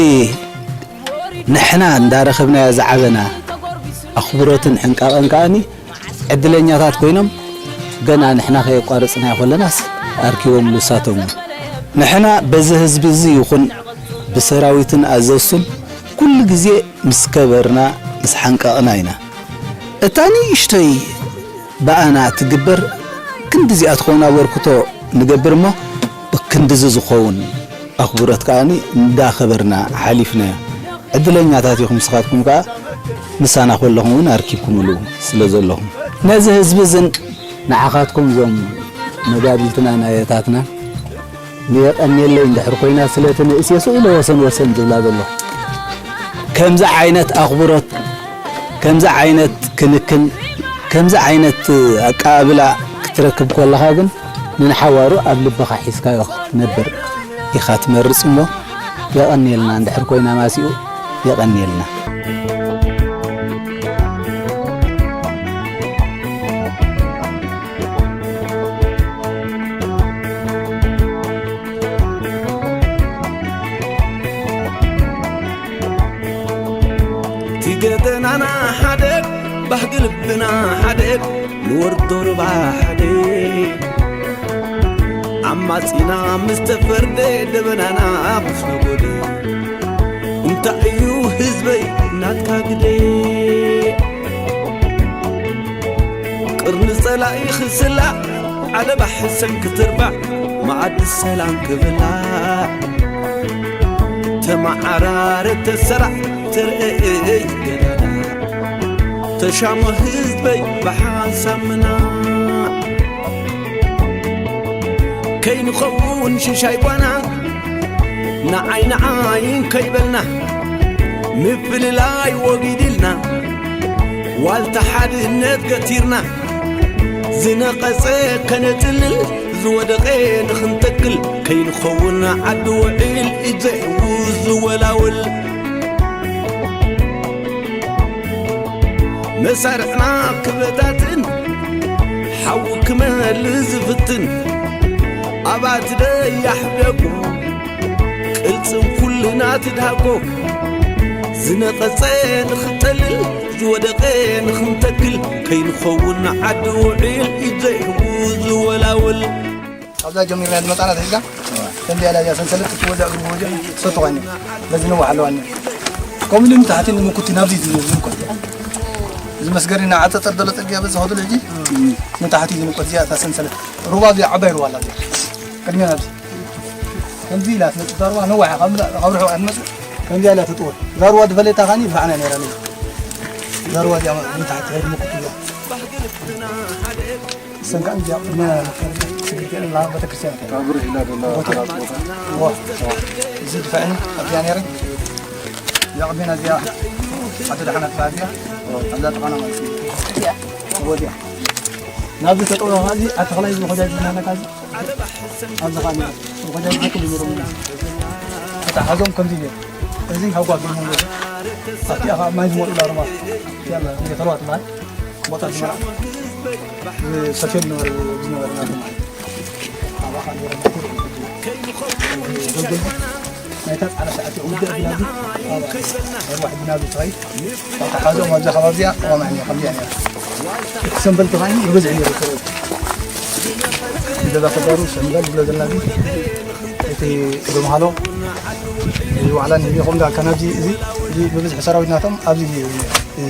ንሕና እንዳረኸብናዮ ዝዓበና ኣኽብሮትን ሕንቃቐን ከኣኒ ዕድለኛታት ኮይኖም ገና ንሕና ከየቋረጽናዮ ከለናስ ኣርኪቦም ንሳቶም እውን። ንሕና በዚ ህዝቢ እዚ ይኹን ብሰራዊትን ኣዘዝቱን ኩሉ ግዜ ምስ ከበርና ምስ ሓንቀቕና ኢና። እታ ንእሽቶይ ብኣና ትግበር ክንድዚኣ ትኸውን ኣበርክቶ ንገብር እሞ ብክንድዚ ዝኸውን ኣኽብሮት ከኣ እንዳኸበርና ሓሊፍናዮ። ዕድለኛታት ኢኹም ንስኻትኩም ከኣ ምሳና ከለኹም እውን ኣርኪብኩምሉ ስለ ዘለኹም። ነዚ ህዝቢ እዝን ንዓኻትኩም እዞም መጋድልትናን ኣያታትናን ንየቐንየለይ እንድሕር ኮይና ስለቲ ንእሴ ስኢለ ወሰን ወሰን ዝብላ ዘለኹ። ከምዚ ዓይነት ኣኽብሮት፣ ከምዚ ዓይነት ክንክን፣ ከምዚ ዓይነት ኣቀባብላ ክትረክብ ከለኻ ግን ንንሓዋሩ ኣብ ልብኻ ሒዝካዮ ክትነብር ኢኻ ትመርጽ እሞ የቐንየልና እንድሕር ኮይና ማሲኡ የቐንየልና። እቲ ገጠናና ሓደ፣ ባህጊ ልብና ሓደ፣ ንወርዶ ሩባ ሓደ። ዓማጺና ምስ ተፈርደ፣ ደበናና ምስ ነጎደ፣ እንታይ እዩ ህዝበይ ናትካ ግደ? ቅርኒ ጸላኢ ክስላዕ፣ ዓለባ ሕሰም ክትርባዕ፣ መኣዲ ሰላም ክብላዕ። ተመዓራረ ተሰራዕ፣ ተርእየይ ገዳዳ። ተሻሞ ህዝበይ ብሓንሳብ ምናዕ። ከይንኸውን ሽሻይ ጓና፣ ንዓይ ንዓይ ከይበልና፣ ምፍልላይ ወጊድልና፣ ዋልታ ሓድነት ገቲርና፣ ዝነቐጸ ከነጽልል፣ ዝወደቐ ንኽንተክል፣ ከይንኸውን ዓዲ ውዒል፣ ኢድ ዘይሕውስ ዝወላወል። መሳርዕና ክበታትን፣ ሓዊ ክመልእ ዝፍትን፣ ኣባቲ ደያሕ ደጎ፣ ቅልጽም ኩልና ትድሃጎ። ዝነቐጸ ንኽንጠልል፣ ዝወደቐ ንኽንተክል፣ ከይንኸውን ዓዲ ውዒል፣ ኢድ ዘይሕውስ ዝወላወል። ካብዛ ጀሚርና ዝመጻና ተሒዝካ፣ ደንቢያ እዚኣ ሰንሰለት ክትወድዕ እግሩ ወዲቑ ሰጥቶ ኮይኑ፣ በዚ ነዋሕ ኣለዋ እኒኣ። ከምኡ ኢሉ ንታሕቲ ንምኩት ናብዚ ዝንኮት። እዚ መስገሪ እናዓጸጸር ዘሎ ጽርግያ በዚ ዝኸዱ ሕጂ ንታሕቲ ዝንኮት እዚኣ እታ ሰንሰለት። ሩባ እዚኣ ዓባይ ሩባ ኣላ እዚኣ። ቅድሚያ ናብዚ። ከምዚ ኢላ ትመጽእ እዛ ሩባ ነዋሕ ካብ ምላ-፣ ካብ ርሑቕ እያ ትመጽእ። ከምዚ ኢላ ትጥወር። እዛ ሩባ ዝፈለየታ ካኒ ብዛዕና ነይራ ነይራ። ዛርዋ እዚኣ ንታሕቲ ከይድ ምኩት እያ። ሰንካ እንዲያ ቅድመ ስግርገን ላ ቤተክርስትያን እያ። ካብር ኢላ ደላ ቦታ። ዋ። እዚ ድፋዕን ኣብዚኣ ነይረ። እዚኣ ቅድሜና እዚኣ ኣቶ ደሓና ትበሃል እዚኣ። ኣብዛ ጥቓና ማለት እዩ። እዚኣ። ወዲያ። ናብዚ ተጠውሮ ኸዚ ኣተኽላይ ዝኸዳ ዝናነካ እዚ። ኣብዚ ኸኣ ነይሩ። ዝኸዳ ዝኩሉ ነይሩ። ተታሓዞም ከምዚ ነይሩ። እዚ ሃጓፍ እዩ ነይሩ። ኣብቲኣ ኸኣ ማይ ዝመልኡላ ሩባ። ያላ፣ እየ ተለዋጥ ማይ። ቦታ ዝመራ። ዝሰትየሉ ነበረ፣ ዝነበረ ናቱ ማይ። ኣብኣ ኸኣ ነይሩ። ገልግል። ናይታ ጻዕዳ ሰዓት እያ። ውግእ ብናዚ፣ ኣርባሕ ብናዚ ትኸይድ። ተታሓዞም ኣብዛ ከባቢ እዚኣ፣ ቆማዕ እያ፣ ከምዚኣ ነይራ። እቲ ሰንበል ተኻኒ ይበዝሕ ነይሩ። ገዛ ተጋሩ ሰንበል ዝብሎ ዘለና እዚ እቲ ዶምሃሎ እዚ ዋዕላ ንሪኢኹም ዳ ከናዚ እዚ እዚ ብብዝሒ ሰራዊት ናቶም ኣብዚ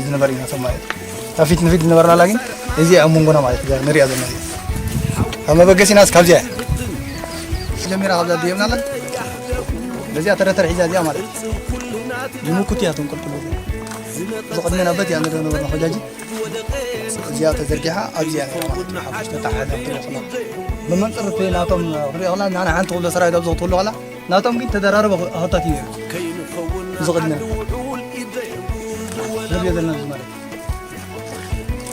ዝነበረ እዩ ናቶም ማለት እዩ። ኣብ ፊት ንፊት ዝነበርና ኣላ ግን እዚ ኣብ መንጎና ማለት እዩ ንሪኣ ዘለና እዚ ኣብ መበገሲና እስካብ እዚኣ ጀሚራ ካብዛ ድየብና ኣላ በዚኣ ተረተር ሒዛ እዚኣ ማለት እዩ ንምኩት እያ ተንቆልቁሎ ዝቕድመና በት እያ ንሪኦ ነበርና ሆጃጂ እዚኣ ተዘርጊሓ ኣብዚኣ ነይራ ማለት እዩ። ሓሙሽተ ተሓሒዛ ክትሪኦ ከላ። ብመንጽር እቲ ናቶም ክትሪኦ ከላ፣ ንዓና ሓንቲ ክብሎ ሰራዊት ኣብዚ ክትህሉ ከላ፣ ናቶም ግን ተደራረበ ኣኸታት እዩ ነይሩ። እዚ ቅድሚና። ዘብዮ ዘለና እዚ ማለት እዩ።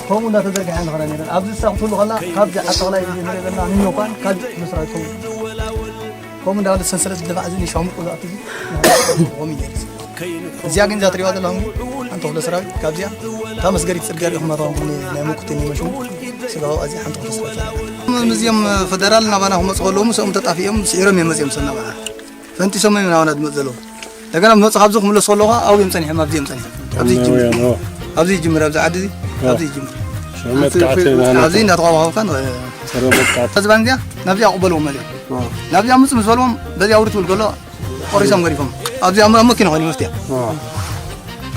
ከምኡ እንዳተዘርግሐ ንኸዳ ነይረን። ኣብዚ እሳ ክትህሉ ከላ፣ ካብዚ ዓዲ ኸላ እዩ ንሪኦ ዘለና፣ ንኖኳን፣ ካብ መስራዊት ከምኡ። ከምኡ እንዳበለ ሰንሰለት ዝደፋዕ እዚ ንሻሙቅ ዝኣቱ እዚ ከምኡ ነይሩ። እዚኣ ግን እዛ ትሪእዋ ዘለኹም ሓንቲ ክፍለ ሰራዊት ካብዚኣ እታ መስገሪት ፅርግያ ሪኢኹም ኣለኹም ናይ መኩቴ ናይ መሽሙ ስጋው ኣዚኣ ሓንቲ ክፍለ ሰራዊት እያ። እዚኦም ፈደራል ናባና ክመፁ ከለዉ ምስኦም ተጣፊኦም ስዒሮም እዮም መፂኦም ሰብ ናባና ፈንጢሶም እዮም ናባና ዝመፁ ዘለዉ። እንደገና መፁ ካብዚ ክምለሱ ከለዉ ከዓ ኣብኡ እዮም ፀኒሖም ኣብዚ እዮም ፀኒሖም ኣብዚ ይጅምር ኣብዚ ይጅምር ኣብዚ ዓዲ እዚ ኣብዚ ይጅምር ኣብዚ እንዳተቋቋምካ እዚ ባንዚያ ናብዚኣ ቅበልዎም መፅኦም ናብዚኣ ምፁ ምስ በልዎም በዚኣ ውሪ ትብል ከሎ ቆሪሶም ገዲፎም ኣብዚኣ ኣብ መኪና ኮይኑ መፍትያ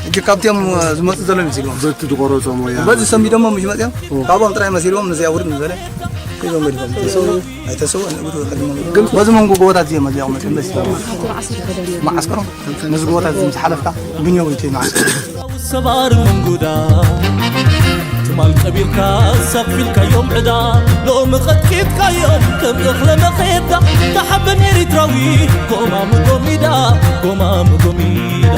ሕጂ ካብቲኦም ዝመፁ ዘሎ መሲልዎም በቲ ዝቆረፆም ወያ በዚ ሰሚዶሞ ምሽ መፅኦም ካብኦም ጥራይ መሲልዎም ነዚኣ ውርድ ምስ በለ ሒዞም ገዲፎም ተሰው ኣይተሰው ንእግሩ ከድሞ ግን በዚ መንጎ ጎቦታት እዚኦም እዚኦም መፅኦም በዚ መዓስከሮም ነዚ ጎቦታት እዚ ምስ ሓለፍካ ብኛው ይትይ መዓስከሮም ሰባር ምንጉዳ ትማል ቀቢርካ ሳፊልካዮም ዕዳ ሎሚ ቀጥቂጥካዮም ከም እኽለ መኼዳ ተሓበን ኤሪትራዊ ጎማሙ ጎሚዳ ጎማሙ ጎሚዳ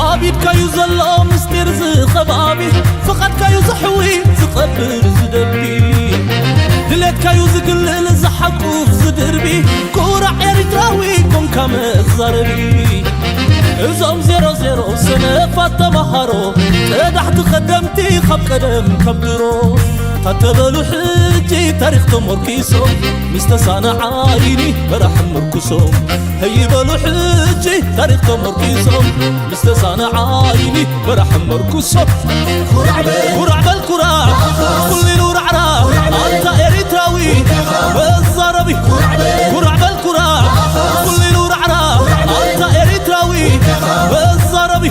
ኣብ ኢድካዩ ዘሎ ምስጢር ዝኸባቢ ፍቓድካዩ ዝሕዊ ዝቐብር ዝደቢ ድሌትካዩ ዝግልል ዝሓቁፍ ዝድርቢ ኩራዕ ኤሪትራዊ ኮንካ መዛረቢ እዞም ዜሮ ዜሮ ሰነፋት ተመሃሮ ቀዳሕቲ ኸደምቲ ካብ ቀደም ካብ ድሮ ታተበሉ ሕጂ ታሪኽ ተመርኪሶም ምስ ተሳነ ዓይኒ በራሕ ምርኩሶም ህይበሉ ሕጂ ታሪኽ ተመርኪሶም ምስ ተሳነ ዓይኒ በራሕ ምርኩሶም ኩራዕ በል ኩራዕ ኩሊሉ ራዕራዕ ኣንታ ኤሪትራዊ መዛረቢ ኩራዕ በል ኩራዕ ኩሊሉ ራዕራዕ ኣንታ ኤሪትራዊ መዛረቢ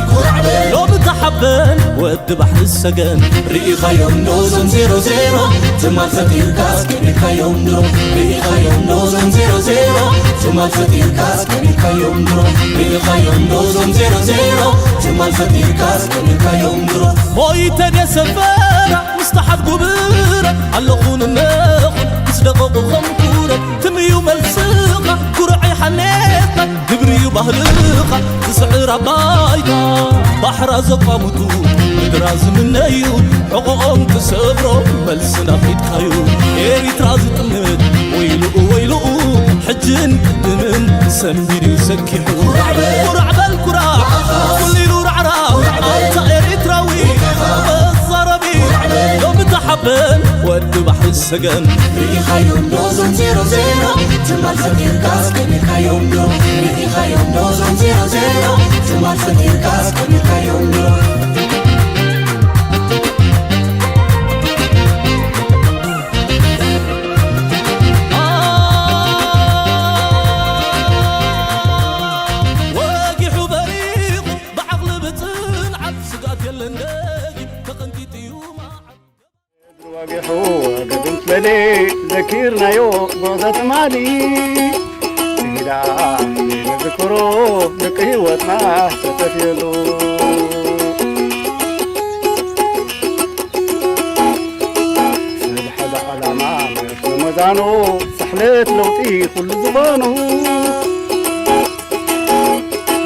ሎሚ ተሓበን ወዲ ባሕሪ ሰገን ርኢኻዮም ዶ ዞም ዜሮ ዜሮ ትማል ፈጢርካስ ቀቢርካዮም ዶ ርኢኻዮም ዶ ዞም ዜሮ ዜሮ ትማል ፈጢርካስ ቀቢርካዮም ዶ ርኢኻዮም ዶ ዞም ዜሮ ዜሮ ትማል ፈጢርካስ ቀቢርካዮም ዶ ሞይተ ድየ ሰፈራ ምስ ተሓት ጉብረ ኣለኹ ንነኹ ምስ ደቐቑ ኸምኩረ ትምዩ መልስኻ ኩርዐይ ሓሌትካ ግብሪ እዩ ባህልኻ ዝስዕር ኣባይታ ባሕራ ዘቋምቱ ምድራ ዝምነዩ ሕቖኦም ትሰብሮ መልሲ ናፊትካዩ ኤሪትራ ዝጥምት ወይልኡ ወይልኡ ሕጅን ቅድምን ሰንቢዱ ሰኪሑ ኩራዕ በል ኩራዕ ኩሊሉ ራዕራዕ ኣንታ ኤሪትራዊ መዛረቢ ሎሚ ተሓበን ወዲ ባሕሪ ሰገን ርኢኻዮም ዶ ዞም ዜሮ ዜሮ ትማል ፈጢርካስ ቀቢርካዮም ዶ ርኢኻዮም ዶ ዞም ዜሮ ዜሮ ትማል ፈጢርካስ ቀቢርካዮም ዶ ወጊሑ በሪቑ ብዓቕሊ ብፅንዓት ስግኣት የለን ደጊም ተቐንጢጡ እዩ መዓት ወጊሑ ወገግም ትበሊ ዘኪርናዮ ጉዕዞ ትማሊ ክዳ ንዝክሮ ደቂ ህይወትና ተጠፍየሉ። ሰብ ሓደ ዓላማ መፍረ መዛኑ፣ ሳሕለት ለውጢ ኩሉ ዝኾኑ።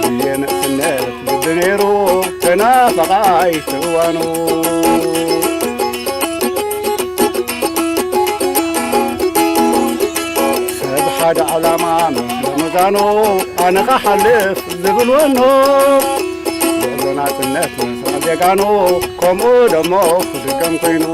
ብየንእስነት ልቢ ነይሩ ተናፋቓይ እዋኑ። ሰብ ሓደ ዓላማ መፍረ መዛኑ፣ ኣነ ኻሓልፍ ዝብል ወኖ። ጉዕዞ ናጽነት መስርዕ ጀጋኑ፣ ከምኡ ደሞ ክድገም ኮይኑ።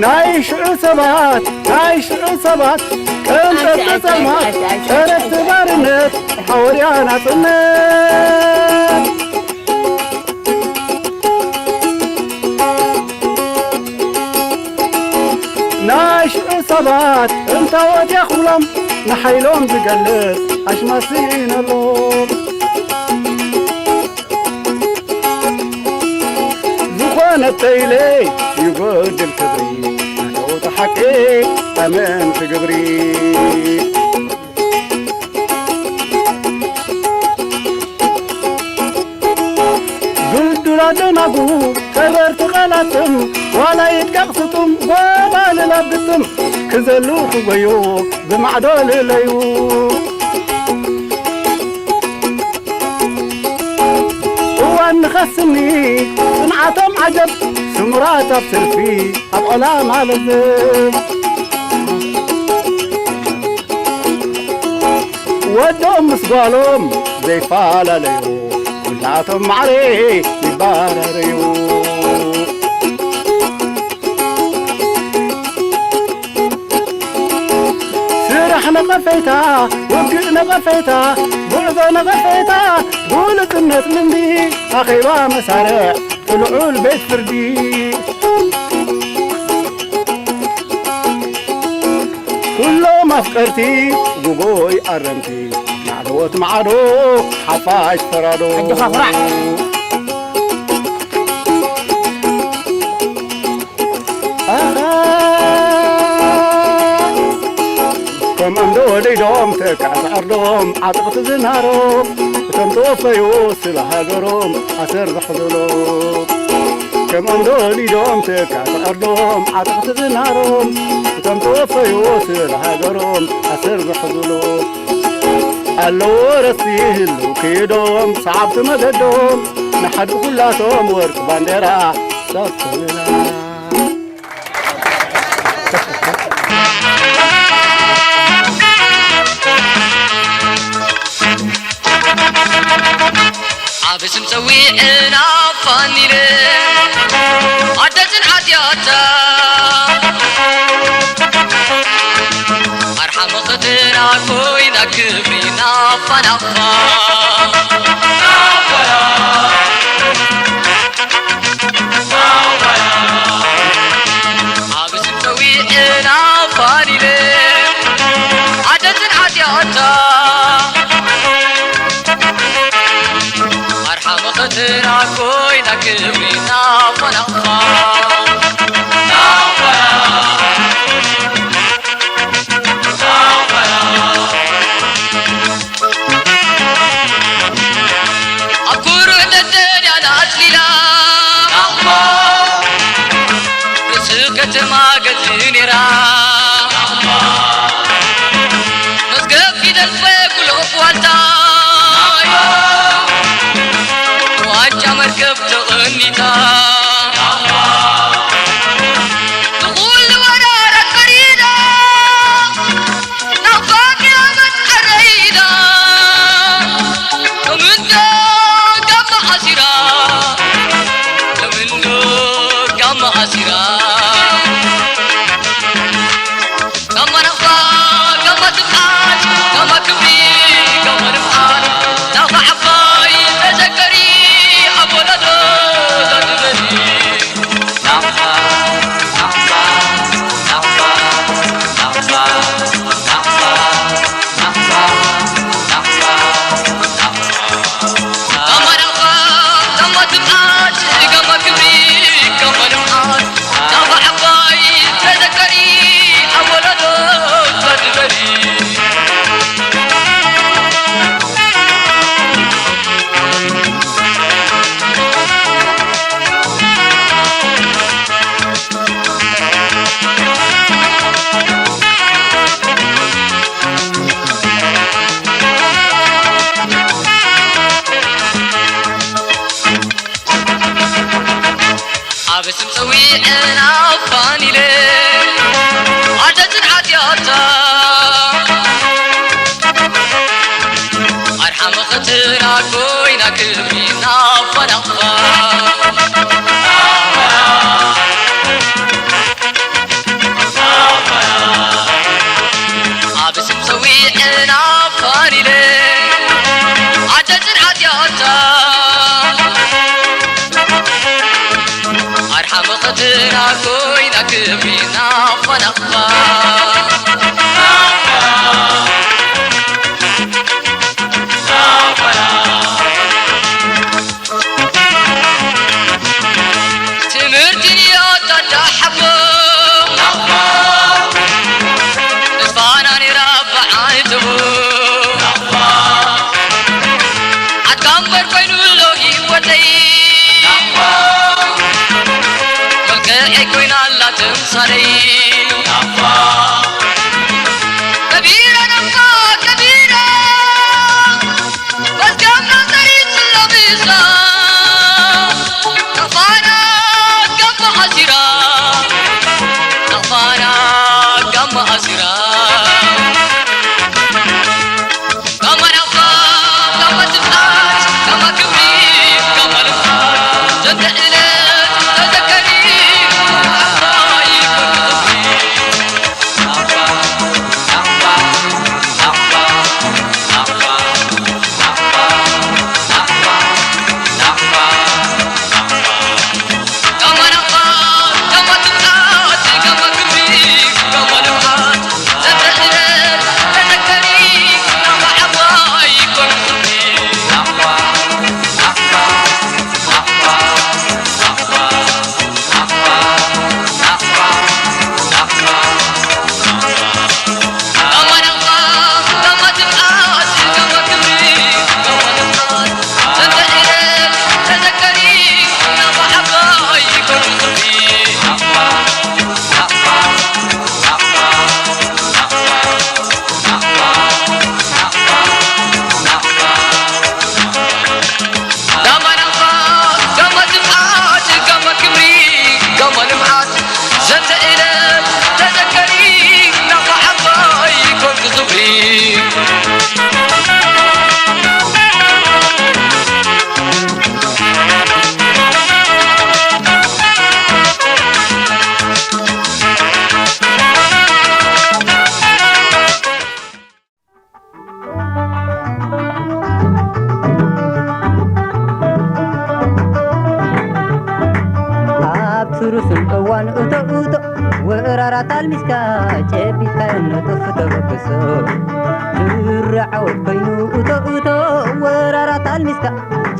ናይ ሽዑ ሰባት፣ ናይ ሽዑ ሰባት፣ ቀንጠጥ ጸልማት፣ ጸረግቲ ባርነት፣ ሓወርያ ናጽነት። ናይ ሽዑ ሰባት እንታወት የኽብሎም፣ ንሓይሎም ዝገልጽ ኣሽማት ስኢነሎም። ዝኾነ ተይለ ይጎድል ክብሪ፣ ናተውቲ ሓቂ ኣመንቲ ግብሪ። ዱልዱል ኣደናጉ፣ ከበርቲ ቃላትም፣ ዋላ ይድቀቕ ስጡም፣ ጎባልል ኣብ ግጥም፣ ክዘሉ ክጎዩ፣ ብማዕዶ ልለዩ። እዋን ንኸስኒ፣ ጽንዓቶም ዓጀብ፣ ስሙራት ኣብ ሰልፊ፣ ኣብ ዕላማ ለዘብ። ወዶም ምስ ጓሎም ዘይፈላለዩ፣ ኩላቶም ማዕረ ይባረረዩ። ስራሕ ነቐፌታ፣ ውግእ ነቐፌታ፣ ጉዕዞ ነቐፌታ፣ ብሉጽነት ልምዲ፣ ኣኼባ መሳርዕ፣ ልዑል ቤት ፍርዲ። ኩሎም ኣፍቀርቲ ግጉይ ኣረምቲ፣ ማዕዶት ማዕዶ ሓፋሽ ፈራዶ። ሕጂ ኸኹራዕ። ኣሃ፣ ከምኦም ዶ ወሊዶም ተካእቲ ዓርዶም ዓጥቕቲ ዝናሮም፣ እቶም ተወፈዩ ስለ ሃገሮም ኣሰር ዘሕዘሎም። ከምኦም ዶ ወሊዶም ተካእቲ ዓርዶም ዓጥቕቲ ዝናሮም፣ እቶም ተወፈዩ ስለ ሃገሮም ኣሰር ዘሕዘሎም። ኣለዎ ረሲ ህልው ክይዶም ሰዓብቲ መገዶም፣ ንሓድጉ ኩላቶም ወርቂ ባንዴራ ሰፍና። ዓቢ ስም ጸዊዕና ፋኒለ ኣደ ጽንዓት ያታ ኣርሓ መኸተና ኮይና ክብሪ ናፋ ናፋ። ኣብ ስም ጸዊዕና ፋኒለ ኣደ ጽንዓት ያታ ኣርሓ መኸተና ኮይና ክብሪ ናፋ ናፋ። ኣብ ኩርዕ ደደልያን ኣጽሊላ፣ ርእሲ ከተማ ገጽ ነይራ። መዝገብ ፊደል ፈጉሎ ዋልታ፣ ዋንጫ መርከብ ተቐኒታ። ንኹሉ ወራራት ፈሪዳ፣ ናብ ፋብያ መትዓረይዳ። ሎምንዶ ጋማ ኣሲራ፣ ሎምንዶ ጋማ ኣሲራ። ጋማ ናቕፋ፣ ጋማ ትብዓት፣ ጋማ ክብሪ፣ ጋማ ንፍዓት። ናቕፋ ዓባይ ተዘከሪ፣ ኣብ ወለዶ ዘትብል ኣርሓ መኸተና ኮይና ክብሪ ናፋ ናፋ። ኣብ ስም ሰዊዕና ፋኒለ ኣጀጅን ዓትያታ። ኣርሓ መኸተና ኮይና ክብሪ ናፋ ናፋ። ትምህርቲ ንዮ ታዳሓቦ ተስፋና ነይራ ብዓይትቡ። ኣትካ እምበር ኮይኑ ኣሎ ህይወተይ። መልክዐይ ኮይና ኣላ ትምሳለይ። ከቢረ ነፋ ከቢረ። መዝገብና ሰሪት ለቢሳ። ናፋና ጋማ ኣሲራ። ናፋና ጋማ ኣሲራ። ጋማ ናፋ፣ ጋማ ትምዓት፣ ጋማ ክብሪ፣ ጋማ ልምዓት። ዘንተ ዕለት ተዘከሪ፣ ዓባይ ኮንኩ ክብሪ። ጋማ ናፋ፣ ጋማ ትምዓት፣ ጋማ ክብሪ፣ ጋማ ልምዓት። ዘንተ ዕለት ተዘከሪ፣ ናፋ ዓባይ ኮንኪ ክብሪ። ኣብ ትሩፍን እዋን እቶ እቶ ወራራት ኣልሚስካ ጨቢጥካዮ ነጥፍ ተበግሶ። ድረ ዓወት ኮይኑ እቶ እቶ ወራራት ኣልሚስካ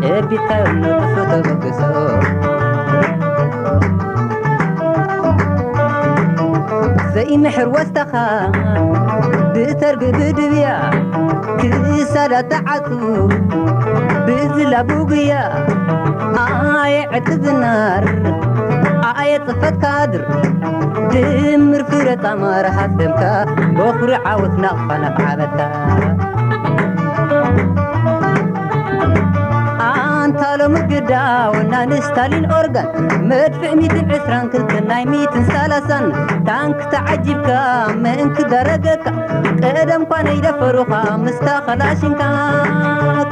ጨቢጥካዮ ነጥፍ ተበግሶ። ዘይምሕር ወስታኻ ብተርግ ብድብያ ክሳዳ ተዓጹ ብዝላ ቡግያ ኣየ ዕጥቢ ናር ኣየ ጽፈት ካድር ድምር ፍረ ጻማ ረሃጽ ደምካ በኹሪ ዓወት ናቕፋ ናፍ ዓበትካ። ኣንታ ሎሚ ግዳ ወና ንስታሊን ኦርጋን መድፍዕ ሚትን ዕስራን ክልተ ናይ ሚትን ሰላሳን ታንክ ተዓጂብካ መን ክዳረገካ? ቀደም ኳ ነይደፈሩኻ ምስታ ኸላሽንካ፣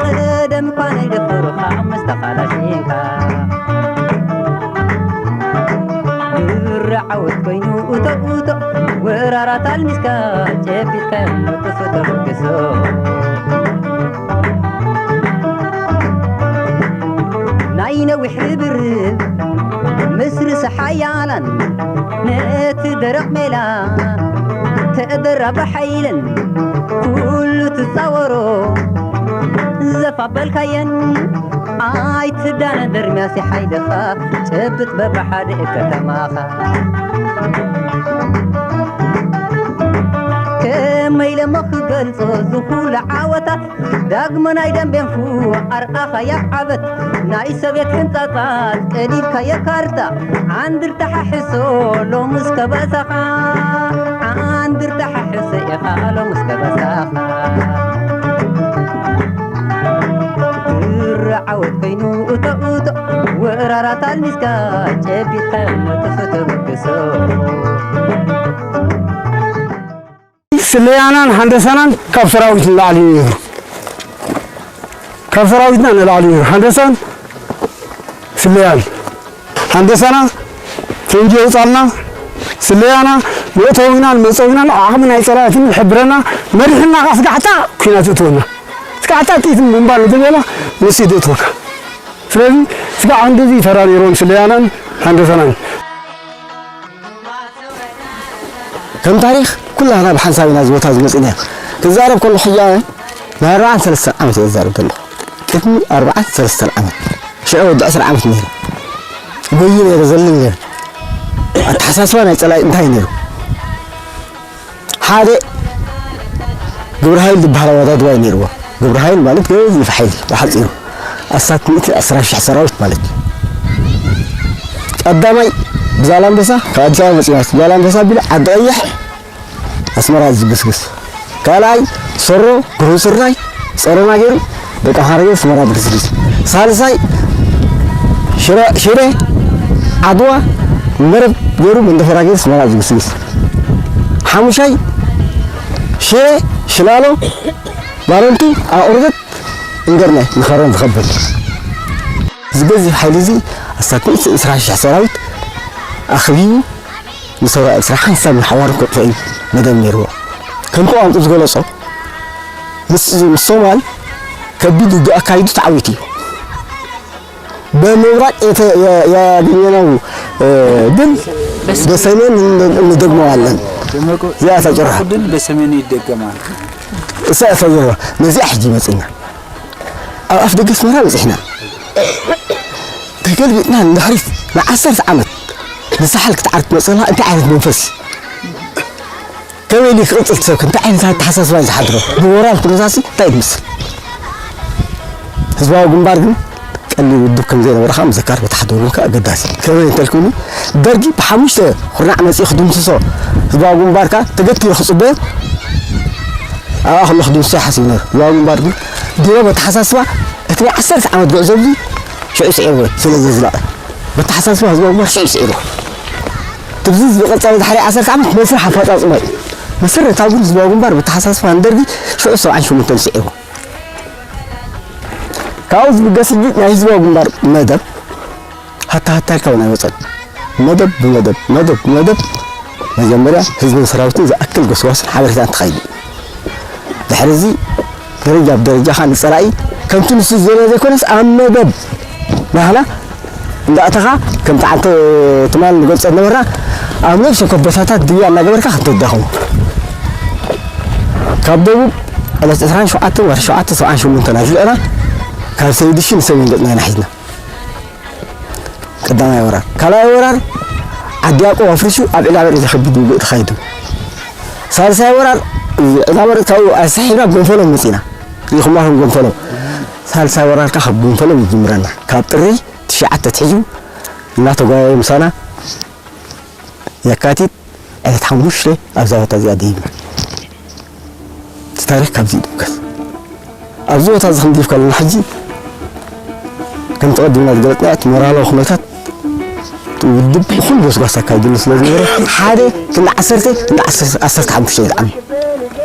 ቀደም ኳ ነይደፈሩኻ ምስታ ኸላሽንካ። ድረ ዓወት ኮይኑ እቶ እቶ ወራራት ኣልሚስካ ጨቢጥካ ንጥፍ ተበግሶ። ናይ ነዊሕ ርብርብ ምስ ርእሲ ሓያላን ነቲ ደረቕ ሜላ ተደራቢ ሓይልን ኩሉ ትጻወሮ ዘፋበልካየን ኣይትዳነ ደርምያሲ ሓይልኻ ጨብጥ በብሓደ ከተማኻ። ከመይ ኢለ እሞ ክገልጾ ዝኹሉ ዓወታት ዳግመ ናይ ደንቤንፉ ኣርኣኻያ ዓበት ናይ ሶብየት ሕንጻጻት ቀዲድካዮ ካርታ ዓንድር ተሓሕሶ ሎምስ ከበሳኻ ዓንድር ተሓሕሶ ኢኻ ሎምስ ከበሳኻ። ድረ ዓወት ኮይኑ እቶ እቶ ወራራት ኣልሚስካ ጨቢጥካ ነጥፍ ተበግሶ። ስለያናን ሃንደሳናን ካብ ሰራዊት ንላዕሊ እዩ ነይሩ። ካብ ሰራዊትና ንላዕሊ እዩ ነይሩ። ሃንደሳን ስለያን። ሃንደሳና ፈንጂ የውፃልና፣ ስለያና መእተዊናን መፀዊናን ዓቕሚ ናይ ፀላእትን ዝሕብረና፣ መሪሕና ከዓ ስጋዕታ ኲናት እትወና። ስጋዕታ ጥይትን ቡምባን እንተበላ ንሱ እዩ ዘእትወካ። ስለዚ ስጋዕ ክንድዚ ተራ ነይሮም ስለያናን ሃንደሳናን። ከም ታሪኽ ኩላና ብሓንሳብ ኢና እዚ ቦታ ዝመፅእና። ክዛረብ ከለኹ ሕጂ ኣነ ናይ ኣርባዓን ሰለስተን ዓመት እየ ዝዛረብ ዘለኹ። ቅድሚ ኣርባዓን ሰለስተን ዓመት፣ ሽዑ ወዲ ዕስራ ዓመት ነይረ። ጎዩ ነይረ፣ ዘሊ ነይረ። ኣተሓሳስባ ናይ ፀላኢ እንታይ ነይሩ? ሓደ ግብረ ሓይል ዝበሃል ኣወዳድባ እዩ ነይርዎ። ግብረ ሓይል ማለት ገዚፍ ሓይሊ ብሓፂሩ ኣስታት ሚእቲ ዕስራ ሺሕ ሰራዊት ማለት እዩ። ቀዳማይ ብዛላምበሳ፣ ካብ ኣዲስ ኣበባ መፂና ብዛላምበሳ ኣቢሉ ዓዲ ቀይሕ ኣስመራ ዝግስግስ። ካልኣይ ሶሮ፣ ብሩህ ስርናይ፣ ጸረና ገይሩ ደቂ ኣምሓራ ገይሩ ኣስመራ ዝግስግስ። ሳልሳይ ሽረ፣ ሽረ፣ ዓድዋ፣ መረብ ገይሩ መንደፈራ ገይሩ ኣስመራ ዝግስግስ። ሓሙሻይ ሽረ፣ ሽላሎ፣ ባረንቱ፣ ኣቑርደት፣ እንገርናይ ንኸረን ዝኸበል። እዚ ገዚፍ ሓይሊ እዚ ኣስታት ሚእቲ ዕስራ ሺሕ ሰራዊት ኣኽቢቡ ንሰብኣይ ኤርትራ ሓንሳብ ንሓዋሩ ከጥፍእ እዩ መደብ ነይርዎ። ከምቲ ቋንቁ ዝገለጾ፣ ምስ፣ ምስ ሶማል ከቢድ ውግእ ኣካይዱ ተዓዊቱ እዩ። በምብራቅ የተ-፣ የ-፣ ያገኘነው፣ እ፣ ድል በሰሜን እን-፣ እንደግመዋለን። እዚኣ እታ ጭርሖ። ድል በሰሜኑ ይደገማል። እሳ እታ ጭርሖ። ነዚኣ ሕጂ መጺና። ኣብ ኣፍ ደገ ኣስመራ በጺሕና። ተገልቢጥና ንድሕሪት ንዓሰርተ ዓመት ንሳሕል ክትዓርክ መጸላ እንታይ ዓይነት መንፈስ እዩ? ከመይ ኢሉ ክቕጽል ትሰብክ? እንታይ ዓይነት ኣተሓሳስባ እዩ ዝሓድሮ? ብሞራል ኩነታሲ እንታይ እዩ ዝመስል? ህዝባዊ ግንባር ግን ቀሊል ውድብ ከም ዘይነበረ ከዓ ምዝካር በቲ ሓደ ወገን ከዓ ኣገዳሲ እዩ። ከመይ እንተልኩኒ፣ ደርጊ ብሓሙሽተ ኩርናዕ መጺኡ ክድምስሶ ህዝባዊ ግንባር ከዓ ተገቲሩ ክጽበዮ ኣብኣ ከሎ ክድምስሶ ይሓስብ ነይሩ። ህዝባዊ ግንባር ግን ድሮ በተሓሳስባ እቲ ናይ ዓሰርተ ዓመት ጉዕዞ እዚ ሽዑ ስዒርዎ ስለ ዘዝለቐ፣ በተሓሳስባ ህዝባዊ ግንባር ሽዑ ስዒርዎ። ትብዚ ዝቐጸለ ድሕሪ ዓሰርተ ዓመት መስርሕ ኣፈጻጽማ እዩ። መሰረታዊ ግን ህዝባዊ ግንባር በተሓሳስባ ንደርጊ ሽዑ ሰብዓን ሸሞንተን ስዒርዎ። ካብኡ ዝብገስ ሕጂ ናይ ህዝባዊ ግንባር መደብ ሃታ ሃታ ኢልካ እውን ኣይወፀን። መደብ ብመደብ፣ መደብ ብመደብ መጀመርያ ህዝብን ሰራዊትን ዝኣክል ጎስጓስን ሓበሬታን ተኻይዱ። ድሕሪ እዚ ደረጃ ብደረጃ ኸዓ ንፀላኢ ከምቲ ንሱ ዝደልዮ ዘይኮነስ ኣብ መደብ ናህና እንዳእተኻ ከምቲ ዓንተ ትማል ንገልፀ ነበርና ኣብ ነብሲ ኮቦታታት ድብያ እናገበርካ ከተዳኽሞ። ካብ ደቡብ ዕለት ዕስራን ሸውዓተን ወርሒ ሸውዓተ ሰብዓን ሸሞንተን ኣዝለቕና ካብ ሰይድሺ ንሰሜን ገፅና ኢና ሒዝና። ቀዳማይ ወራር። ካልኣይ ወራር ዓዲ ያዕቆብ ኣፍሪሱ ኣብ ዒላበርዒ ዘኸቢድ ውግእ ተኻይዱ። ሳልሳይ ወራር ዒላበርዒ ካብኡ ኣስሒብና ጎንፈሎም መጺና። ሪኹማ ከም ጎንፈሎም። ሳልሳይ ወራር ከኣ ካብ ጎንፈሎም ይጅምረና። ካብ ጥሪ ትሽዓተ ኣትሒዙ እናተጓየየ ምሳና የካቲት ዕለት ሓሙሽተ ኣብዛ ቦታ እዚኣ ደይብና። እቲ ታሪኽ ካብዚ ይድምከስ። ኣብዚ ቦታ እዚ ክንድይፍ ከለና ሕጂ ከምቲ ቀዲምና ዝገለጽናዮ እቲ ሞራላዊ ኩነታት እቲ ውድብ እኹል ጎስጓስ ኣካይድሉ ስለ ዝነበረ ሓደ ክንዲ ዓሰርተ ክንዲ ዓሰርተ ዓሰርተ ሓሙሽተ እዩ ዝዓቢ።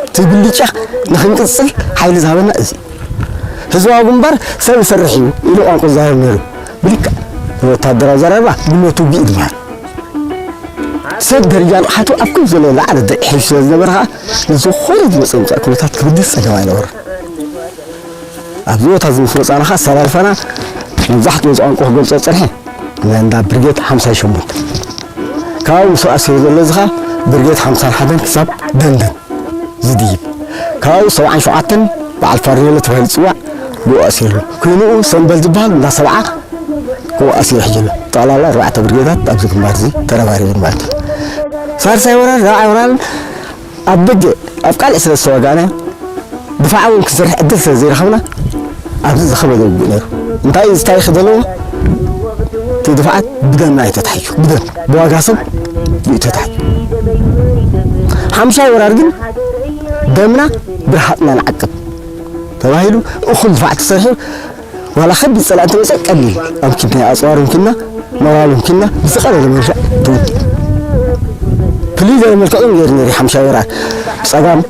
እቲ ብልጫ ንኽንቅጽል ሓይሊ ዝሃበና እዚ እዩ። ህዝባዊ ግንባር ሰብ ይሰርሕ እዩ ኢሉ ቋንቋ ዝዛረብ ነይሩ። ብልክዕ ወታደራዊ ኣዘራርባ ጉልበት ውግእ እዩ ዝበሃል። ሰብ ደረጃ ንቕሓቱ ኣብ ኩሉ ዘሎ ዝለዓለ ደረጃ ሒዙ ስለ ዝነበረ ኸዓ ንዝኾነ ዝመፅእ ምፃእ ኩነታት ክብድስ ፀገም ኣይነበሮን። ኣብዚ ቦታ እዚ ምስ መፃና ኸዓ ኣሰላልፋና መብዛሕትኡ እዚ ቋንቋ ክገልፆ ዝፀንሐ ናይ እንዳ ብርጌድ ሓምሳ ሸሞንተ ካብኡ ምስ ኣሲሩ ዘሎ እዚ ኸዓ ብርጌድ ሓምሳን ሓደን ክሳብ ደንደን ዝድይብ ካብኡ ሰብዓን ሸውዓተን በዓል ፋርኔሎ ተባሂሉ ዝፅዋዕ ብኡ ኣሲሩ ኣሎ። ኩይንኡ ሰምበል ዝበሃል እንዳ ሰብዓ ከምኡ ኣሲሩ ሕጂ ኣሎ። ጠቕላላ ኣርባዕተ ብርጌዳት ኣብዚ ግንባር እዚ ተረባሪበን ማለት እዩ። ሳልሳይ ወራር ራብዓይ ወራርን ኣብ ደገ ኣብ ቃልዕ ስለ ዝተዋጋእና ድፋዕ እውን ክንሰርሕ ዕድል ስለ ዘይረኸብና ኣብዚ ዝኸበደ ውግእ ነይሩ። እንታይ እዩ እዚ ታሪኽ ዘለዎ? እቲ ድፍዓት ብደምና እዩ ተታሒዙ። ብደም ብዋጋ ሰብ እዩ ተታሒዙ። ሓምሻይ ወራር ግን ደምና ብርሃፅና ንዓቅብ ተባሂሉ እኹል ድፋዕ ተሰሪሑ ዋላ ከቢድ ፀላእ እንተመፀ ቀሊል ኣምኪንና ኣፅዋር ኣምኪንና ሞራል ኣምኪንና ብዝቐለለ መልክዕ ትውድእ። ፍልይ ዝበለ መልክዕ እውን ገይሩ ነይሩ ሓምሻይ ወራር። ብጸጋም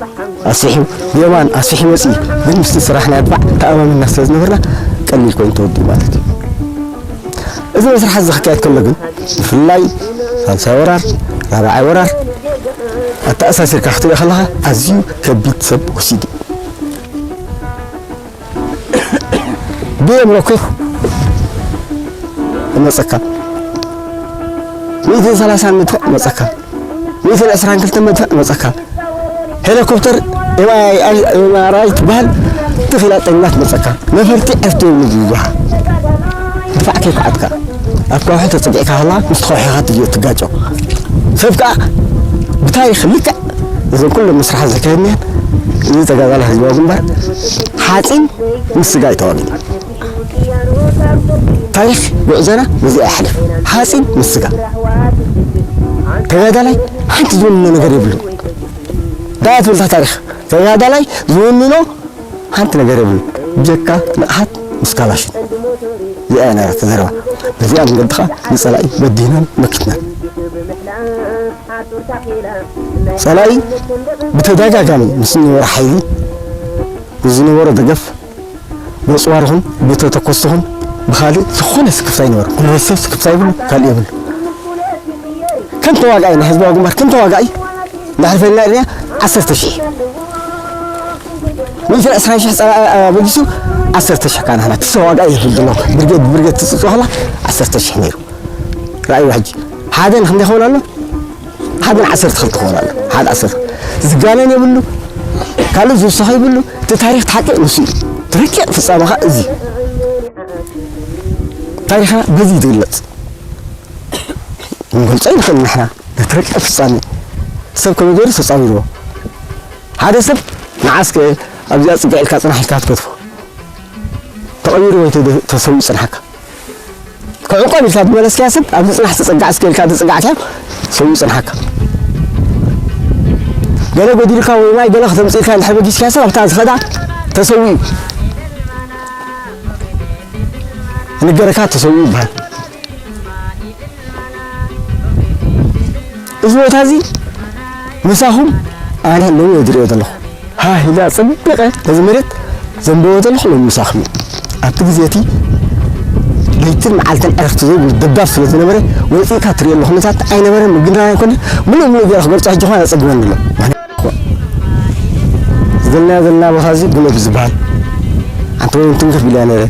ኣስፊሑ፣ ብየማን ኣስፊሑ መጺኡ፣ ግን ምስቲ ስራሕ ናይ ኣድፋዕ ተኣማሚንና ስለ ዝነበርና ቀሊል ኮይኑ ተወዲኡ ማለት እዩ። እዚ መስርሕ እዚ ክካየድ ከሎ ግን ብፍላይ ሳልሳይ ወራር፣ ራብዓይ ወራር ኣተኣሳሲርካ ክትሪኦ ከለኻ ኣዝዩ ከቢድ ሰብ ወሲዱ እዩ። ብኤም ሮኬት መጸካ፣ ሚእትን ሰላሳን መድፍዕ መጸካ፣ ሚእትን ዕስራን ክልተን መድፍዕ መጸካ። ሄሊኮፕተር ኤምኣርኣይ ትበሃል ትኽ ኢላ ጠሚማ ትመጸካ። ነፈርቲ ዕርፍቲ የብሉ ዝብሉኻ። ድፋዕ ከይከዓትካ ኣብ ከውሒ ተጸጊዕካ ከላ ምስቲ ከውሒ ኢኻ ትጅ- ትጋጮ። ሰብ ከኣ ብታሪኽ ልክዕ እዘን ኩለን መስርሓት ዘካየድናየን እዚ ተጋዳላይ ህዝባዊ ግንባር ሓጺን ምስ ስጋ እዩ ተዋጊኡ። ታሪኽ ጉዕዞና በዚኣ ይሓልፍ። ሓጺን ምስ ስጋ። ተጋዳላይ ሓንቲ ዝውንኖ ነገር የብሉን። እንታይ እያ ትብል እታ ታሪኽ? ተጋዳላይ ዝውንኖ ሓንቲ ነገር የብሉን። ብጀካ ንቕሓት ምስ ካላሽን። እዚኣ እያ ነይራ እታ ዘረባ። በዚኣ መንገዲ ኸኣ ንጸላኢ በዲህናን መኪትናን። ጸላኢ ብተደጋጋሚ ምስ ዝነበሮ ሓይሊ፣ ምስ ዝነበሮ ደገፍ፣ በጽዋር ይኹን ብተተኮስቲ ይኹን ብኻልእ ዝኾነ ስክፍታ ኣይነበሮን። ጉልበት ሰብ ስክፍታ የብሉ፣ ካልእ የብሉ። ከም ተዋጋኢ ናይ ህዝባዊ ግንባር፣ ከም ተዋጋኢ እንድሕር ፈሊና ርኢና ዓሰርተ ሽሕ፣ ሚእትን ዕስራን ሽሕ ጸላኢ ኣበጊሱ ዓሰርተ ሽሕ ከኣ ንሕና እቲ ተዋጋኢ ይብል ዘሎ ብርጌድ ብብርጌድ ትጽጽኦ ከላ ዓሰርተ ሽሕ ነይሩ። ረኣይዎ ሕጂ ሓደ ንክንደይ ክኸውን ኣሎ? ሓደ ን ዓሰርተ ክልተ ክኸውን ኣሎ። ሓደ ዓሰርተ ዝጋነን የብሉ፣ ካልእ ዝውሰኸ የብሉ። እቲ ታሪኽ እቲ ሓቂ ንሱ እዩ። እቲ ረቂቕ ፍጻመ ኸኣ እዚ እዩ። ታሪኽና በዚ እዩ ዝግለጽ። ክንገልጾ ኣይንኽእልን ንሕና ነቲ ረቂቕ ፍጻሜ። ሰብ ከመይ ገይሩ ተጻዊርዎ? ሓደ ሰብ ንዓ እስከ ኣብዚኣ ጽግዕ ኢልካ ጽናሕ ኢልካ ትገድፎ። ተቐቢሩ ወይ ተደ-፣ ተሰዊኡ ይጽንሓካ። ክዕቆብ ኢልካ ዝመለስካዮ ሰብ ኣብዚ ጽናሕ ተጸጋዕ እስከ ኢልካ ዝጸጋዕካዮ ሰዊኡ ይጽንሓካ። ገለ ጎዲልካ ወይ ማይ ገለ ከተምጽእ ኢልካ እንድሕር በጊስካዮ ሰብ ኣብታ ዝኸዳ ተሰዊኡ ይንገረካ፣ ተሰዊኡ ይበሃል። እዚ ቦታ እዚ ምሳኹም ኣነ ሎሚ እየ ዝሪኦ ዘለኹ። ሃህ ኢለ ኣጸቢቐ ነዚ መሬት ዘንብቦ ዘለኹ ሎሚ ምሳኹም እዩ። ኣብቲ ግዜ እቲ ለይትን መዓልትን ዕረፍቲ ዘይብሉ ደብዳብ ስለ ዝነበረ ወጺእካ ትሪኦ ኣለኹ ኩነታት ኣይነበረን። ምግንራን ኣይኮነን። ምሉእ ምሉእ ገይረ ክገልጾ ሕጂ ኸኣ ኣጸግመኒ ኣሎ። ዝደለናዮ ዘለና ቦታ እዚ ጉለብ ዝበሃል ሓንቲ ወይን ትንክፍ ኢለ እየ ነይረ።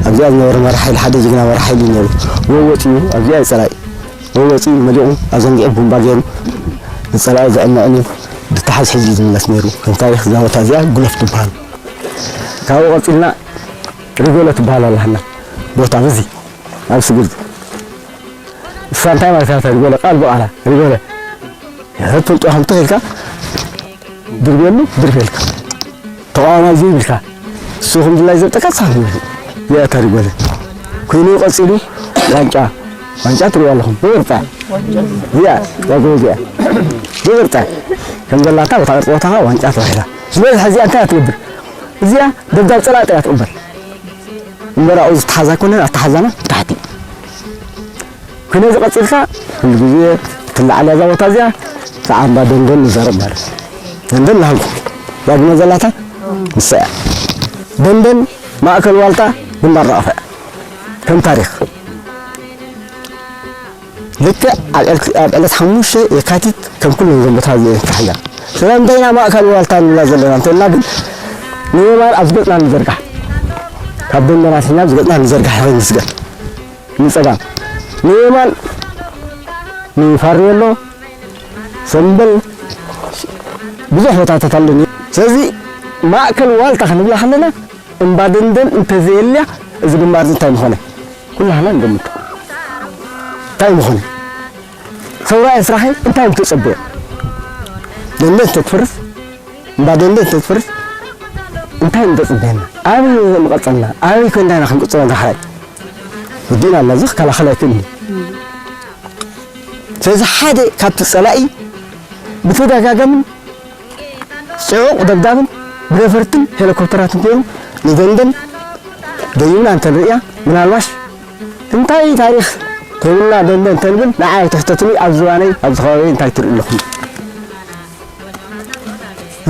ኣብዚኣ ዝነበረ መራሒ ሓይሊ ሓደ ጅግና መራሒ ሓይሊ እዩ ነይሩ። ወወፂኡ ኣብዚኣ እዩ ፀላኢ። ወወፂኡ መሊቑ ኣዘንጊዑ ቡምባ ገይሩ ንፀላኢ ዘዕመዕን እዩ። ብተሓዝ ሕጂ ዝምለስ ነይሩ። ከም ታሪክ እዛ ቦታ እዚኣ ጉለፍ ትበሃል። ካብኡ ቀፂልና ሪጎለ ትበሃል ኣላ ሃና ቦታ በዚ ኣብ ስግርዚ። እሳ እንታይ ማለት እያ ሪጎለ? ቃል ብቓላ ሪጎለ። ትፈልጦ ከምቲ ኢልካ ድርብየሉ ድርብየልካ። ተቓዋማይ ዘይብልካ። እሱ ከም ድላይ ዘብጠካ ሳብ ይብል። እዚኣ እታ ሪጎለ። ኮይኑ ቀፂሉ ዋንጫ። ዋንጫ ትሪእዋ ኣለኹም። ብቕርፃ። እዚኣ፣ እዛ ጎቦ እዚኣ። ብቕርፃ። ከም ዘላታ ብታ ቅርፂ ቦታኻ ዋንጫ ተባሂላ። ስለዚ ሕዚኣ እንታይ እያ ትገብር? እዚኣ ደብዳብ ፀላኢ ጥራይ ትቕበል። እምበር ኣብኡ ዝተሓዛ ኣይኮነን፣ ኣተሓዛና ታሕቲ። ክነዚ ቀፂልካ ኩሉ ግዜ ትለዓል እያ እዛ ቦታ እዚኣ፣ ብዛዕባ እምባ ደንደን ንዛረብ ማለት እዩ። ደንደን ናሃልኩ ዳግመ ዘላታ ንሳ እያ። ደንደን ማእከል ዋልታ ግንባር ራእፋ እያ። ከም ታሪክ ልክዕ ኣብ ዕልክ-፣ ኣብ ዕለት ሓሙሽተ የካቲት ከም ኩሉ እዞም ቦታ እዚኦም ተታሒዛ። ስለዚ እንታይ ኢና ማእከል ዋልታ ንብላ ዘለና እንተልና ግን ንየማን ኣብ ዝገፅና ንዘርጋሕ። ካብ ደንደን ኣትሒዝና ኣብ ዝገፅና ንዘርጋሕ ይኸውን ንስገር። ንጸጋም ንየማን ንፋሬሎ ሰምበል ብዙሕ ቦታታት ኣለኒ። ስለዚ ማእከል ዋልታ ክንብላ ከለና እምባ ደንደን እንተዘየልያ እዚ ግንባር እዚ እንታይ ምኾነ? ኩላህና ንገምቶ። እንታይ ምኾነ? ሰውራ ኤርትራኸ እንታይ ምተጸበየ? ደንደን እንተትፈርስ፣ እምባ ደንደን እንተትፈርስ እንታይ ምተጸበየና? ኣበይ ምቐጸልና? ኣበይ ኮንዳና ክንቅጽሎ ዳሕራይ? ወዲእና ኣለዚ ክከላኸል ኣይክእልን እዩ። ስለዚ ሓደ ካብቲ ጸላኢ ብተደጋጋምን ጽዑቕ ደብዳብን ብነፈርትን ሄሊኮፕተራትን ገይሩ ንደንደን ደይብና እንተንርእያ፣ ምናልባሽ እንታይ ታሪኽ ተብልና ደንደን ተንብል ንዓይ ኣይትሕተቱኒ፣ ኣብ ዝባነይ ኣብዚ ከባቢ እንታይ ትርኢ ኣለኹም?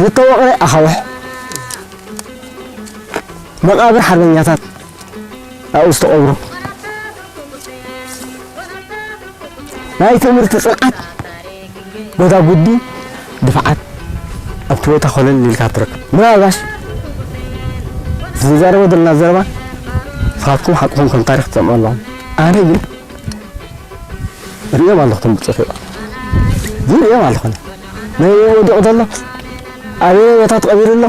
ዝተወቕረ ኣኻውሕ፣ መቓብር ሓርበኛታት ኣብኡ ዝተቐብሩ፣ ናይ ትምህርቲ ጽንዓት፣ ጎዳጉዲ፣ ድፍዓት ኣብቲ ቦታ ኮለል ኢልካ ትረክብ። ምናልባሽ ዝዛረቦ ዘለና ዘረባ ንስኻትኩም ሓቅኹም ከም ታሪኽ ትሰምዑ ኣለኹም። ኣነ ግን ርእዮም ኣለኹ፣ እቶም ብጾት ይርኦም ኣለኹ። መን እዩ ወዲቑ ዘሎ? ኣበይ ቦታ ተቐቢሩ ኣሎ?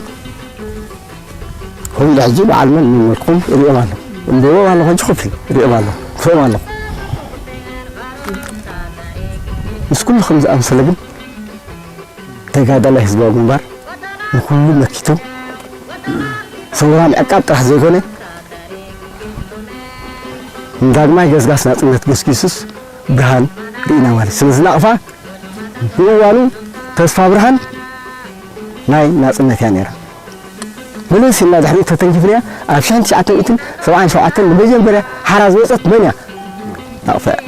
ከምኡ ኢለ ሕጂ በዓል መን ይመልኩም ርእዮም ኣለኹ። እምበቦም ኣለኹ፣ ሕጂ ኮፍ ኢለ ርእዮም ኣለኹ፣ ርእዮም ኣለኹ። ምስ ኩሉ ከም ዝኣምሰለ ግን ተጋዳላይ ህዝባዊ ግንባር ንኹሉ መኪቱ ሰውራ ምዕቃብ ጥራሕ ዘይኮነ፣ ንዳግማይ ገስጋስ ናጽነት ገስጊሱስ ብርሃን ርኢና ማለት። ስለዚ ናቕፋ ብእዋኑ ተስፋ ብርሃን ናይ ናጽነት እያ ነይራ። መለስ ኢልና ድሕሪኡ ተተንኪፍናያ፣ ኣብ ሽሕን ትሽዓተ ሚእትን ሰብዓን ሸውዓተን ንመጀመርያ ሓራ ዝወጸት መን እያ? ናቕፋ እያ።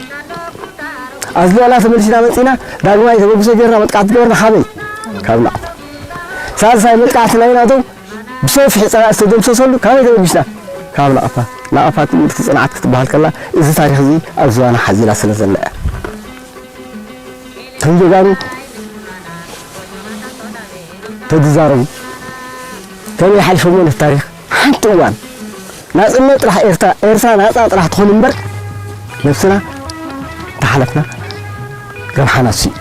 ኣብዚ ልዕላ ተመሊስና መጺና፣ ዳግማይ ተበግሶ ጌርና መጥቃዕቲ ገበርና። ካበይ? ካብ ናቕፋ። ሳልሳይ መጥቃዕቲ ናይ ናቶም ብሰፊሕ ጸላኢ ዝተደምሰሰሉ ካበይ ተበጊስና? ካብ ናቕፋ። ናቕፋ ትምህርቲ ጽንዓት ክትበሃል ከላ፣ እዚ ታሪኽ እዚ ኣብ ዝባና ሓዚላ ስለ ዘላ እያ። ከም ጀጋኑ ተዝዛረቡ፣ ከመይ ሓሊፎሞ ነቲ ታሪኽ? ሓንቲ እዋን ናጽነት ጥራሕ ኤርትራ፣ ኤርትራ ናጻ ጥራሕ ትኹን እምበር፣ ነብስና ተሓለፍና ረብሓና ስኢኑ።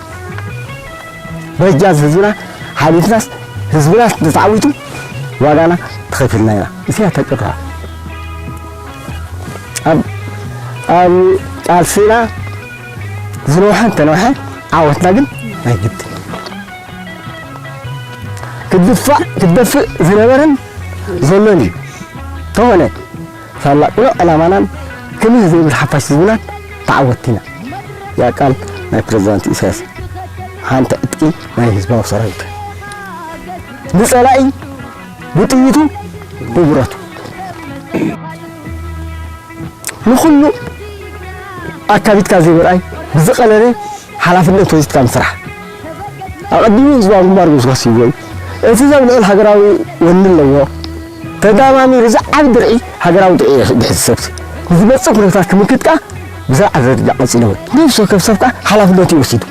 በጃ ህዝብና ሓሊፍናስ፣ ህዝብናስ እንተተዓዊቱ ዋጋና ተኸፊልና ኢና። እዚኣ ተቅርራ። ኣብ፣ ኣብ ቃልስና ዝነውሐ እንተነውሐ፣ ዓወትና ግን ናይ ግድን። ክድፋእ፣ ክደፍእ ዝነበረን ዘሎን እዩ። ተኾነ፣ ሳላ ቅኑዕ ዕላማናን ክምህ ዘይብል ሓፋሽ ህዝብናን ተዓወትቲ ኢና። ያ ቃል ናይ ፕሬዝዳንት ኢሳያስ፣ ሓንቲ ዕጥቂ ናይ ህዝባዊ ሰራዊት። ንጸላኢ ብጥይቱ ብብረቱ። ንኹሉ ኣካቢድካ ዘይምርኣይ፣ ብዝቐለለ ሓላፍነት ወሲድካ ምስራሕ። ኣቐዲሙ ህዝባዊ ግንባር ጎስጓስ ይብሎ እዩ። እቲ ሰብ ልዑል ሃገራዊ ወኒ ኣለዎ። ተዳማሚሩ ዝዓቢ ድርዒ ሃገራዊ ድርዒ እዩ ዝሕዝ ሰብሲ። ንዝመጽእ ኩነታት ክምክት ከኣ ብዝለዓለ ደረጃ ቀጺሉ እውን። ነፍሲ ወከፍ ሰብ ከኣ ሓላፍነቱ እዩ ወሲዱ።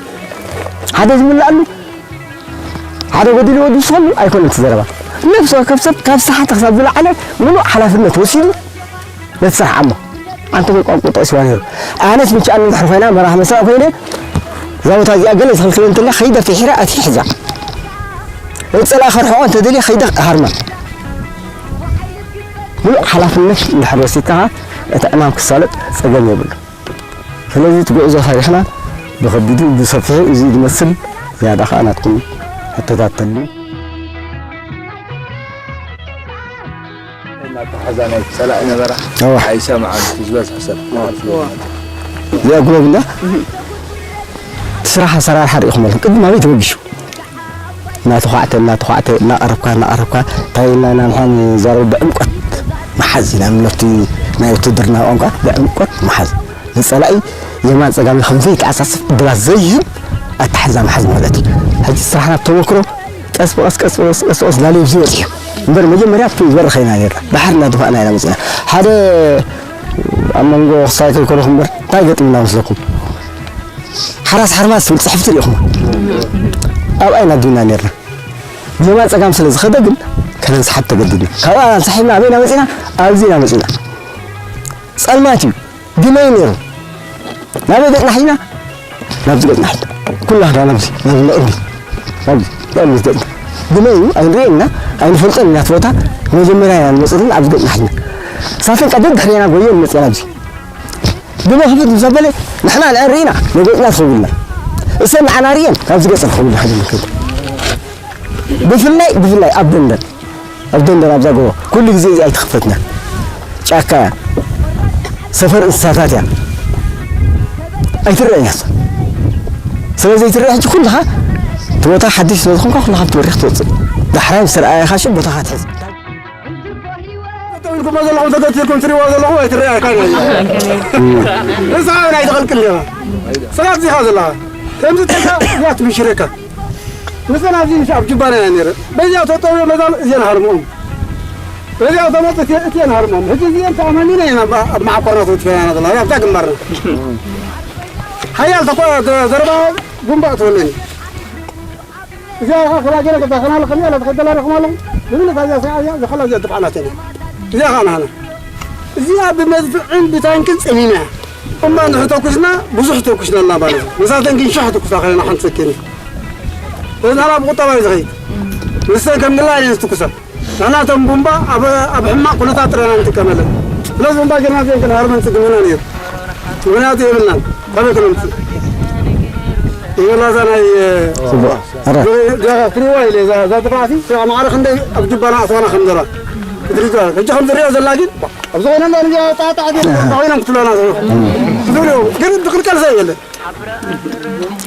ሓደ ዝምልኣሉ፣ ሓደ ጎዲሉ ወዲሱ ከሉ ኣይኮነን እቲ ዘረባ። ነፍሲ ወከፍ ሰብ ካብ ዝሰሓተ ክሳብ ዝለዓለ ምሉእ ሓላፍነት ወሲዱ ነቲ ስራሕ ዓሞ። ኣንተ ወይ ቋንቋ ጠቒስዋ ነይሩ። ኣነስ ምችኣኒ እንድሕር ኮይና መራሕ መስራቕ ኮይነ፣ እዛ ቦታ እዚኣ ገለ ዝኽልክለ እንተላ ከይደ ፍሒረ ኣትየ ሕዛ። ወይ ጸላኢ ከርሕቖ እንተደልየ ከይደ ሃርማ። ምሉእ ሓላፍነት እንድሕር ወሲድካ እቲ ዕማም ክሳለጥ ጸገም የብሉ። ስለዚ እቲ ጉዕዞ ታሪኽና ብኸቢዱ ብሰፊሑ እዚ ዝመስል ዝያዳ ከኣ ናትኩም ሕቶታት ተልዩ። እናተሓዛ ናይ ጸላኢ ነበራ እዋ። ኣይሰማዕን እቲ ዝበዝሐ ሰብ። እዋ። እዚኣ ጉባብ እንዳ ስራሕ ኣሰራርሓ ርኢኹም ኣለኹም። ቅድም ኣበይ ተበጊሱ? እናተዃዕተ፣ እናተዃዕተ፣ እናቐረብካ፣ እናቐረብካ፣ እንታይ ኢልና ኢና ንሕና ንዛረብ? ብዕምቆት ምሓዝ ኢና ንብሎ። እቲ ናይ ውትድርና ቋንቋ ብዕምቆት ምሓዝ። ንጸላኢ የማን ጸጋም ከም ዘይተዓጻጽፍ ዕድላት ዘይህብ ኣተሓሕዛ ምሓዝ ማለት እዩ። ሕጂ ስራሕና ብተመክሮ ቀስ ብቐስ፣ ቀስ ብቐስ፣ ቀስ ብቐስ እናለዩ ኣብዚ በጺሑ። እምበር መጀመርያ ኣብቲ ዝበረኸ ኢና ነርና። ባሕሪ እናደፋእና ኢና መጺና። ሓደ ኣብ መንጎ ክሳይ ከይኮነኹም እምበር እንታይ ገጢሙና መስለኩም? ሓራስ ሓርማዝ ትብል ጽሕፍቲ ርኢኹማ? ኣብኣ ኢና ኣዲብና ነርና። ብየማን ጸጋም ስለ ዝኸደ ግን ከነንስሓብ ተገዲድና። ካብኣ ኣንሳሒብና ኣበይ ኢና መጺና? ኣብዚ ኢና መጺና። ጸልማት እዩ። ግመ እዩ ነይሩ። ናበይ ገጽና ሒዝና? ናብዚ ገጽና ሒዝና። ኩላህና ናብዚ፣ ናብዚ ንቕድሚት። ናብዚ፣ ንቕድሚት ገጽና። ግመ እዩ፣ ኣይንርእየን ኢና፣ ኣይንፈልጦን ኢና እቲ ቦታ። መጀመርያ ኢና ንመጽእ ዘለና ኣብዚ ገጽና ሒዝና። ንሳተን ቀደም ድሕሬና ጎየን መጽየን ኣብዚ። ግመ ክፍት ምስ ኣበለ፣ ንሕና ንዕን ርኢና፣ ንገጽና ትኸውልና። እሰን ንዓና ርየን፣ ካብዚ ገጽ ንኸውልና ሓይሊ ንክእል። ብፍላይ፣ ብፍላይ ኣብ ደንደን፣ ኣብ ደንደን ኣብዛ ጎቦ፣ ኩሉ ግዜ እዚኣ ኣይትኽፈትና። ጫካ እያ። ሰፈር እንስሳታት እያ። ኣይትረአን እያ እሳ። ስለ ዘይትረአ ሕጂ ኩልኻ እቲ ቦታ ሓድሽ ስለ ዝኾንካ ኩልኻ ኣብቲ በሪኽ ትወፅእ። ዳሕራይ ምስ ረኣየኻ ሽም ቦታኻ ትሕዝ። ጠው ኢልኩሞ ዘለኹም ተገቲርኩም ትሪእዋ ዘለኹም ኣይትረኣየካን እያ። ንስኻ እውን ኣይትቐልቅል እያ። ስለ ኣብዚኻ ዘለኻ። ከምዚ ተልካ እያ ትብሽረካ። ንሰን ኣብዚ ምሽ ኣብ ጁባና ኢና ነይረ። በዚኣ ተጠውዮ መዛም እዚአን ሃርምኦም። በዚኣ ተመጡ እቲአን ሃርምኦም። ሕጂ እዚአን ተኣማሚና ኢና ኣብ፣ ኣብ መዓኮርና ተወቲፈና ዘለና፣ ኣብታ ግንባርና። ሓያል ተኮ-፣ ተ-፣ ዘረባ ቡምባ እትወለኒ። እዚኣ ኸዓ ከላገለ ገዛ ኸናለ ከሚያ ለተኸደላ ረኽማ ኣለኹ። ዝብልታ እዚኣ ሰዓያ፣ ዝኸላ እዚኣ ድፍዓላት እያ። እዚኣ ኸዓ ናህና። እዚኣ ብመድፍዕን ብታንክን ጸሚምና። እማ ንሕተኩስና፣ ብዙሕ ተኩስናልና ማለት እዩ። ንሳተን ግን ሽሕ ተኩሳ ኸለና ሓንቲ ሰኪን። እዚ ናላ ብቁጠባ እዩ ዝኸይድ። ንሰን ከም ግላ እየን ዝትኩሳ። ንሕና እቶም ቡምባ ኣብ፣ ኣብ ሕማቕ ኩነታት ጥራይ ኢና ንጥቀመለን። ስለዚ ቡምባ ጌርና እዚአን ክንሃርመን ጽግምና ነይሩ። ምኽንያቱ የብልናን። ካበይ ክነምጽእ? ይበላ እዛ ናይ፣ ጽቡቕ። ኣረ። እዛ ትሪዋ ኢለ እዛ፣ እዛ ጥፋዕሲ፣ እዛ ማዕረ ክንደይ ኣብ ጁባና ኣስዋና ከም ዘላ። ክትሪዋ። ሕጂ ከም ዝሪኦ ዘላ ግን፣ ኣብዚ ኮይና እንዳ ንሪኦ ጣጣ ግን፣ ኮይና ክትብላና ዘሎ። ትሪኦ፣ ግን ትኽልከል ሰብ የለን።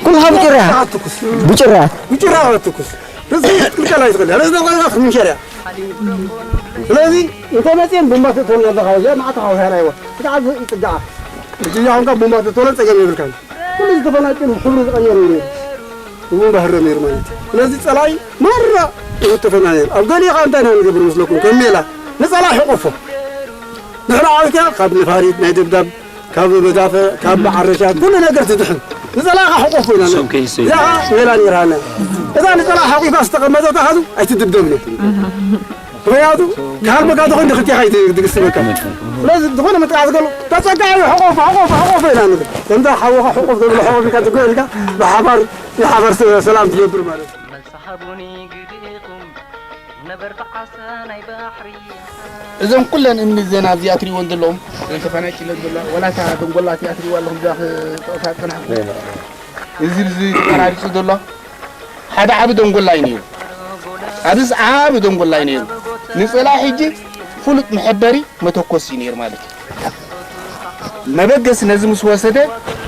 ኩልኻ ብጭራ። ትኩስ። ብጭራ። ብጭራ ትኩስ። ርዝቂ ክትክልከል ኣይትኽእል። ርዝቂ ቆልዓ ክትምንሸር እያ። ስለዚ እንተ መፅየን ቡምባ ትእትወልና ኣለኻ። እዚኣ መዓት ሓውሳና ይወ። ብጣዕሚ ይፅጋዓ። እዚኣ ኾንካ ቡምባ ትእትወለን ፀገም የብልካን። ኩሉ ዝተፈናቀሉ ክብሩ ዝቐየሩ ነይሩ። ቡምባ ህረ ነይሩ ማለት እዩ። ስለዚ ፀላኢ ማራ ይወተፈና ነይሩ። ኣብ ገሊኡ ኸዓ እንታይ ኢና ንገብር መስለኩም? ከም ሜላ ንፀላኢ ሕቆፎ። ድሕሪ ዓወትያ ካብ ነፋሪት ናይ ደብዳብ ካብ መዳፍዕ፣ ካብ መዓረሻ፣ ኩሉ ነገር ትድሕን። ንጸላእኻ ሕቆፎ ኢና ነን። ሶኬ፣ ሶኬ። እዛ ሜላ ነይራና። እዛ ንጸላእ ሓቂፋ ዝተቐመጠት ኣሃዱ ኣይትድብደብን እያ። ምኽንያቱ፣ ክሃርመካ ተኾይኑ ንኽልቴኻ ኣይትግስበካ። ስለዚ፣ ዝኾነ መጥቃዕቲ ከሎ፣ ተጸጋዒ ሕቆፎ፣ ሕቆፎ፣ ሕቆፎ ኢና ንብል። ከምዛ ሓውኻ ሕቆፍ ዘብሎ ሕቆፍ ኢልካ ትግዕ ኢልካ፣ ብሓባር፣ ብሓባር ሰ-፣ ሰላም ትገብር ማለት እዩ። መልሲ ሃቡኒ ግድኢኹም ነበርቲ ዓሳ ናይ ባሕሪ። እዘን ኩለን እምኒ እዘን ኣብዚኣ ትሪእወን ዘለኹም፣ እዘን ተፈናቂለን ዘለዋ፣ ዋላ እታ ደንጎላ እቲኣ ትሪእዋ ኣለኹም፣ እዛ ክጠቕሳ ዝጸናሕኩ። እዚ፣ እዚ ተፈራሪጹ ዘሎ ሓደ ዓቢ ደንጎላ እዩ ነይሩ። ኣብዚ ዓቢ ደንጎላ እዩ ነይሩ። ንጸላኢ ሕጂ ፍሉጥ መሐበሪ መተኮሲ እዩ ነይሩ ማለት እዩ። መበገሲ ነዚ ምስ ወሰደ፣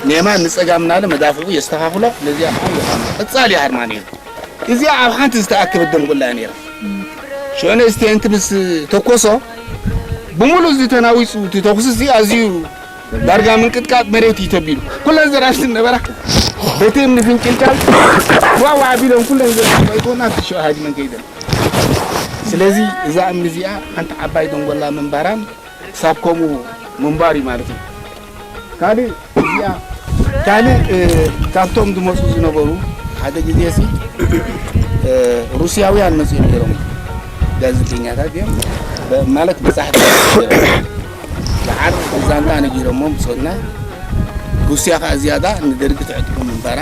ንየማን ንጸጋም እናለ መዳፍዑ የስተኻኽሎ፣ ነዚኣ ከዓ ይሃርማ። ቀጻሊ ይሃርማ ነይሩ። እዚኣ ኣብ ሓንቲ ዝተኣከበት ደንጎላ እያ ነይራ። ሽዑ ነዚ ቴንቲ ምስ ተኮሶ፣ ብምሉእ እዚ ተናዊጹ፣ እቲ ተኹሲ እዚ ኣዝዩ ዳርጋ ምንቅጥቃጥ መሬት እዩ ተቢሉ። ኩለን ዘራእቲ ዝነበራ በቲ እምኒ ፍንጭልጫል ዋዋ ኣቢለን ኩለን ዘራእቲ ቆይቶና፣ እቲ ሽዑ ሃዲመን ከይደን። ስለዚ እዛ እምኒ እዚኣ ሓንቲ ዓባይ ደንጎላ ምንባራን ክሳብ ከምኡ ምንባር እዩ ማለት እዩ። ካልእ እዚኣ፣ ካልእ፣ እ፣ ካብቶም ዝመጹ ዝነበሩ ሓደ ግዜ ሲ፣ እ፣ ሩስያውያን መጺኦም ነይሮም። ጋዜጠኛታት እዮም። ብ-፣ ማለት በጻሕቲ እዮም ነይሮም። ደሓር ዛንታ ነጊሮሞ ብጾትና። ሩስያ ከኣ ዝያዳ ንደርጊ ትዕጥቆ ምንባራ።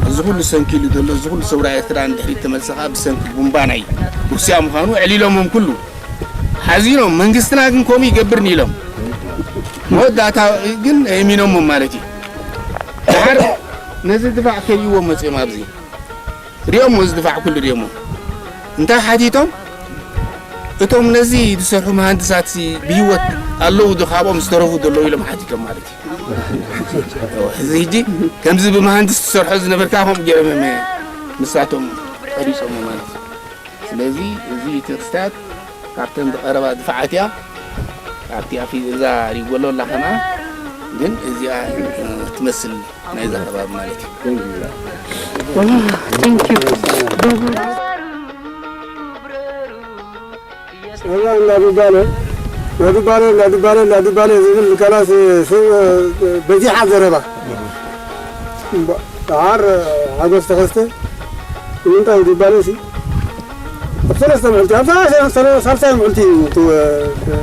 እዚ ኩሉ ሰንኪሉ ዘሎ፣ እዚ ኩሉ ሰውራ ኤርትራ ንድሕሪት ተመልሰ ከኣ ብሰንኪ ቡምባ ናይ ሩስያ ምዃኑ ኣዕሊሎሞም ኩሉ። ሓዚኖም፣ መንግስትና ግን ከምኡ ይገብርኒ ኢሎም። መወዳእታ ግን የእሚኖሞም ማለት እዩ። ደሓር ነዚ ድፋዕ ከርእይዎ መጺኦም ኣብዚ። ሪኦሞ፣ እዚ ድፋዕ ኩሉ ሪኦሞ። እንታይ ሓቲቶም? እቶም ነዚ ዝሰርሑ መሃንድሳት ሲ ብህይወት ኣለዉ ዶ ካብኦም ዝተረፉ ዘለዉ ኢሎም ሓቲቶም ማለት እዩ። እዚ ሕጂ ከምዚ ብመሃንድስ ትሰርሖ ዝነበርካ ከምኡ ገይሮም እዮም ንሳቶም ቀሪጾሞ ማለት እዩ። ስለዚ እዚ እቲ ክስታት ካብተን ዝቐረባ ድፋዓት እያ። ኣብቲ ኣፊ እዛ ሪጎሎ ኣላ ከማኣ ግን እዚኣ፣ እ፣ ትመስል ናይዛ ከባቢ ማለት እዩ። Thank you። እዛ እንዳ ዱባለ፣ እንዳ ዱባለ፣ እንዳ ዱባለ፣ እንዳ ዱባለ ዝብል ከላስ ሰብ በዚሓ ዘረባ። እምባ-፣ ደሓር ሓጎስ ተኸስተ ንምንታይ ዱባለ ሲ ኣብ ሰለስተ መዓልቲ፣ ኣብ ሰለስተ፣ ሰለ-፣ ሳልሳይ መዓልቲ እዩ ተ-፣ ተ-፣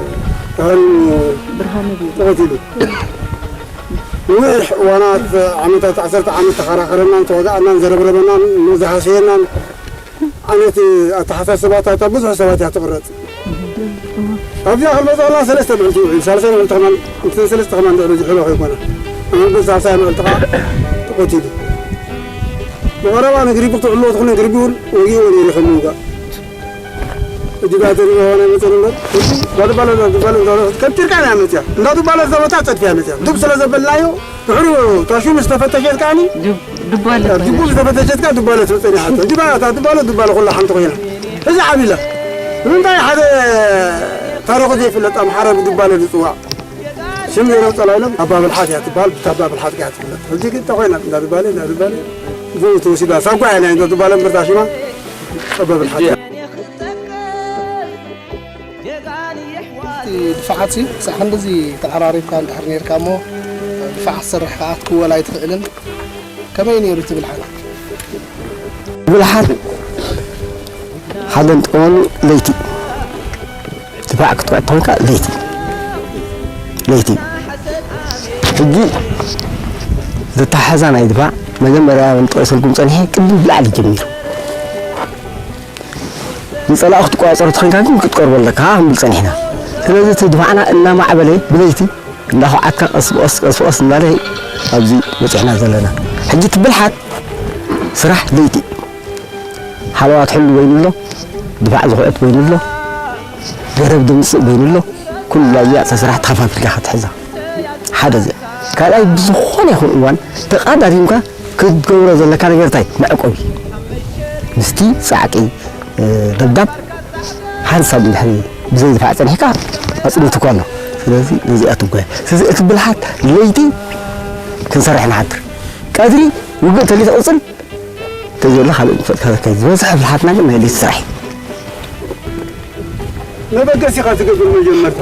ተሃሪሙ ብርሃነ ቢሩ። ተቐቲሉ። ነዊሕ እዋናት፣ ዓመታት፣ ዓሰርተ ዓመት ተኸራኸረናን ተወጋእናን ዘረብረበናን ዝሃሰየናን ዓይነት ኣተሓሳስባታት ኣብ ብዙሕ ሰባት እያ ትቕረጽ። ኣብዚኣ ክንመጽኣላ ሰለስተ መዓልቲ ውዒሉ፣ ሳልሳይ መዓልቲ ከማን፣ እተን ሰለስተ ከማን ድሕሪ ዝሕሎ ከይኮነ፣ ኣብ መበል ሳልሳይ መዓልቲ ከኣ ተቐቲሉ። ብቐረባ ንግሪቡ ክትዕልዎ ትኽእሉ፣ ንግሪቡ እውን ወጊእዎ ነይሩ ከም ምውጋእ። ሕጂ ዳ ተሪእዎ ናይ መጸን እምበር፣ ሕጂ ጓል ባለ፣ ጓል ባለ እንዳበለት ቀብጢርካ እያ መጽያ። እንዳ ዱባለ ዘበታ ጸድፍያ መጽያ። ዱብ ስለ ዘበልናዮ፣ ድሕሪኡ ታሹ ምስ ተፈተሸት ከኣኒ፣ ዱብ-፣ ዱባለ ዱቡ ምስ ተፈተሸት ከኣ ዱባለ ትብል ጸኒሓቶ። ሕጂ ባ-፣ እታ ዱባለ፣ ዱባለ ኩላ ሓንቲ ኮይና። ሕጂ ዓቢላ። ንምንታይ ሓደ ታሪኹ ዘይፍለጥ ኣምሓራ ብዱባለ ዝጽዋዕ? ሽም ዘይነውጸላ ኢሎም ኣባ ብልሓት እያ ትበሃል፣ ብታ ኣባ ብልሓት እያ ትፍለጥ። ሕጂ ግን እንታይ ኮይና? እንዳ ዱባለ፣ እንዳ ዱባለ። ተወሲዳ ሳጓ እያ ናይ ትባል እምበር ታሽማ ጸበብ ሓቂ። እቲ ድፋዓት ሲ ሳዕ ክንድዚ ተዓራሪብካ እንድሕር ነርካ እሞ ድፋዓት ትሰርሕ ከኣ ክትክወል ኣይትኽእልን። ከመይ ነይሩ እቲ ብልሓት? ብልሓት ሓደ ንጥቀመሉ ለይቲ፣ ድፋዕ ክትኩዕ ተኾንካ ለይቲ፣ ለይቲ። ሕጂ ዘተሓዛ ናይ ድፋዕ መጀመርያ ንጠቂሰልኩም ጸኒሐ ቅድም ብላዕሊ ጀሚሩ። ንጸላኢ ክትቆጻጸሮ ተኾንካ ግን ክትቀርቦ ኣለካ ክንብል ጸኒሕና። ስለዚ እቲ ድፋዕና እናማዕበለ ብለይቲ እንዳኹዓትካ ቀስ ብቐስ ቀስ ብቐስ እናለ ኣብዚ በጺሕና ዘለና። ሕጂ እቲ ብልሓት ስራሕ ለይቲ ሓለዋ ትሕሉ በይኑ ኣሎ፣ ድፋዕ ዝኹዕት በይኑ ኣሎ፣ ገረብ ድምጽእ በይኑ ኣሎ። ኩሉ ኣብዚኣ እታ ስራሕ ተኸፋፊልካ ክትሕዛ ሓደ እዚኣ። ካልኣይ ብዝኾነ ይኹን እዋን ተቓዳዲምካ ክትገብሮ ዘለካ ነገር እንታይ መዕቆቢ ምስቲ ጻዕቂ ደብዳብ ሓንሳብ እንድሕሪ ብዘይ ድፋዕ ጸኒሕካ ኣጽኒትኳ ኣሎ። ስለዚ ነዚኣ ትጓየ። ስለዚ እቲ ብልሓት ለይቲ ክንሰርሕ ንሓድር። ቀትሪ ውግእ እንተዘይ ትቕጽል እንተዘየሎ ካልእ ንፈልጥ ከዘካይ ዝበዝሐ ብልሓትና ግን ናይ ለይቲ ስራሕ እዩ። መበገሲ ኢኻ ትገብር መጀመርታ።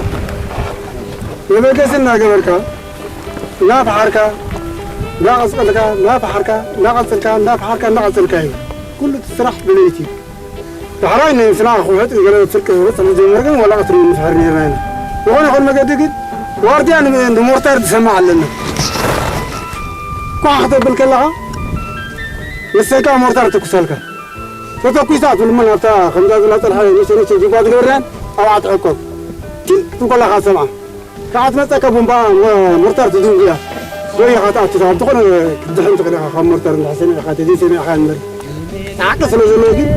መበገሲ እናገበርካ፣ እናፈሓርካ፣ እናቐጸልካ፣ እናፈሓርካ፣ እናቐጸልካ፣ እናፈሓርካ፣ እናቐጸልካ እዩ። ኩሉ እቲ ስራሕ ብለይቲ እዩ። ዳሕራይ ንስና ክውሕጥ ገለ ፍርቂ ክወጽእ ምስ ጀመረ ግን ዋላ ቀትሪ ንፍሕር ነይርና ኢና። ዝኾነ ይኹን መገዲ ግን ዋርድያ ን-፣ ንሞርታር ትሰምዕ ኣለና። ኳሕ ክተብል ከለኻ ንሰካ ሞርታር ትኩሰልካ። ተተኩሳ ትብልሞ ናብታ ከምዛ ዝላ ጸንሐ ነቸ ነቸ ጅባ ዝገበርናን ኣብኣ ትዕቆብ። ቲል ትብል ከለኻ ትሰምዓ። ከኣ ትመጸካ ቡምባ ሞ-፣ ሞርታር ትድንጉያ። ጎይኻ ትኣቱ፣ ካብ ዝኾነ ክትድሕን ትኽእል ኢኻ፣ ካብ ሞርታር እንድሕር ሰሚዕካ፣ ተዘይሰሚዕካ እምበር። ጻዕቂ ስለ ዘለዎ ግን፣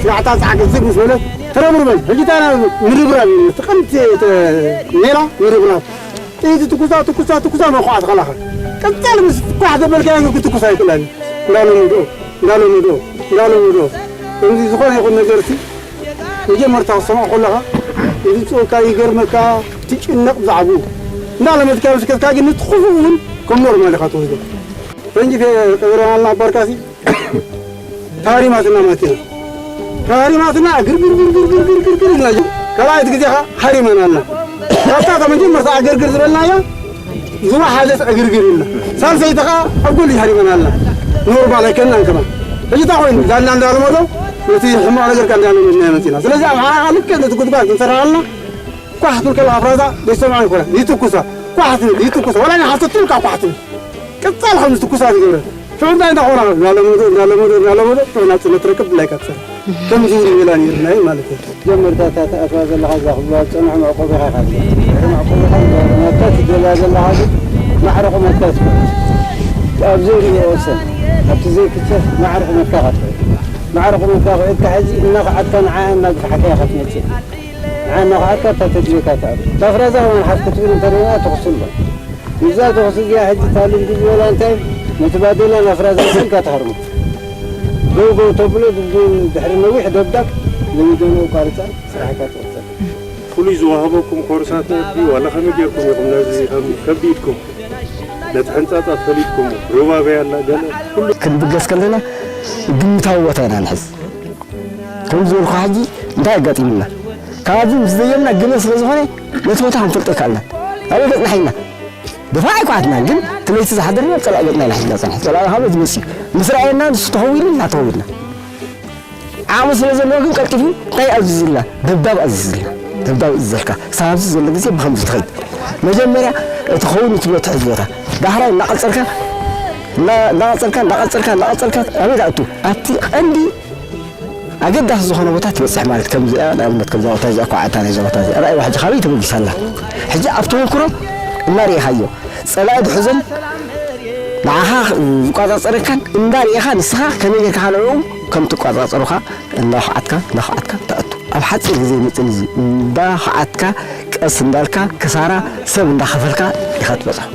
ስጋዕታ ጻዕቂ ዝግ ምስ በለት፣ ተረብርበን። ሕጂ እታ ምርብራብ እዩ፣ እቲ ቀንዲ እቲ ሜላ ምርብራብ። ጥይት ትኩሳ፣ ትኩሳ፣ ትኩሳ፣ መኹዓት ከላኻ። ቀጻሊ ምስ ኳሕ ዘበልካዮ ክትኩስ ኣይክእላን እዩ። እንዳለመድኦ፣ እንዳለመድኦ፣ እንዳለመድኦ። ከምዚ ዝኾነ ይኹን ነገርሲ መጀመርታ ክትሰምዖ ከለኻ፣ ይድንጽወካ፣ ይገርመካ፣ ትጭነቕ ብዛዕባኡ። እንዳለመድካዮ ምስ ከድካ ግን፣ ነቲ ክፉእ እውን ከም ኖርማል ኢኻ ትወስዶ። ፈንጂ ቀቢሮምና ኣባርካሲ፣ ተሃሪማትና ማኪና። ተሃሪማትና፣ ግርግር፣ ግርግር፣ ግርግር፣ ግርግር ኢልና፣ ካልኣይቲ ግዜ ኸዓ ሃሪመናልና። ካብታ ካብ መጀመርታ ዕግርግር ዝበልናያ፣ ዝወሓዘት ዕግርግር ኢልና። ሳልሰይቲ ኸዓ ኣብ ጎሊ ሃሪመናልና። ኖርማል ኣይከናን ከማን። ሕጂ እንታይ ኮይኑ? ዳና እንዳለመዶ፣ ነቲ ሕማቕ ነገር ከኣ እንዳለመድናዮ መጺና። ስለዚ ኣምሓራ ኸዓ ልክዕ ነቲ ጉድጓድ ክንሰርሓልና፣ ኳሕ ትብል ከላ ኣፍራዛ ዘይሰምዖ ኣይኮነን። ይትኩሳ። ኳሕ ትብል፣ ይትኩሳ። ዋላ ንሓሰት ትብል ከኣ ኳሕ ትብል። ቀጻሊ ከም ዝትኩሳ ዝገብረን። ሽዑ እንታይ እንዳኾና? እንዳለመዶ፣ እንዳለመዶ፣ እንዳለመዶ፣ ሽዑ ናጽነት ትረክብ፣ ድላይካ ትሰርሕ። ከምዚ እውን ሜላ ነይሩና እዩ ማለት እዩ። ጀመርታ እታ ትኣትዋ ዘለኻ እዛ ክብልዋ ዝጸንሑ መዕቆቢኻ ኢኻ ትብላ። ድሕሪ መዕቆቢኻ ንገብሮ ናብታ ትደልያ ዘለኻ ግን ማዕረ ቁመትካ ትበል። ኣብ ዘይርእዮ ወሰን፣ ኣብቲ ዘይክቸፍ ማዕረ ቁመትካ ኢኻ ትበል። ማዕረ ቁመትካ ኺድካ ሕጂ እናኸዓትካ ንዓኣ እናግፋሕካ ኢኻ ትመጽእ። ንዓኣ እናኸዓትካ እታ ተድልየካ ትኣቱ። እታ ፍራዛ ከማን ሓፍ ክትብል እንተደይና ትኹስሎ። እዛ ተኹሲ እዚኣ ሕጂ እታ ልምዲ ዝበላ እንታይ፣ ነቲ ባዴላ ናፍራ ዘምሰልካ ትሃርሞ። ደው ደው ተብሎ፣ ድሕሪ ነዊሕ ደብዳብ፣ ለሚዶን ኣቋርጻ ስራሕካ ትቕጽል። ፍሉይ ዝወሃበኩም ኮርሳት ነድዩ ዋላ ከመይ ጌርኩም ኢኹም ነዚ ከም ከቢድኩም ነቲ ሕንጻጻት ፈሊጥኩም ሩባበይ ኣላ ገለ ኩሉ ክንብገስ ከለና ግምታዊ ቦታ ኢና ንሕዝ። ከም ዝበልኩ ሕጂ እንታይ ኣጋጢሙና? ካብዚ ምስ ዘየምና ግመ ስለ ዝኾነ ነቲ ቦታ ክንፈልጦ ኣይከኣልናን። ኣበይ ገጽና ሒዝና? ድፋዕ ኣይኳዓትናን፣ ግን እቲ ለይቲ ዝሓደርና ጸላኢ ገጽና ኢና ሒዝና ጸኒሕና። ጸላኢ ካብ ዝመጽእ እዩ። ምስ ረኣየና ንሱ ተኸዊሉ ንሕና ተኸዊልና። ዓቕሚ ስለ ዘለዎ ግን ቀልጢፉ እንታይ ኣዚዙልና? ደብዳብ ኣዚዙልና። ደብዳብ ኣዚዘልካ። ክሳብ ኣብዚ ዘሎ ግዜ ብኸምዚ ትኸይድ። መጀመርያ እቲ ኸውን እትብሎ ትሕዝ ቦታ። ዳሕራይ እናቐጸልካ፣ እና-፣ እናቐጸልካ፣ እናቐጸልካ፣ እናቐጸልካ ኣበይ ትኣቱ? ኣብቲ ቀንዲ ኣገዳሲ ዝኾነ ቦታ ትበጽሕ ማለት ከምዚ እያ። ንኣብነት ከምዛ ቦታ እዚኣ፣ ኳዕታ ናይዛ ቦታ እዚኣ። ረኣይዋ ሕጂ ካበይ ተበጊሳ ኣላ? ሕጂ ኣብ ተመክሮ እናርኢኻዮ፣ ጸላኢ ድሕዞን ንዓኻ ዝቆጻጸረካን እንዳርኢኻ ንስኻ ከመይ ጌርካ ንዕኡ ከም ትቆጻጸሩኻ እናኹዓትካ፣ እናኹዓትካ ትኣቱ። ኣብ ሓጺር ግዜ ይመጽእ እዚ። እንዳኹዓትካ፣ ቀስ እንዳልካ፣ ክሳራ ሰብ እንዳኸፈልካ ኢኻ ትበጽሖ።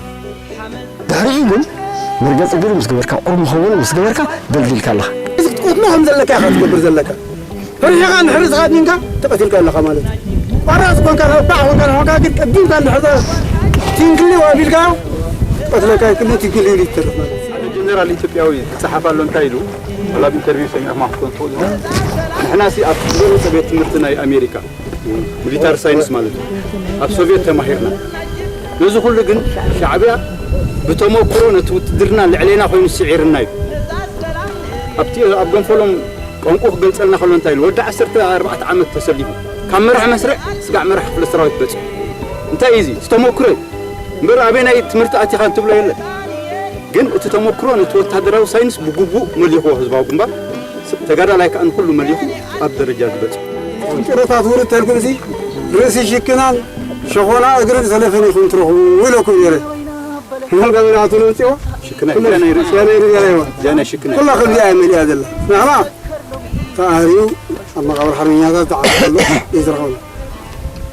ድሕሪኡ ግን መርገጺ እግሪ ምስ ገበርካ፣ ቁሩብ መኸወኒ ምስ ገበርካ፣ ደልዲልካ ኣለኻ። እዚ ክትቀትሎ ከም ዘለካ ኢኻ ትገብር ዘለካ። ፈሪሕኻ እንድሕር ዝኻ ዲንካ፣ ተቐቲልካ ኣለኻ ማለት እዩ። ቆራጽ ኮንካ፣ ረባዕ ኮንካ፣ ንሕካ ግን ቀዲምካ እንድሕር ትንክሊ ኣቢልካዮ፣ ቀትለካ ይክሊ፣ ትንክሊ ኢሉ ይተርፍ ማለት እዩ። ጀነራል ኢትዮጵያዊ ዝጸሓፍ ኣሎ። እንታይ ኢሉ? ኣብ ኢንተርቪው ሰሚዕኹም ክትኮኑ ትኽእሉ ኢኹም። ንሕና ሲ ኣብ ዝበለጸ ቤት ትምህርቲ ናይ ኣሜሪካ፣ ሚሊታሪ ሳይንስ ማለት እዩ፣ ኣብ ሶቪየት ተማሂርና። ነዚ ኩሉ ግን ሻዕብያ ብተመኩሮ ነቲ ውትድርና ልዕሌና ኮይኑ ስዒርና እዩ። ኣብቲ ኣብ ገንፈሎም ቋንቋ ክገልጸልና ከሎ እንታይ ኢሉ? ወዲ ዓሰርተ ኣርባዕተ ዓመት ተሰሊፉ፣ ካብ መራሕ መስርዕ ስጋዕ መራሕ ክፍለ ሰራዊት በጽሑ። እንታይ እዩ እዚ? ዝተመኩረ እዩ። እምበር ኣበይ ናይ ትምህርቲ ኣቲኻ እንትብሎ የለን። ግን እቲ ተመክሮ ነቲ ወታደራዊ ሳይንስ ብግቡእ መሊኽዎ ህዝባዊ ግንባር፣ ተጋዳላይ ከኣ ንኹሉ መሊኹ ኣብ ደረጃ ዝበጽሑ። ጭሮታት ውርድ ተልኩም ሲ ርእሲ ሽክናን ሸኾና እግርን ሰለፍን ኢኹም ትረኽቡ ኢለኩም ነይረ። ሕማም ጋብና ኣቶ ነምፅዎ ሽክና እዚኣ ናይ ርእሲ፣ እዚኣ ናይ ርእሲ፣ እዚኣ ናይ ሽክና። ኩላ ከምዚኣ እያ መሊኣ ዘላ። ንሕና ተኣርዩ ኣብ መቓብር ሓርበኛታት ተዓፅሎ እዩ ዝረኸበሉ።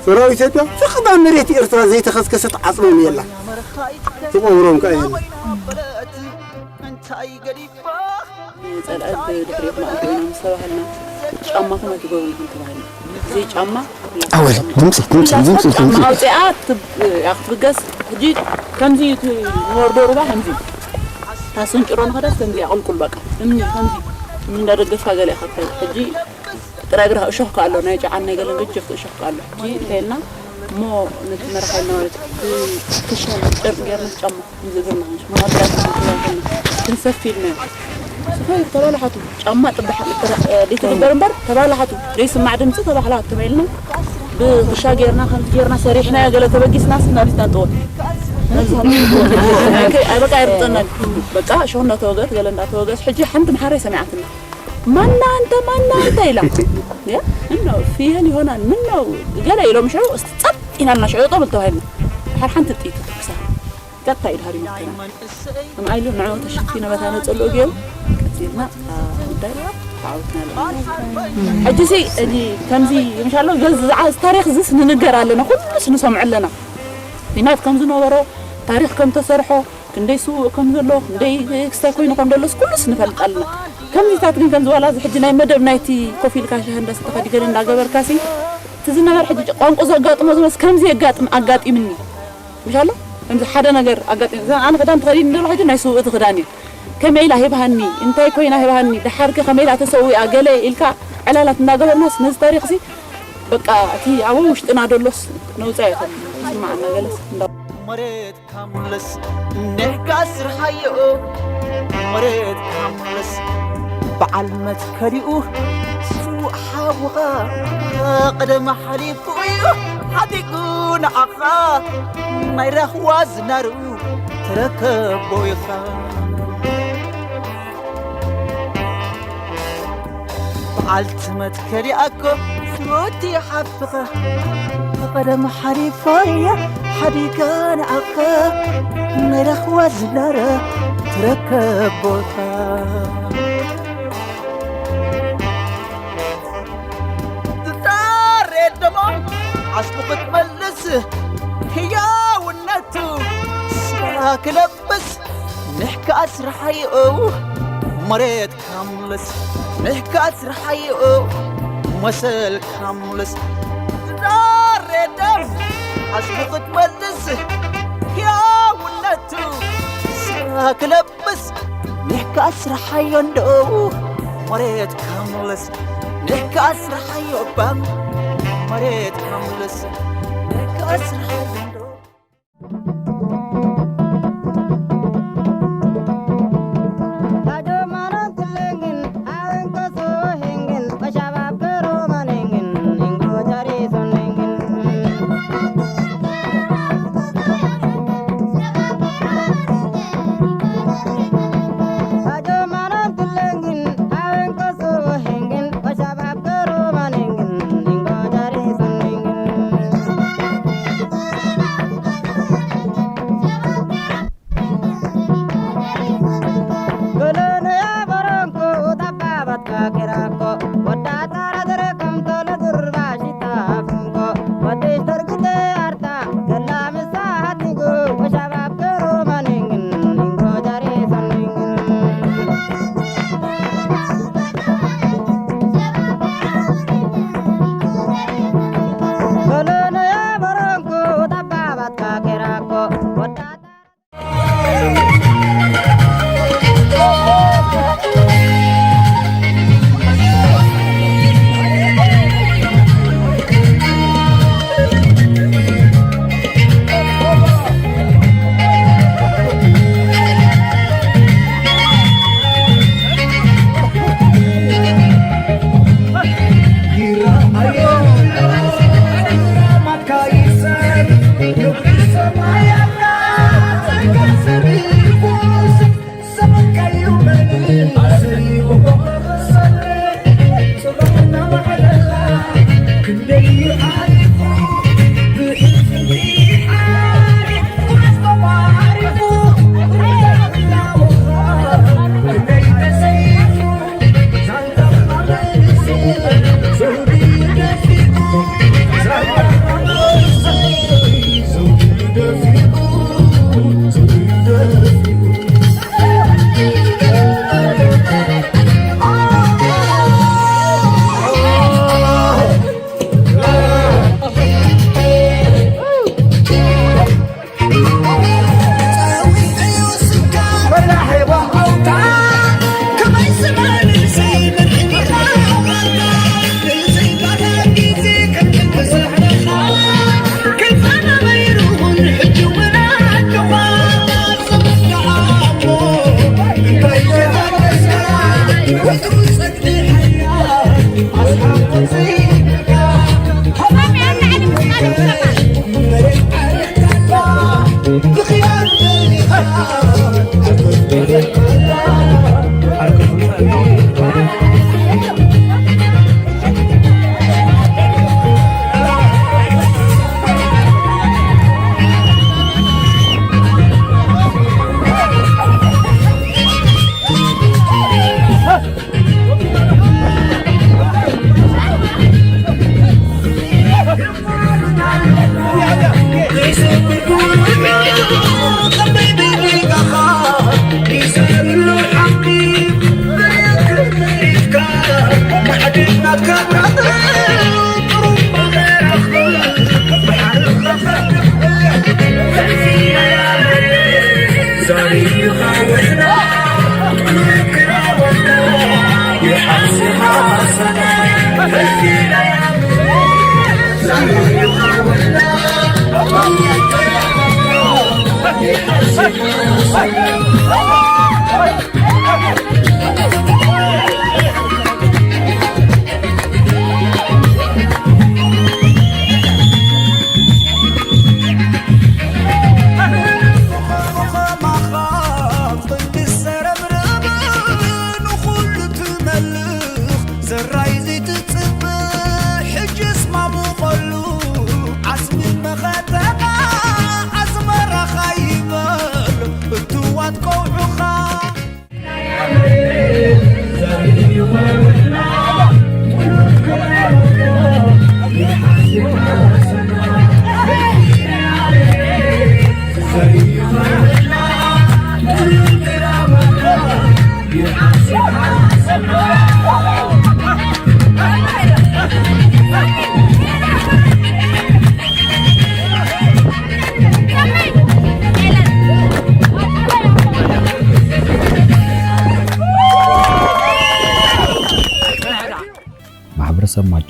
ሰራዊት ኢትዮጵያ ፍቕዳ መሬት ኤርትራ ዘይተኸስከሰት ዓፅሞም የላ። ትቐብሮም ከኣ የለን። ጸልኣት ብድሕሪኡ ክመኣቱ ኢና ምስ ተባሃልና፣ ጫማኹም ኣይትገብሩን ኢኹም ተባሂልና። እዚ ጫማ ኣወል፣ ድምፂ፣ ድምፂ፣ ድምፂ፣ ጫማ ድምፂ። ኣውፂኣ ትብ-፣ እያ ክትብገስ። ሕጂ ከምዚ እዩ እቲ ንወርዶ ሩባ ከምዚ እዩ። እታ ስንጭሮ ንኸዳስ ከምዚ እያ ቁልቁል በቃ። እምኒ ከምዚ፣ እምኒ እንዳደገፍካ ገለ ኢኻ ትኸይድ። ሕጂ ጥራይ እግርኻ እሾኽ ከኣ ኣሎ፣ ናይ ጨዓን ናይ ገለን ገጀፍቲ እሾኽ ከኣ ኣሎ። ሕጂ እንታይ ኢልና እሞ ነቲ መራሓ ኢልና ማለት እዩ። ብክሻ ጨርቂ ጌርና ጫማ ከምዚ እግርና ክንሽ-፣ መቐበላት ክንሰፍ ኢልና። ስፈ ተባላሓቱ፣ ጫማ ጥባሕ ጥራ-፣ ደይትግበር እምበር ተባላሓቱ፣ ደይስማዕ ድምፂ ተባላሓቱ ተባሂልና። ብክሻ ጌርና፣ ከምዚ ጌርና ሰሪሕናዮ፣ ገለ ተበጊስናስ ናብ ሊስታን ጥወት። ነዚ ኸም-፣ ኣይ፣ በቃ ኣይርጠናን። በቃ እሾኽ እንዳተወገት፣ ገለ እንዳተወገት፣ ሕጂ ሓንቲ መሓረይ ሰሚዓትና። ማና ኣንተ፣ ማና ኣንተ ኢላ። ያ፣ ምነው ፍየል ይሆናል፣ ምነው ገለ ኢሎም ሽዑ፣ እስቲ ጸጥ ኢናልና ሽዑ፣ ጠብል ተባሂልና። ድሓር ሓንቲ ጥይት ተተኩሳ። ቀጥታ ኢድ ሃሪሞትና። እምኣ ኢሉ ንዕኡ ተሸፊነ በታ ነጸልኡ ገይሩ፣ ቀጺልና፣ እታ ጉዳይ ተዓዊትና ኣለና። ሕጂሲ፣ እዚ ከምዚ፣ ምሻሎ፣ ገዝ-፣ ዝዓ-፣ ታሪኽ ዝስ ንንገር ኣለና፣ ኩሉስ ንሰምዖ ኣለና። ኲናት ከም ዝነበሮ፣ ታሪኽ ከም ተሰርሖ፣ ክንደይ ስዉእ ከም ዘሎ፣ ክንደይ ክስታይ ኮይኑ ከም ዘሎስ ኩሉስ ንፈልጥ ኣለና። ከምዚታት ግን ከምዚ ዋላ እዚ ሕጂ ናይ መደብ ናይቲ ኮፍ ኢልካ ሻሂ እንዳሰተኻ ዲገለ እንዳገበርካሲ፣ እቲ ዝነበረ ሕጂ ቋንቋ ዘጋጥሞ ዝመስ ከምዚ የጋጥም ኣጋጢምኒ። ምሻሎ? ከምዚ ሓደ ነገር ኣጋጢም፣ ኣነ ክዳን ተኸዲኒ እንደሎ ሕጂ ናይ ስውእቲ ክዳን እዩ። ከመይ ኢላ ሂብሃኒ፣ እንታይ ኮይና ሂብሃኒ፣ ደሓርኪ ከመይ ኢላ ተሰዊኣ ገለ ኢልካ ዕላላት እንዳገበርናስ ነዚ ታሪኽሲ በቃ እቲ ኣብ ውሽጥና ደሎስ ነውፃ ይኹን ዝስማዓና ገለስ እንዳ መሬት ካምለስ ኔጋ ስርሓዮ መሬት ካምለስ በዓል መትከሊኡ ስዉእ ሓውኻ ቀደም ሓሊፉ እዩ ሓዲጉ ንዓኻ ናይ ራኽዋ ዝናሩ ተረከቦ ኢኻ። በዓልቲ መትከል ይኣኮ ስወዲ ሓፍኻ ብቐደም ሓሊፋ እያ ሓዲጋ ንዓኻ ናይ ራኽዋ ዝናረ ትረከብ ቦታ። ዝዛረድ ደሞ ዓስቡ ክትመልስ ህያውነቱ ስጋ ክለብስ ንሕካ ስርሓዮ መሬት ካምለስ ንሕካ ስርሓዮ መሰል ካምለስ ዝዛረድ ደሞ ዓስቡ ክትመልስ ህያውነቱ ስጋ ክለብስ ንሕካ ስርሓዮ እንዶ መሬት ካምለስ ንሕካ ስርሓዮ ባም መሬት ካምለስ ንሕካ ስርሓዮ እንዶ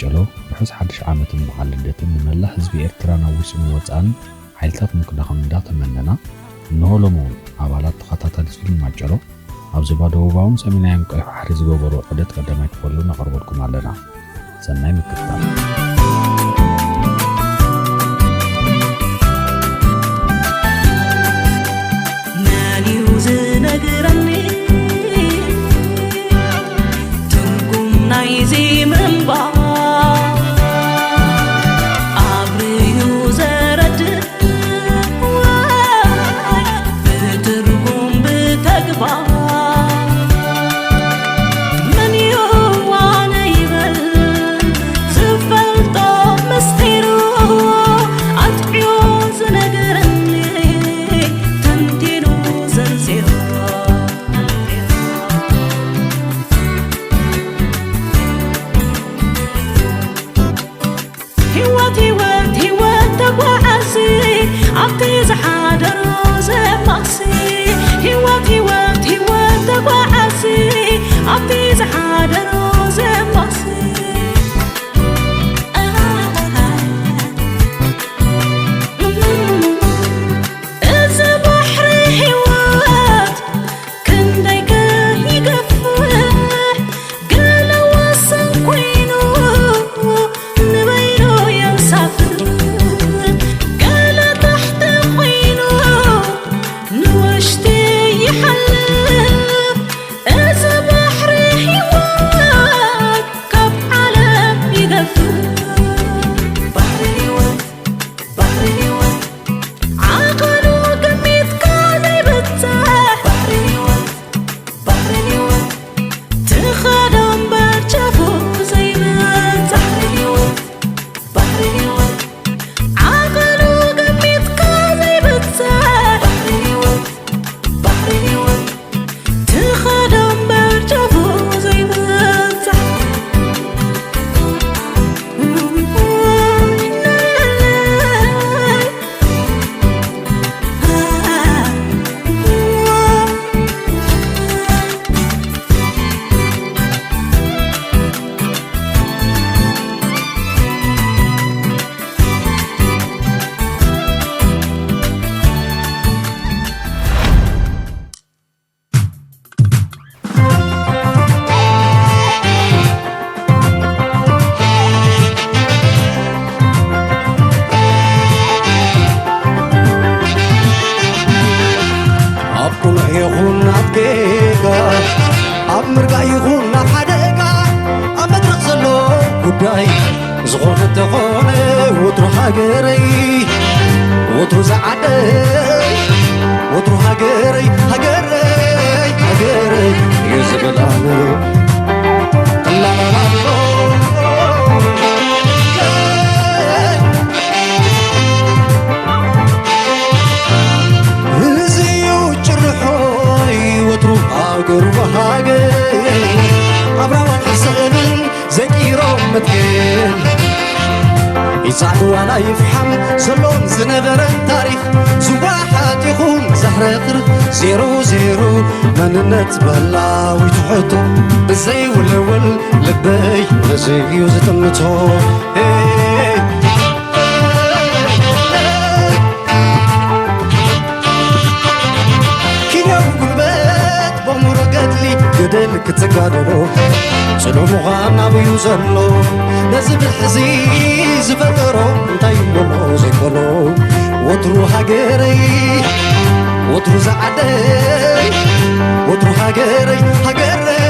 ማጨሎ ርሑስ ሓድሽ ዓመትን በዓል ልደትን ንመላእ ህዝቢ ኤርትራ ናብ ውሽጥን ወጻእን ሓይልታት ምክልኻል እንዳተመነና፣ እንሆ ሎሚ እውን ኣባላት ተኸታታሊ ፊልም ማጨሎ ኣብ ዞባ ደቡባውን ሰሜናውን ቀይሕ ባሕሪ ዝገበርዎ ዑደት ቀዳማይ ክፋሉ ነቕርበልኩም ኣለና። ሰናይ ምክትታል። መን እዩ ዝነግረኒ ትርጉም ናይዚ ምንባር? ኣብርዩ ዘረድእ ወይ ብትርጉም ብተግባር? መን እዩ ዋነ ይበል ዝፈልጦ ምስጢሩ ኣጥዕዮ ዝነግረኒ ተንቲኑ ዘንዚሩ? ህይወት ህይወት ህይወት ተጓዓዚ ኣብቲ ዝሓደሮ ዘማሲ። ህይወት ህይወት ህይወት ተጓዓዚ ኣብቲ ዝሓደሮ ዘማሲ። እዚ ባሕሪ ህይወት ክንደይ ከ ይገፍሕ፣ ገለ ወሰን ኮይኑ ንበይኑ የንሳፍፍ፣ ገለ ታሕቲ ኮይኑ ንውሽጢ ይሓልፍ። እዚ ባሕሪ ህይወት ካብ ዓለም ይገፍሕ። ባሕሪ ህይወት፣ ባሕሪ ህይወት፣ ዓቐኑ ግሚትካ ዘይብጽሕ። ባሕሪ ህይወት፣ ባሕሪ ህይወት፣ ትኸዶ እምበር ጫፉ ዘይበጽሕ። ባሕሪ ህይወት፣ ባሕሪ ህይወት፣ ዓቐኑ ግሚትካ ዘይብጽሕ። ባሕሪ ህይወት፣ ባሕሪ ህይወት፣ ትኸዶ እምበር ጫፉ ዘይበጽሕ። ኣብ ቅኑዕ ይኹን ኣብ ጌጋ፣ ኣብ ምርጋእ ይኹን ኣብ ሓደጋ፣ ኣብ መድረኽ ዘሎ ጉዳይ ዝኾነ እንተኾነ፣ ወትሩ ሃገረይ፣ ወትሩ ዝዓደይ፣ ወትሩ ሃገረይ፣ ሃገረይ፣ ሃገረይ እዩ ዝብል ኣነ። ላላላሎ። እዚ እዩ ጭርሖይ ወትሩ ሃገር ብሃገር፣ ኣብ ራዋን ዓሰብን ዘቂሮም መትከል። ይጻዕድ ዋላ ይፍሓም ዘሎን ዝነበረን ታሪኽ፣ ዝወሓጥ ይኹን ዘሕረኽር፣ ዜሮ ዜሮ መንነት በላዊት ሕቶ፣ ብዘይውልውል ልበይ ነዚ እዩ ዝጥምቶ። ኪንያዊ ጉልበት በሙሮ ገድሊ ገደል ክትጋደሎ፣ ጽሉእ ምዃን ናብዩ ዘሎ፣ ነዚ ብሕዚ ዝፈጠሮ እንታይ ይበሎ ዘይበሎ። ወትሩ ሃገረይ፣ ወትሩ ዝዓደይ፣ ወትሩ ሃገረይ፣ ሃገረይ፣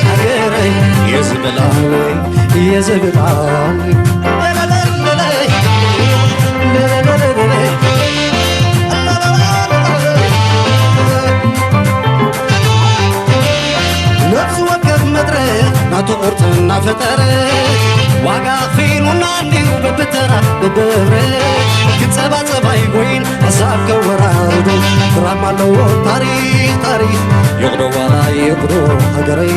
ሃገረይ እየ ዝብል ኣነ፣ እየ ዝብል ኣነ። ነፍሲ ወከፍ መድረኽ ናቱ ቅርጺ እናፈጠረ፣ ዋጋ ኣኽፊሉና እንድዩ በብተራ በብህብረት። ክጸባጸብ ኣይጎይን ሓሳብ ከወራርዶ፣ ድራማ ኣለዎ ታሪኽ፣ ታሪኽ ይቕዶ ዋላ ይቕዶ ሃገረይ።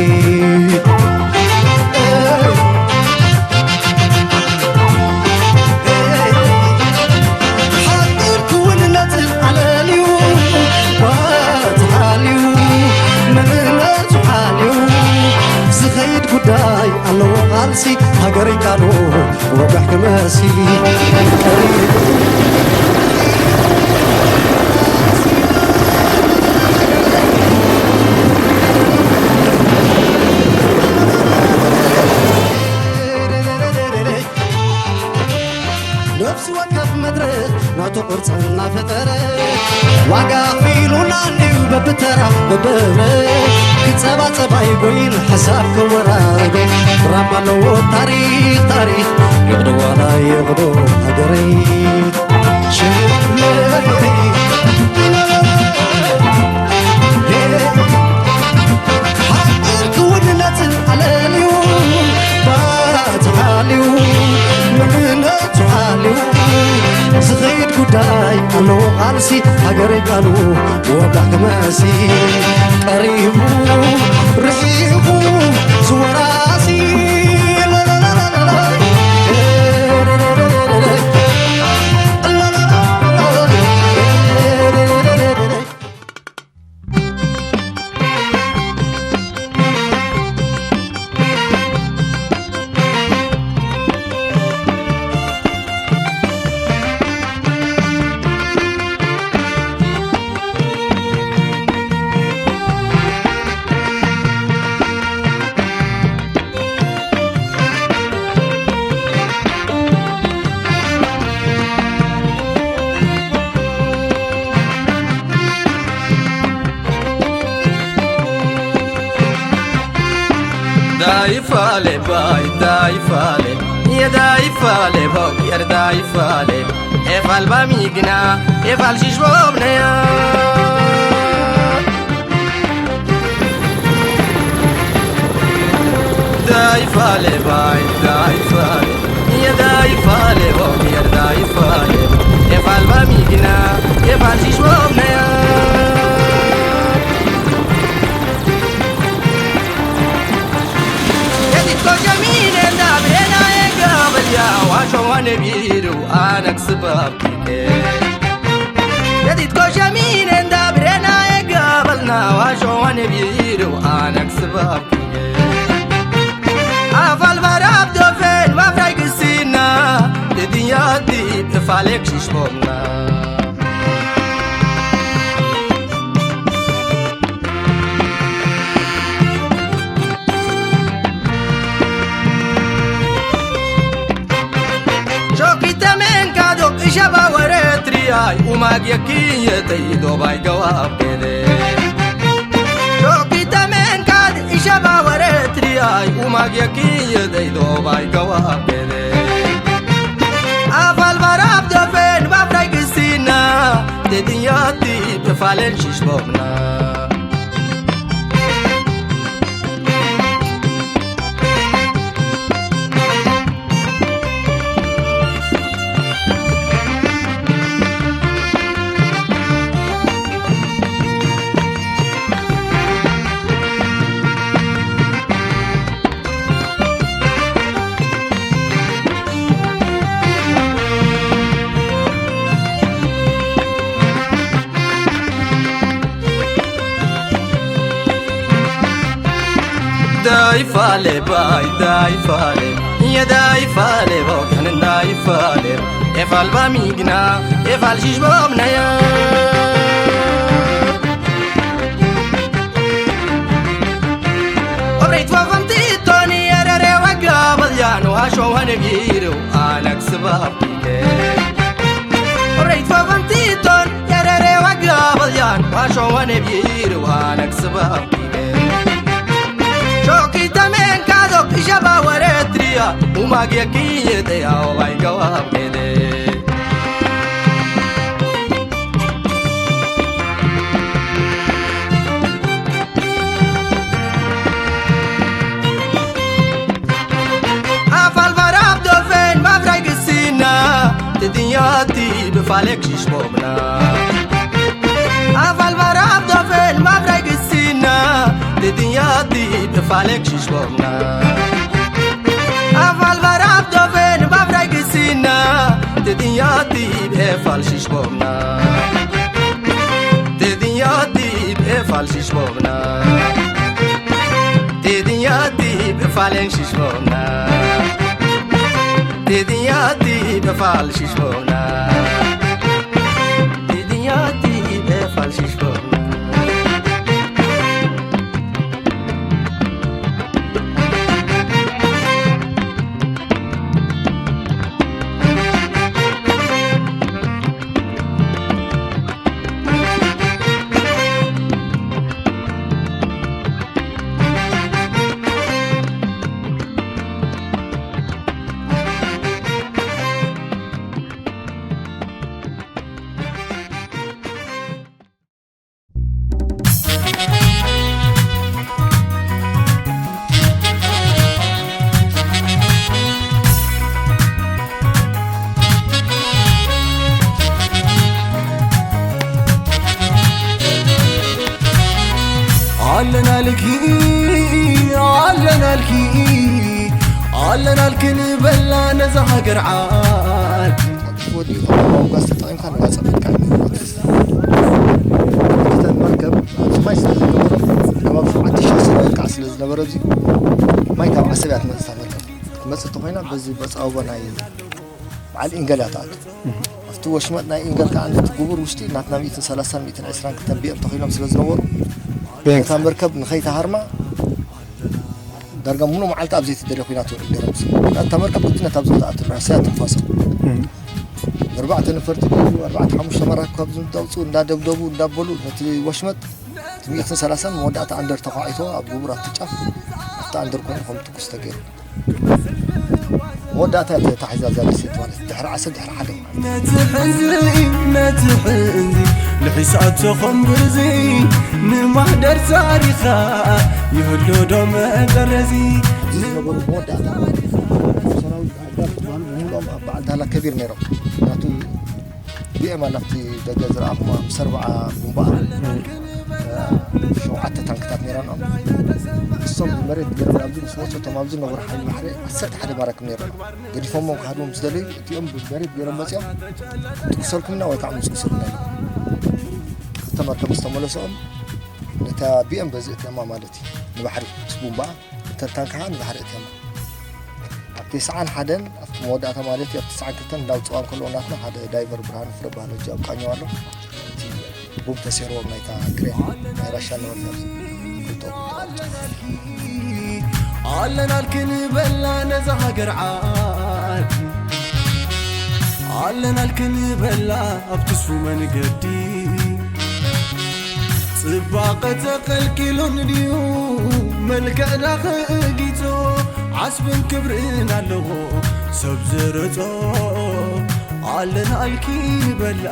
ሓጢር ክውንነት ኣለልዩ፣ ባቲ ሓልዩ፣ መንነቱ ሓልዩ፣ ዝኸይድ ጉዳይ ኣለዎ ቃል ሃገረይ ቃሉ ወጋሕ ክመሲ ነፍሲ ወከፍ መድረኽ ናቱ ቅርጺ እናፈጠረ ዋጋ ኣኽፊሉና እንድዩ በብተራ በብህብረ ክጸባጸብ ኣይጎይን ሓሳብ ክወራረዶ ራማ ኣለዎ ታሪኽ ታሪኽ ይቕዶ ዋላ ይቕዶ ሃገረይ ሽለለይ ሓቂ ክውንነትን ኣለልዩ ባቲ ሓልዩ መንነቱ ሓልዩ ዝኸይድ ጉዳይ ኣለዎ ቃልሲ ሃገረይ ቃሉ ወጋሕ ክመሲ ቀሪቡ ርሒቑ ዝወራሲ ዳይፋሌ ባይ ዳይፋሌ የዳይፋሌ ሆየር ዳይፋሌ ኤፋል ባሚግና ኤፋል ሽሽቦብነያ ዳይፋሌ ባይ ዳይፋሌ የዳይፋሌ ሆየር ዳይፋሌ ኤፋል ባሚግና ኤፋል ሽሽቦብነያ የዲትኮ ጀሚነ እንዳብሬና የገበልያ ዋሾ ዋነ ቢሩ ኣነክስባብ የዲትኮ ጀሚነ እንዳብሬና የገበልና ዋሾ ዋነ ቢሩ ኣነክስባብ ኣፋል ባራብ ዶፌን ባፍራይ ግሲና ድድያቲ ብፋሌክ ሽሽቦምና ሾኪተ መንካዶ እሸባ ወረትሪያይ ኡማግ የኪየተይ ዶባይ ገዋብ ገደ ሾኪተ መንካድ እሸባ ወረትሪያይ ኡማግ የኪየተይ ዶባይ ገዋብ ገደ ኣፋል ባራብ ደፈን ባፍራይ ግሲና ደድያቲ ብፋለን ሽሽቦምና ዳይፋሌ ባይ ዳይፋሌ የዳይፋሌ ቦጋን እንዳይፋሌ ኤፋል ባሚግና ኤፋል ሽሽቦምነያ ኦብሬት ወፈንቲቶኒ የረሬ ወጋ በልያን ዋሾ ወነቢሩ ኣነክስባብ ኦብሬት ወፈንቲቶን የረሬ ወጋ በልያን ዋሾ ወነቢሩ ኣነክስባብ ሾኪተ መንካዶ ክሸባ ወረትሪያ ኡማግ የኪየተያ ኦባይ ገዋብ ገደ ኣፋል ባራብ ዶፌን ማፍራይ ግሲና ትድያቲ ብፋሌክ ሽሽቦምና ኣፋል ባራብ ዶፌን ማፍራይ ግሲና ትድያቲ ብፋሌክ ሽሽቦምና ኣፋል ባራብ ዶፌን ማፍራይ ግሲና ትድያቲ ብኤፋል ሽሽቦምና ትድያቲ ብኤፋል ሽሽቦምና ትድያቲ ብፋሌን ሽሽቦምና ፋልሽሾና ዲድያቲ ፋልሽሾና ኣለናልኪ ኣለናልኪ ኣለናልኪ ንበላ ነዛ ሃገር ዓድ። ወዲኡ ተማጓስ ተጠቒምካ ንዋፀ በቃ። እተን መርከብ ኣብቲ ማይ ስለ ዝነበረ፣ ከባቢ ሸውዓተ ሽሕ ሰራዊት ከዓ ስለ ዝነበረ፣ ኣብዚ ማይ ካብ ዓሰብ እያ ትመፅእ እታ መርከብ። ክትመፅእ እንተኾይና በዚ በፃውቦ ናይ በዓል ኢንገል እያ ትኣቱ። ኣብቲ ወሽመጥ ናይ ኢንገል ከዓ ነቲ ጉቡር ውሽጢ ናትና ሚእትን ሰላሳን ሚእትን ዕስራን ክልተን ቢኤም ተኺሎም ስለ ዝነበሩ፣ ቢኤም። እታ መርከብ ንኸይትሃርማ ዳርጋ ሙሉ መዓልቲ ኣብ ዘይትደልዮ ኲናት ውዕል ነይሮም። እታ መርከብ ግድነት ኣብ ዝወጣኣትሉ ራስያ ትንፋሶ። እም። ኣርባዕተ ነፈርቲ ድዩ፣ ኣርባዕተ ሓሙሽተ መራክብ ካብ ዝምዳውፁ እንዳደብደቡ እንዳበሉ ነቲ ወሽመጥ እቲ ሚእትን ሰላሳን መወዳእታ ኣንደር ተኳዒቶ ኣብ ጉቡር ኣብቲ ጫፍ ኣብቲ ኣንደር ኮይኑ ከም ትኩስ ተገይሩ። መወዳእታ እያ ተታሒዛ እዛ ደሴት ማለት ድሕሪ ዓሰብ ድሕሪ ሓደ ማለት። ነቲ ሕዚ ነቲ ሕዚ ልሒሳቶ ኸምብርዚ ንማህደር ታሪኻ ይህሉ ዶ መጠረዚ? ዝነበሩ መወዳእታ ሰራዊት ኣጋር ዝበሃሉ ብምሉኦም ኣብ በዓል ዳህላ ከቢር ነይሮም። ናቱ ቢኤም ኣላ ኣብቲ ደገ ዝረኣኹማ ምስ ኣርባዓ ቡምባኣ፣ እ፣ ሸውዓተ ታንክታት ነይረንኦም። እሶም ብመሬት ገይሮም ናብዚ ምስ መፁ እቶም ኣብዚ ዝነበሩ ሓይሊ ባሕሪ ዓሰርተ ሓደ መራክብ ነይሮም። ገዲፎሞም ክሃድዎም ምስ ደለዩ እቲኦም ብመሬት ገይሮም መፂኦም ትኩሰልኩምና ወይ ከዓ ምፅኡ ስርና ኢሎም። ክልተ መርከብ ምስ ተመለስኦም ነታ ቢኤም በዚ እትያማ ማለት እዩ ንባሕሪ ምስ ቡምባኣ። እተን ታንካ ከዓ ንባሕሪ እትያማ። ኣብ ተስዓን ሓደን ኣብቲ መወዳእታ ማለት እዩ፣ ኣብ ተስዓን ክልተን እንዳውፅዋ እንከለዉ ናትና ሓደ ዳይቨር ብርሃኑ ፍረ በሃል ሕጂ ኣብ ቃኘው ኣሎ። እቲ ቡም ተሰይርዎም ናይታ ክሬን ናይ ራሻ ነበርቲ ኣብዚ ክልተ ኣለናልክን በላ ነዛ ሃገር ዓድ ኣለናልክን በላ ኣብ ትስፉ መንገዲ ጽባቐ ተቐልቂሉን ድዩ መልክዕና ኽጊጾ? ዓስብን ክብርን ኣለዎ ሰብ ዝረጾ። ኣለናልኪ ንበላ፣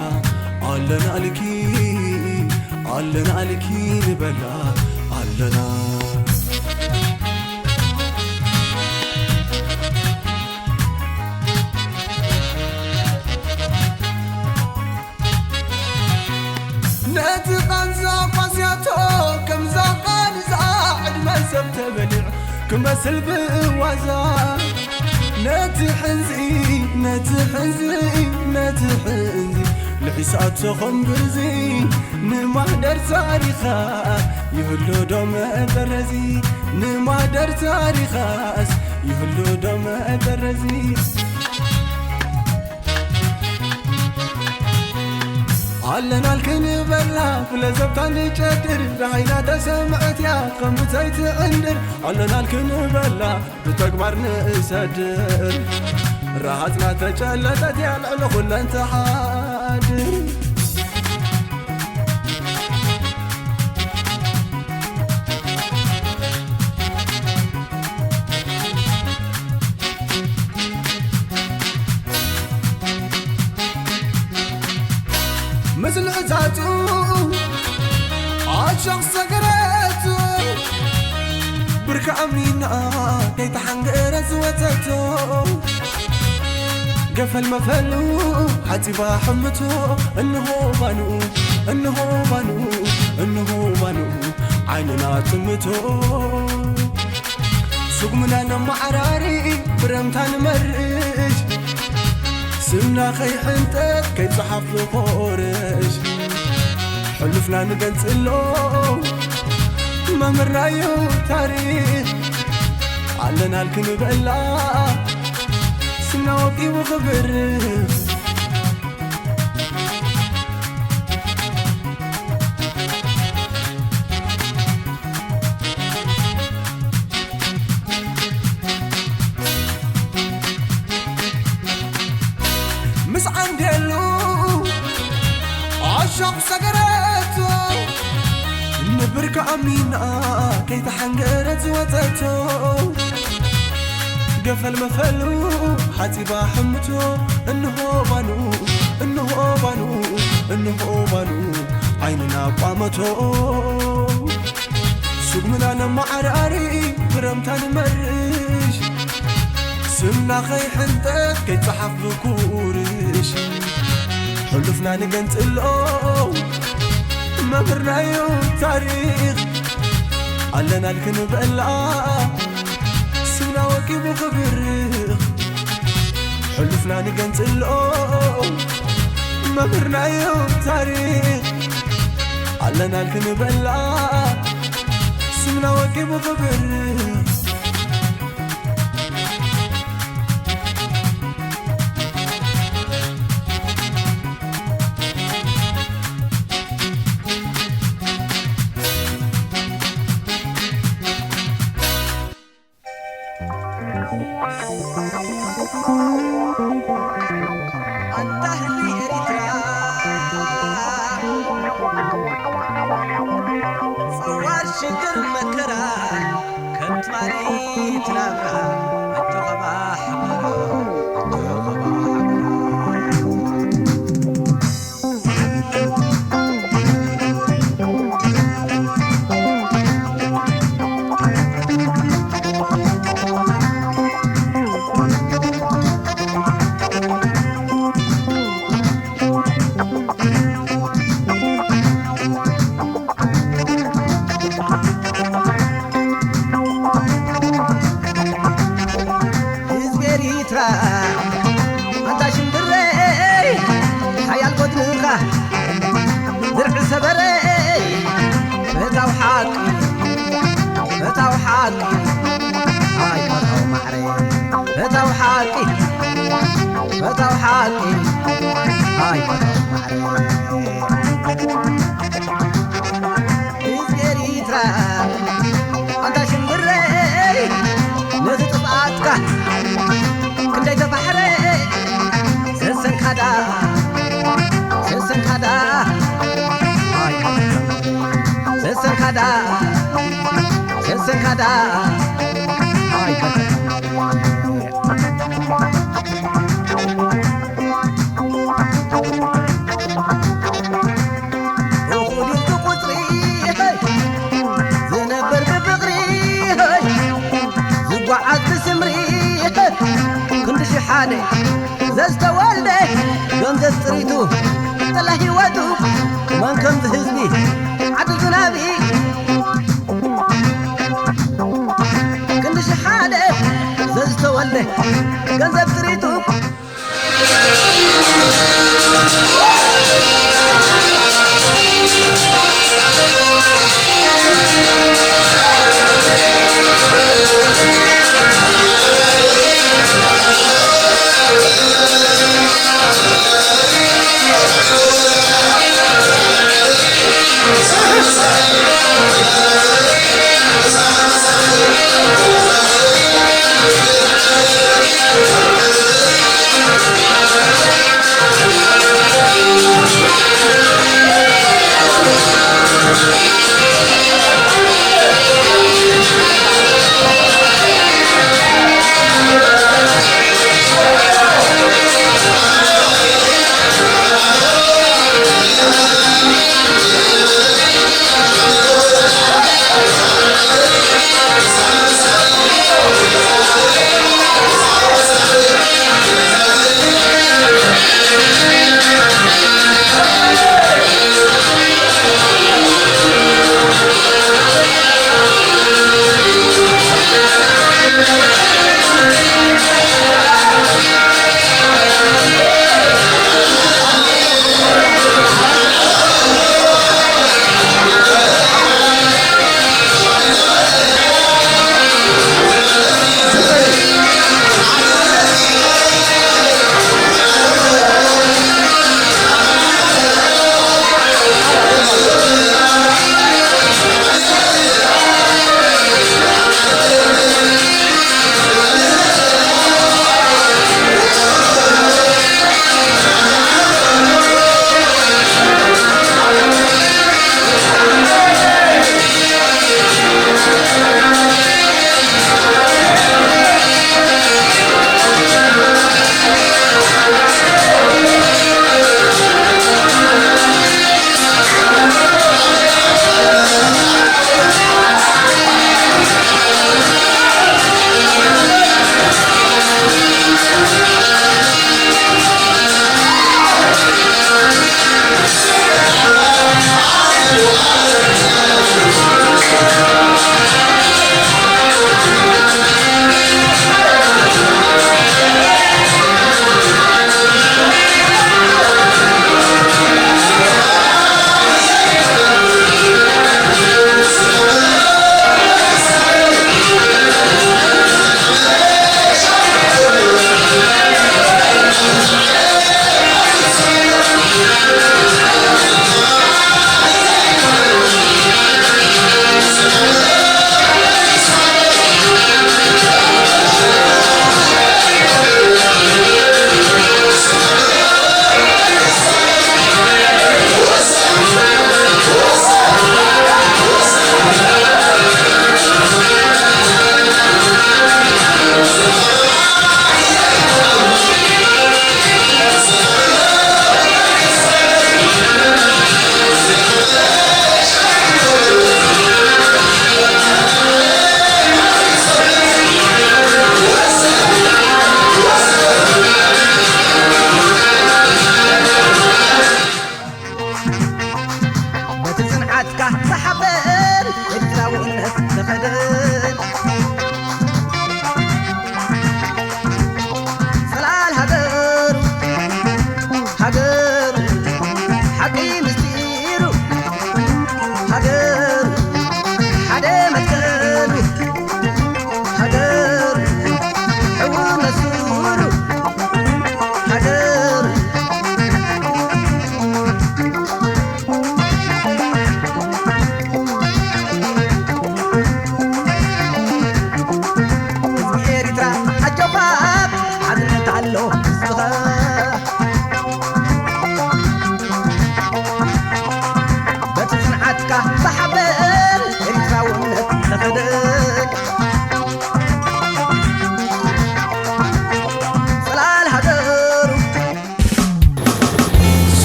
ኣለናልኪ፣ ኣለናልኪ ንበላ፣ ኣለና። ነቲ ቃንዛ ቋስያቶ ከምዛ ቃንዛ ዕድመ ሰብ ተበሊዑ ክመስል ብዋዛ። ነቲ ሕንዚ፣ ነቲ ሕንዚ፣ ነቲ ሕንዚ ልሒሳቶ ኸም ብርዚ ንማህደር ታሪኻ ይህሉ ዶ መጠረዚ? ንማህደር ታሪኻስ ይህሉ ዶ መጠረዚ? ኣለናልክን በላ ብለዘብታ ንጨድር፣ ደሃይና ተሰምዐትያ ከም ብዘይትዕንድር። ኣለናልክን በላ ብተግባር ንእሰድር፣ ረሃጽና ተጨለጠትያ ልዕሊ ኹለን ትሓድር። ምስልዕታቱ ኣሻቕ ሰገረቱ ብርኪ ኣሚና ከይተሓንገረ ዝወተቶ ገፈል መፈሉ ሓፂባ ሕምቶ እንሆ ባንኡ እንሆ ባንኡ እንሆ ባንኡ ዓይንና ጥምቶ ስጉምና ነማዓራሪ ብረምታ ንመርሽ ስምና ከይሕንጠት ከይፀሓፍ ንኾርሽ ሕሉፍና ንገንፅሎ መምህርናዩ ታሪኽ ኣለናል ክንበላ ናወቂቡ ክብር ምስ ዓንዴሉ ኣሻቕ ሰገረቶ ንብርካ ኣሚና ከይተሓንገረት ዝወፀቶ ገፈል መፈሉ ሓፂባ ሕምቶ እንሆ ባኑ እንሆ ባኑ እንሆ ባኑ ዓይንና ቋመቶ ሱግምና ነማዓራሪ ብረምታ ንመርሽ ስምና ከይሕንጠት ከይፀሓፍ ብኩርሽ ሕሉፍና ንገንፅሎ መምህርናዮ ታሪኽ ኣለናል ክንበላ ስምና ወቂቡ ክብርኽ ሕሉፍና ንገንፅሎ መምህርናዮ ታሪኽ ኣለናል ክንበላ ስምና ወቂቡ ክብርኽ ኣንታ ህዝቢ ኤሪትራ፣ ጸዋር ሽግር መከራ፣ ከም ትማሊ ትናብራ፣ ኣጆኻ ባሕብራ፣ ኣጆኻ ባሕብራ። ህዝቢ ኤሪትራ ኣንታ ሽምብረይ ሓያል ጎድንኻ ድርዒ ሰበረይ ፈታው ሓቂ ፈታው ሓቂ ኣይ ፈታው ማዕረ ፈታው ሓቂ ፈታው ሓቂ ኣይ ፈታው ማዕረ ህዝቢ ኤሪትራ ኣንታ ሽምብረይ ነቲ ጥፍኣትካ ክንደይ ተፋሕረ ሰሰንካዳ ሰሰንካዳ ኣይ ሰሰንካዳ ሰሰንካዳ ኣይ እኹል እዩ ቁጽሪ ዝነብር ብፍቕሪ ዝጓዓዝ ብስምሪ ክንዲ ሽሓደ ዘዝተወልደ ገንዘብ ጥሪቱ ጥላ ህይወቱ መን ከምዚ ህዝቢ ዓዲ ዝናቢ ክንዲ ሽሓደ ዘዝተወልደ ገንዘብ ጥሪቱ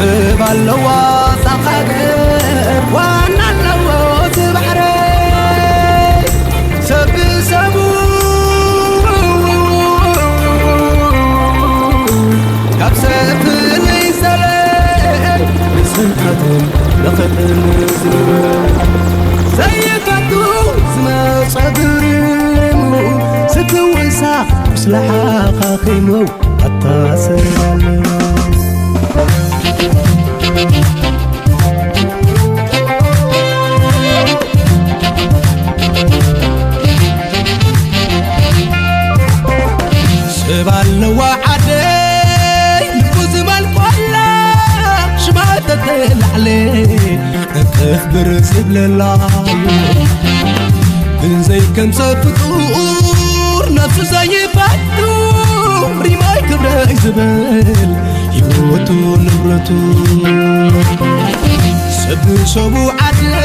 ሰብ ኣለዋ ሳኻገር ዋና ኣለዎ እቲ ባሕሪ ሰብ ሰቡ ካብ ሰብ ፍልይ ዘለ ብጽንዓትን ብፍቕርን ዝነብር ዘይፈቱ ዝመጸ ግርሙ ስትውሳ ቁስሊ ሓኻኺሙ ኣታ ሰብ ኣለዋ። ሰብ ኣለዋ ዓደይ ልቡ ዝመልቆላ ሽማ ተተላዕለ እንክኽብር ዝብለላ ግን ዘይከም ሰብ ፍጡር ነፍሱ ዘይፈቱ ሪማይ ክብረይ ዝብል ህይወቱ ንብረቱ ሰብ ሰቡ ዓደይ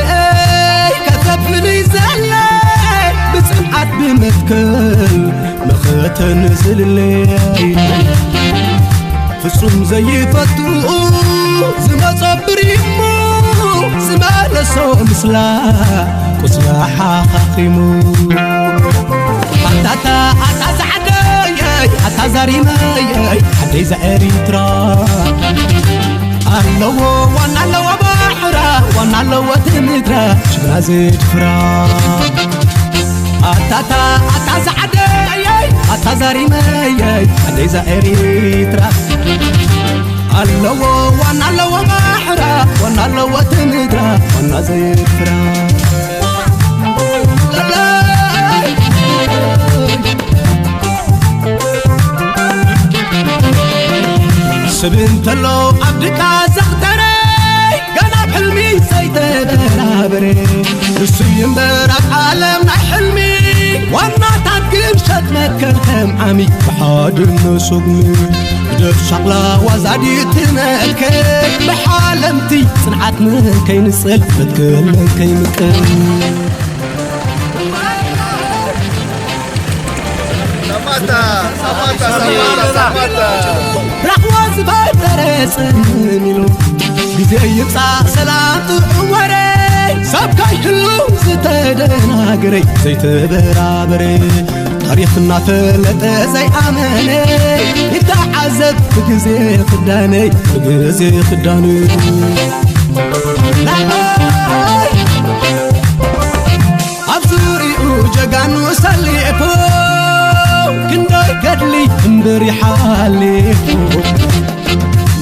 ከተፍልይ ዘለ ብጽንዓት ብመትከል መኸተን ዝልለይ ፍጹም ዘይፈቱ ዝመጾ ብሪሙ ዝመለሶ ምስላ ቁስላ ሓኻኺሙ ኣታታ ኣታ ዛዓደየይ ኣታ ዛሪመየይ ዓደይ ዘኤሪትራ ኣለዎ ዋና ኣለዎ ባሕራ ዋና ኣለዎ ትምድራ ሽግና ዝድፍራ ኣታታ ኣታ ዛዓደየይ ኣታ ዛሪመየይ ዓደይ ዘኤሪትራ ኣለዎ ዋና ኣለዎ ባሕራ ዋና ኣለዎ ትምድራ ዋና ዘይፍራ ሰብ እንተሎ ኣብ ድቃ ዘኽተረ ገና ኣብ ሕልሚ ዘይተበራበረ ንሱ እዩ እምበር ኣብ ዓለም ናይ ሕልሚ ዋናታት ግን ሸጥ መትከል ከም ዓሚ ብሓድነት ሱግሚ ግደፍ ሻቕላ ዋዛ ድዩ ትመልከት ብሓለምቲ ጽንዓት መን ከይንጽል መትከል መን ከይምቅል Samata, samata, samata, samata. ራኽዋ ዝፈጠረ ጽምም ኢሉ ግዜ ይምጻእ ሰላም ጥዑም ወረ ሰብ ከይህሉ ዝተደናገረ ዘይተበራበረ ታሪኽ እናፈለጠ ዘይኣመነ ይተዓዘብ ብግዜ ክዳነይ ብግዜ ክዳኑ ኣብ ዙሪኡ ጀጋኑ ሰሊፉ ክንደይ ገድሊ እምበር ይሓሊፉ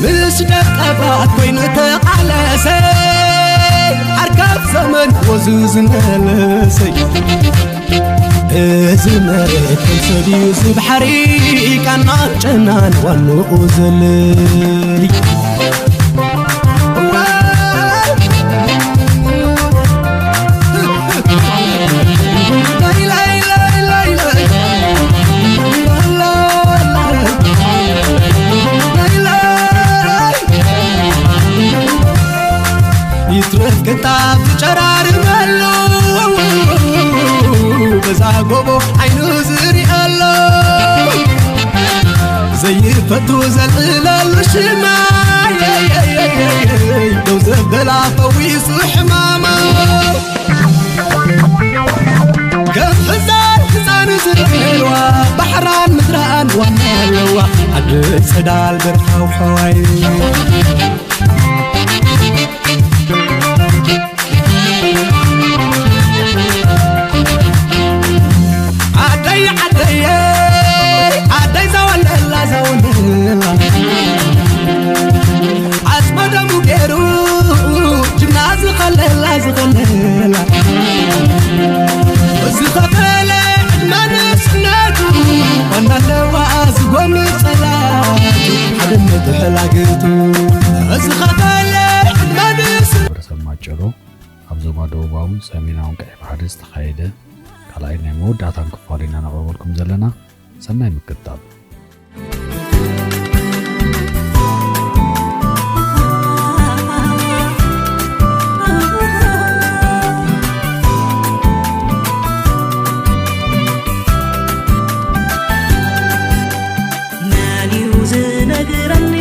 ምስ ደቀባት ኮይኑ ተቓለሰ ዓርካብ ዘመን ወዙ ዝመለሰ እዚ መሬት ከም ሰብዩ እዚ ባሕሪ ቃናን ጨናን ዋንኡ ዘለይ ይትረፍ ቅንጣብ ዝጨራርመሉ በዛ ጎቦ ዓይኑ ዝሪኣሎ ዘይፈቱ ዘልዕለሉ ሽማ ደው ዘበላ ፈዊሱ ሕማማ ከም ሕዛን ህፃን ዝርእዋ ባሕራን ምድራን ዋና ኣለዋ ዓዲ ፀዳል በርካው ሓዋይ ዓደይ ዓደየ ዓደይ ዘወለላ ዘወለላ ዓጽመ ደሙ ገይሩ ጅግና ዝኸለላ ዝኸለላ ዝኸፈለ ዕድመ ንእስነቱ ዋና ኣለዋ ዝጎምፀላ ሓድነት ሕላግቱ ዝኸፈለ ዕድመ ንእስ ማሕበረሰብ ማጨሎ ኣብ ዞባ ደቡባውን ሰሜናውን ቀይሕ ባሕሪ ዝተኻየደ ካልኣይ ናይ መወዳእታን ክፋሉ ኢና ነቕርበልኩም ዘለና። ሰናይ ምክትታል። መን እዩ ዝነግረኒ?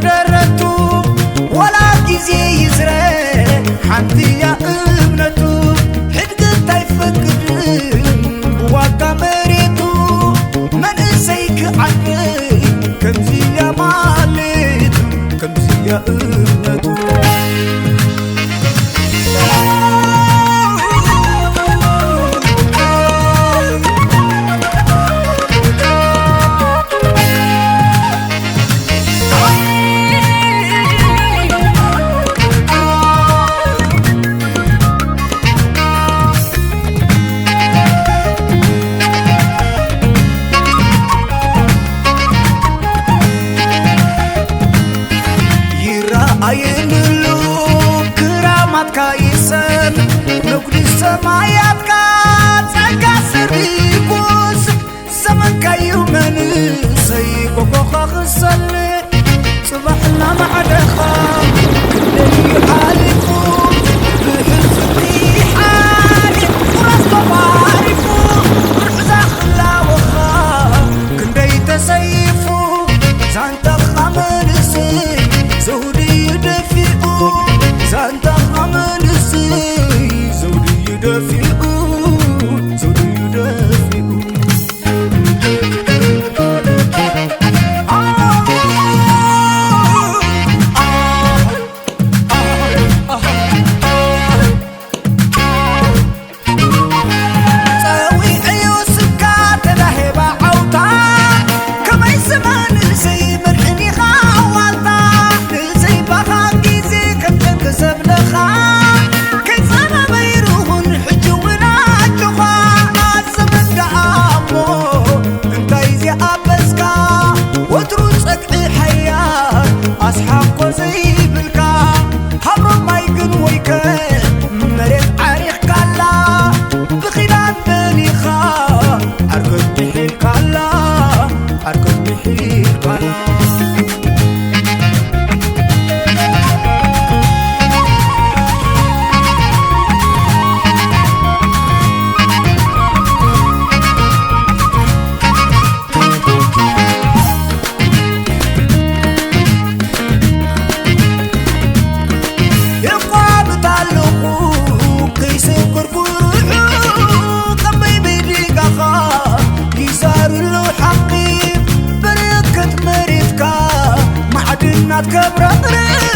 ደረቱ ዋላ ግዜ ይዝረ ሓንቲ እያ እምነቱ። ሕድግት ኣይፈቅድን ብዋጋ መሬቱ። መንእሰይ ክዓብድ ከምዚ እያ ማለቱ፣ ከምዚ እያ እምነቱ። ይረኣየንሉ ክራማትካ ይሰን ንጉዲ ሰማያትካ ጸጋ ስርጉስ ዘመንካዩ መንእሰይ ኮኾኻ ክሰል ጽባሕ እናማዕደኻ ክንደይ ሓሊፉ ብሕፍቲ ሓሊፍ ቁራስ ተባሪፉ ብርሕዛ ክላወኻ ክንደይ ተሰይፉ ዛንታኻ መንእሰይ ዘውዲ ደፊኡ ዛንታኻ መንእሰይ ዘውዲ ደፊኡ ዘውዲ ደፊኡ ጸዊዕዮ ስብካ ተዳሄባ ዓውታ ከመይ ስማ ንእሰይ መድሕኒኻ ዋልታ ንእሰይ ባኻ ግዜ ከም ጨንቂ ሰብለኻ ከይጸበበ ይርኹን ሕጂ እውን ኣጆኻ ኣዘመን ደኣ እሞ እንታይ እዚኣ በስካ ወትሩ ጸግዒ ሓያል ኣስሓኮ ዘይብልካ ሃብሮ ማይ ግን ወይከ መሬት ዓሪኽካላ ብኺዳን በሊኻ ዓርከት ምሒልካላ ዓርከት ምሒልካላ የቋምት ኣለኹ ከይሰከርኩ ርሑቕ ከመይ ብድጋኻ ይዛርሉ ሓቂ በረከት መሬትካ ማዕድናት ከብረቕርቕ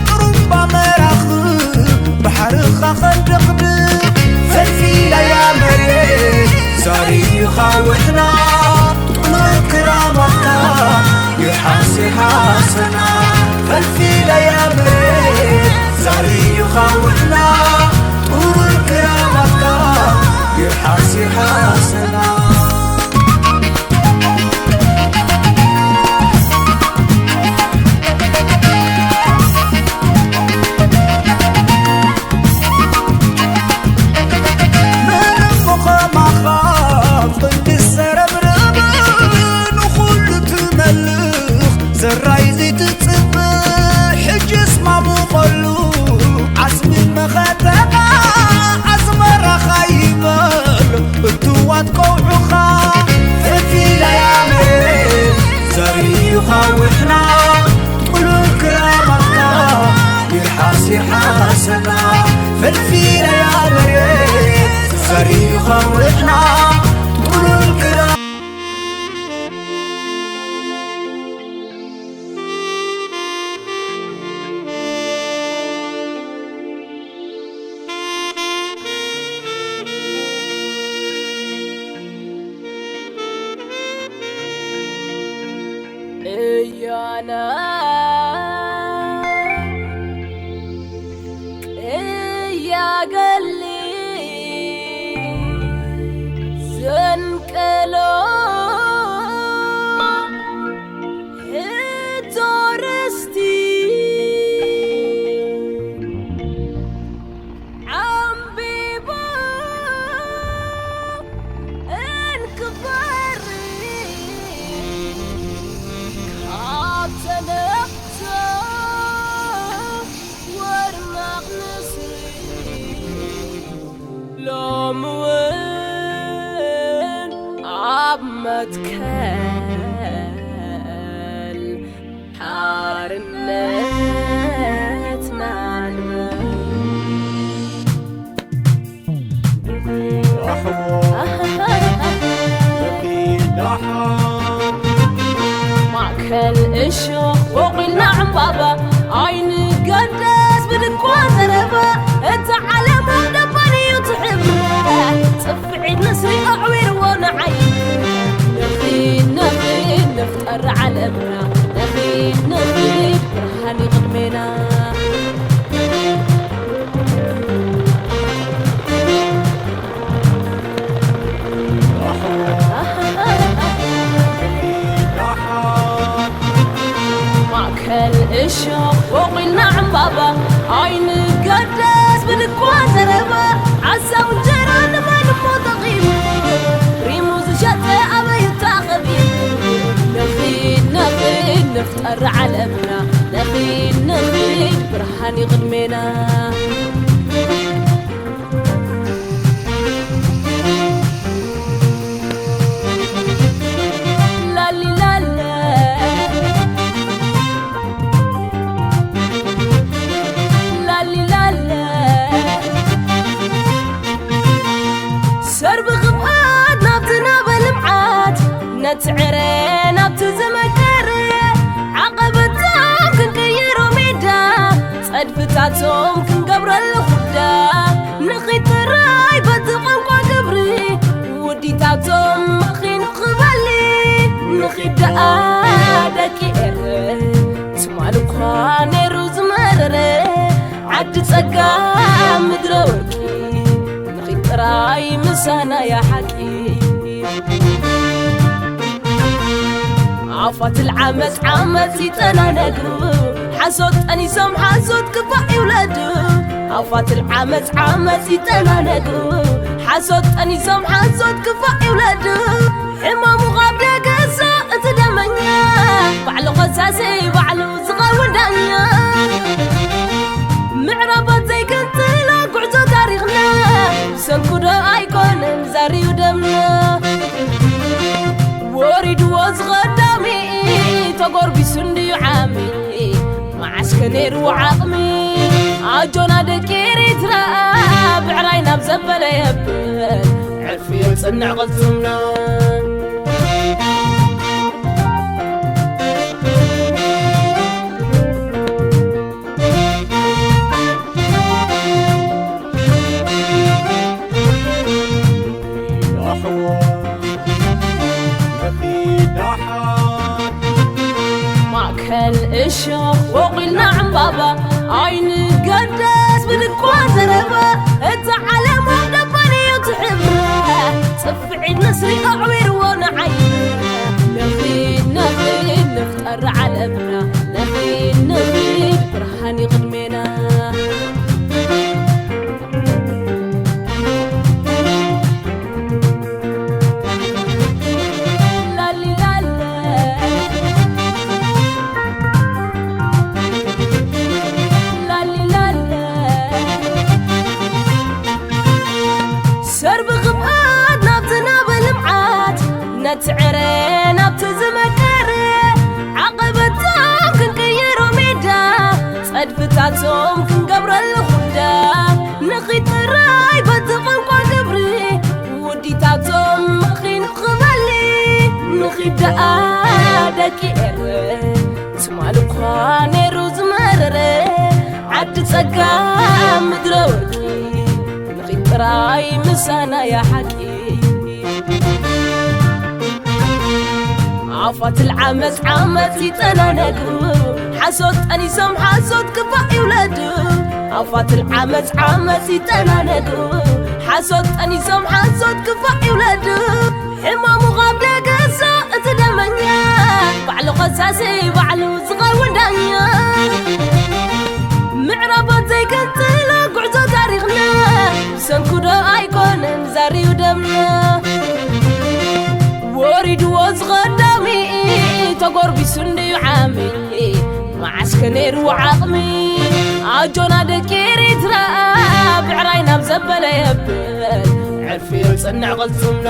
ጥሩምባ መራኽብ ባሕርኻ ኸንደቕድቕ ፈልፊላያ መሬት ዛሪኻ ውሕና ጥሉል ክራማትካ ይርሓስ ይርሓሰና ፈልፊላያ መሬት ዛሪኻ ውሕና ጥሉል ክራማትካ ይርሓስ ይርሓሰና ምንም ኸማኻ ቅድስ ዘረብርብ ንኹሉ ትመልኽ ዘራይ ዘይትጽብእ ሕጅስ ማሙቐሉ ዓስቢ መኸተኻ ኣስመራኻ ይበል እትዋት ቀውዑኻ ፍልፊላያ መሬት ዘሪኻ ውሕና ጥሉል ክራማትካ ይርሓስ ይርሓሰና ፈልፊላያ መሬት ዘሪኻ ውሕና ጥሉል ክራ እያና ቅያገሊ ዘንቀሎ ቶረስቲ ዓምቢባ እንክበሪ ካብ ተነኽቶ ወርማቕ ንስሪ ሎምውን ኣብ መትከል ሓርነትና ንበል። ማእከል እሾኽ ቦቒልና ዕምባባ፣ ኣይንገደስ ብድኳ ዘረባ። እታ ዓለም ኣብ ደባን እዩ ትሕብረ፣ ጽፍዒት ንስሪ ኣዕዊርዎ ንዓይ። ንኺድ ንኺድ ንፍጠር ዓለምና፣ ንኺድ ንኺድ ብርሃን እዩ ቅድሜና። ማእከል እሾኽ ቦቒልና ዕምባባ፣ ኣይንገደስ ብድኳ ዘረባ። ዓሳው እንጀራ ንመን እሞ ጠቒሙ፣ ሪሙ ዝሸጠ ኣበይ ተኸቢቡ። ንኺድ ንኺድ ንፍጠር ዓለምና፣ ንኺድ ንኺድ ብርሃን እዩ ቅድሜና። ላሊላለ፣ ላሊላለ። ሰርቢ ክብኣት ናብቲ ናበ ልምዓት፣ ነቲ ዕረ ናብቲ ዝመቀረ፣ ዓቐበታት ክንቅይሮ ሜዳ፣ ጸድፍታቶም ክንገብረሉ ኩዳ። ንኺድ ጥራይ በቲ ቋንቋ ግብሪ፣ ውዲታቶም መኺኑ ክበሊ። ንኺድ ደኣ ደቂ ኤረ፣ ትማል እኳ ነይሩ ዝመረረ፣ ዓዲ ጸጋ ምድረ ወርቂ። ንኺድ ጥራይ ምሳና እያ ሓቂ። ኣፋት ልዓመጽ ዓመጽ ይጠናነጉ፣ ሓሶት ጠኒሶም ሓሶት ክፋእ ይውለዱ። ኣፋት ልዓመጽ ዓመጽ ይጠናነጉ፣ ሓሶት ጠኒሶም ሓሶት ክፋእ ይውለዱ። ሕማሙ ካብ ደገ እሱ እቲ ደመኛ፣ ባዕሉ ኸሳሲ ባዕሉ ዝኸውን ዳኛ። ምዕራባት ዘይግንጥሎ ጉዕዞ ታሪኽና፣ ብሰንኩ ዶ ኣይኮነን ዛርዩ ደምና። ወሪድዎ ዝኸዳሚ፣ ተጎርቢሱ እንድዩ ዓሚ፣ መዓስከ ነይርዎ ዓቕሚ። ኣጆና ደቂ ኤሪትራ፣ ብዕራይ ናብ ዘበለ የብል፣ ዕርፊ የጽንዕ ቅልጽምና። ማእከል እሾኽ ወቒልና ዕምባባ፣ ኣይንገደስ ብድኳ ዘረባ። እታ ዓለም ኣብ ደባን እዩ ትሕብረ፣ ጽፍዒት ንስሪ ኣዕዊርዎ ንዓይ። ንኺድ ንኺድ ንፍጠር ዓለምና፣ ንኺድ ንኺድ ብርሃን እዩ ቅድሜና። ላሊላለ፣ ላሊላለ። ሰርቢ ክብኣት ናብቲ ናበ ልምዓት፣ ነቲ ዕረ ናብቲ ዝመቀረ፣ ዓቐበቶም ክንቅይሮ ሜዳ፣ ጸድፍታቶም ክንገብረሉ ኩዳ። ንኺድ ጥራይ በቲ ቋንቋ ግብሪ፣ ውዲታቶም መኺኑ ክበሊ። ንኺድ ደኣ ደቂ ኤረ፣ ትማል እኳ ነይሩ ዝመረረ፣ ዓዲ ጸጋ ምድረ ወርቂ። ንኺድ ጥራይ ምሳና እያ ሓቂ። ኣፋት ልዓመጽ ዓመጽ ይጠናነጉ፣ ሓሶት ጠኒሶም ሓሶት ክፋእ ይውለዱ። ኣፋት ልዓመጽ ዓመጽ ይጠናነጉ፣ ሓሶት ጠኒሶም ሓሶት ክፋእ ይውለዱ። ሕማሙ ካብ ደገ እሱ እቲ ደመኛ፣ ባዕሉ ኸሳሲ ባዕሉ ዝኸውን ዳኛ። ምዕራባት ዘይገንጽሎ ጉዕዞ ታሪኽና፣ ብሰንኩ ዶ ኣይኮነን ዛርዩ ደምና። ወሪድዎ ዝኸዳሚ፣ ተጎርቢሱ እንድዩ ዓሚ፣ መዓስከ ነይርዎ ዓቕሚ። ኣጆና ደቂ ኤሪትራ፣ ብዕራይ ናብ ዘበለ የብል፣ ዕርፊ የጽንዕ ቅልጽምና።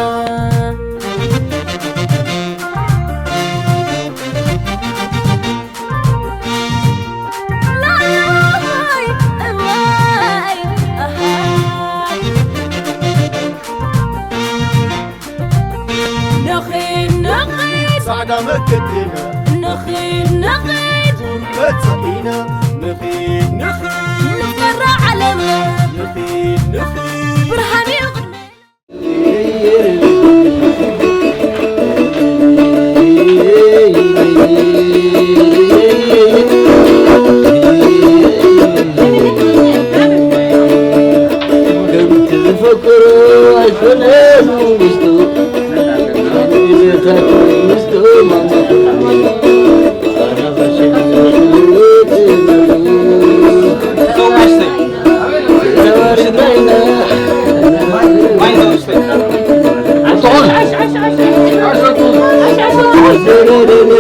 ንኺድ ጻዕዳ መከተና ንኺድ ንኺድ ቁርበት ጸኢና ንኺድ ንኺድ ንፈራ ዓለምና ንኺድ ንኺድ ብርሃን እዩ ቅድመ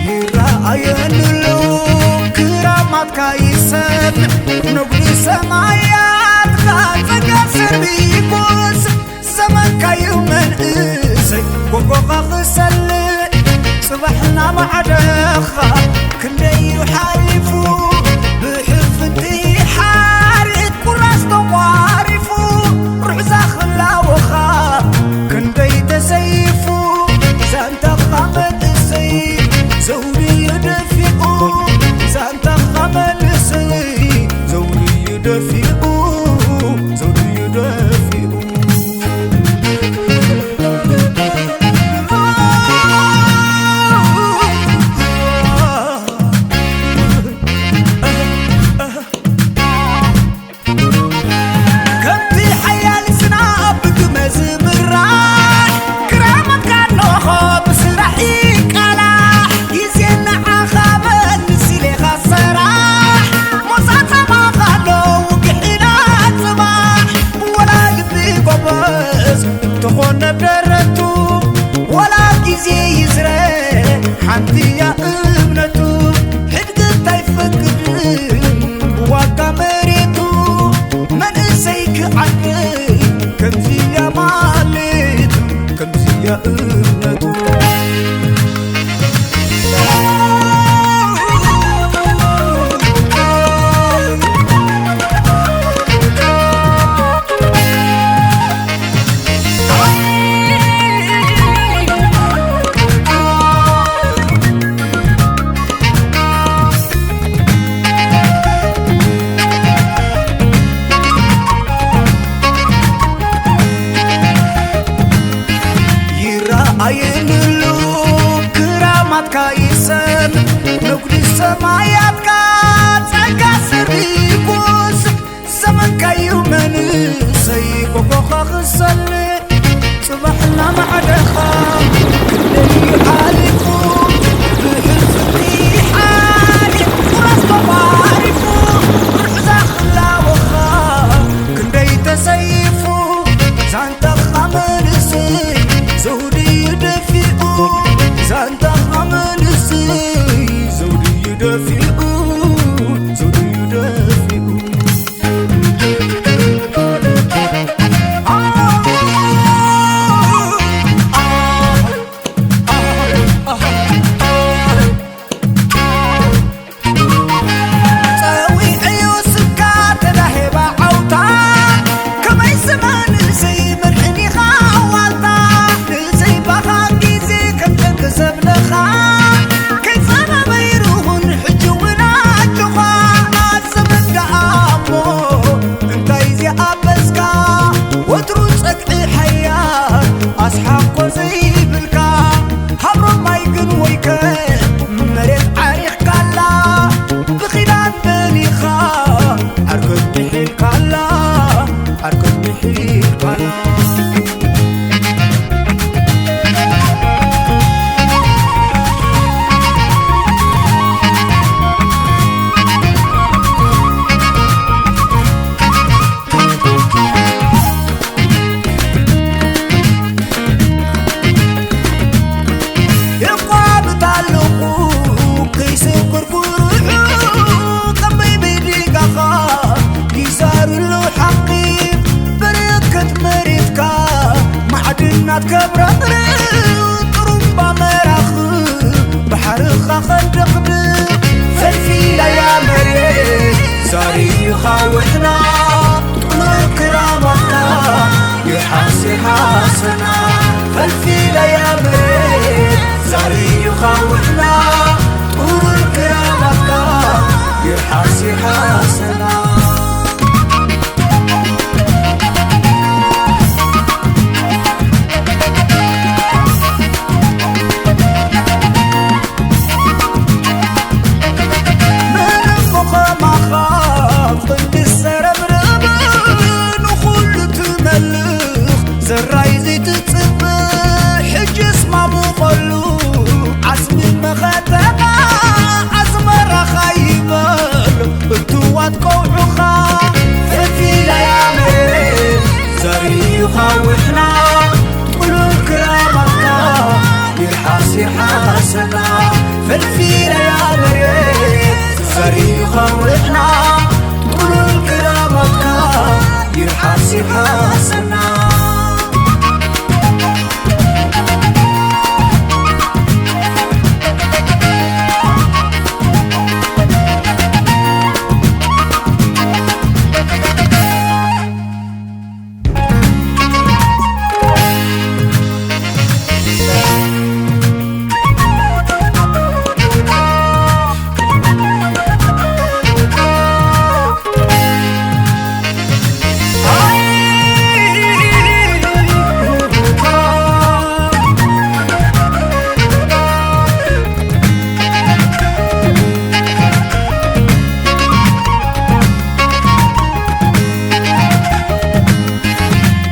ይረኣየንሉ ክራማትካ ይሰምዕ ንጉስ ሰማያትካ ጸጋ ስርቢኩስ ዘመንካዩ መንእሰይ ጎጎኻ ክሰልዕ ጽባሕ እናማዕደኻ ክንደይ እዩ ሓሊፉ ብሕፍንቲ ሓሪት ቁራስ ተቋሪፉ ሩዕዛ ክላወኻ ክንደይ ተሰይፉ ዛንታኻ መንእሰይ ዘውድዩ ደፊኡ ዛንታኻ መንእሰይ ዘውድዩ ደፊኡ ዘውድዩ ደፊኡ ከምቲ ሓያል ዝናብ ብግመ ዝምራሕ ክራማትካ እንሆ ብስራሕ ይቃላሕ ግዜ ንዓኻ በል ንስሌኻ ሰራሕ ሞሳ ጸማኻ ኣሎ ውግሕ ኢላ ጽባሕ ወላ ልቢ ጎበዝ እንተኾነ ብደረቱ ወላ ግዜ ይዝረ ሓንቲ እያ እምነቱ ሕድግታ ኣይፈቅድን ብዋጋ መሬቱ መንእሰይ ክዓብይ ከምዚ እያ ማለት ከምዚ እያ እምነቱ ይረኣየንሉ ክራማትካ ይሰምዕ ንጉስ ሰማያትካ ጸጋ ስርጉስ ዘመንካ እዩ መንእሰይ ጎጎኻ ክሰልዕ ጽባሕ እናማዕደኻ ክንደይ ሓሊፉ ብሕፍርቲ ሓሊፍ ቁራስ ተቋሪፉ ርሑዛ ክላወኻ ክንደይ ተሰይፉ ዛንታኻ መንእሰይ ዘውዲ እዩ ደፊኡ ዛንታኻ መንእሰይ ዘውዲ እዩ ደፊኡ ዘውዲ እዩ ደፊኡ ከብረቕርቕ ጥሩምባ መራኽብ ባሕርኻ ከንደቕድቕ ፈልፊላያ መሬት ዛሪኻ ውሕና ጥሉል ክራማትካ ይሓስ ይሓሰና ፈልፊላያ መሬት ዛሪኻ ውሕና ጥሉል ክራማትካ ይሓስ ይሓሰና ዘራይ ዘይትጽብእ ሕጅስ ማሙቐሉ ዓስቢ መኸተኻ ኣስመራኻ ይበሉ እትዋት ከውዑኻ ፍልፊላያ መሬት ዘሪኻ ውሕና ጥሉል ክራማትካ ይርሓስ ይርሓሰና ፍልፊላያ መሬት ዘሪኻ ውሕና ጥሉል ክራማትካ ይርሓስ ይርሓሰና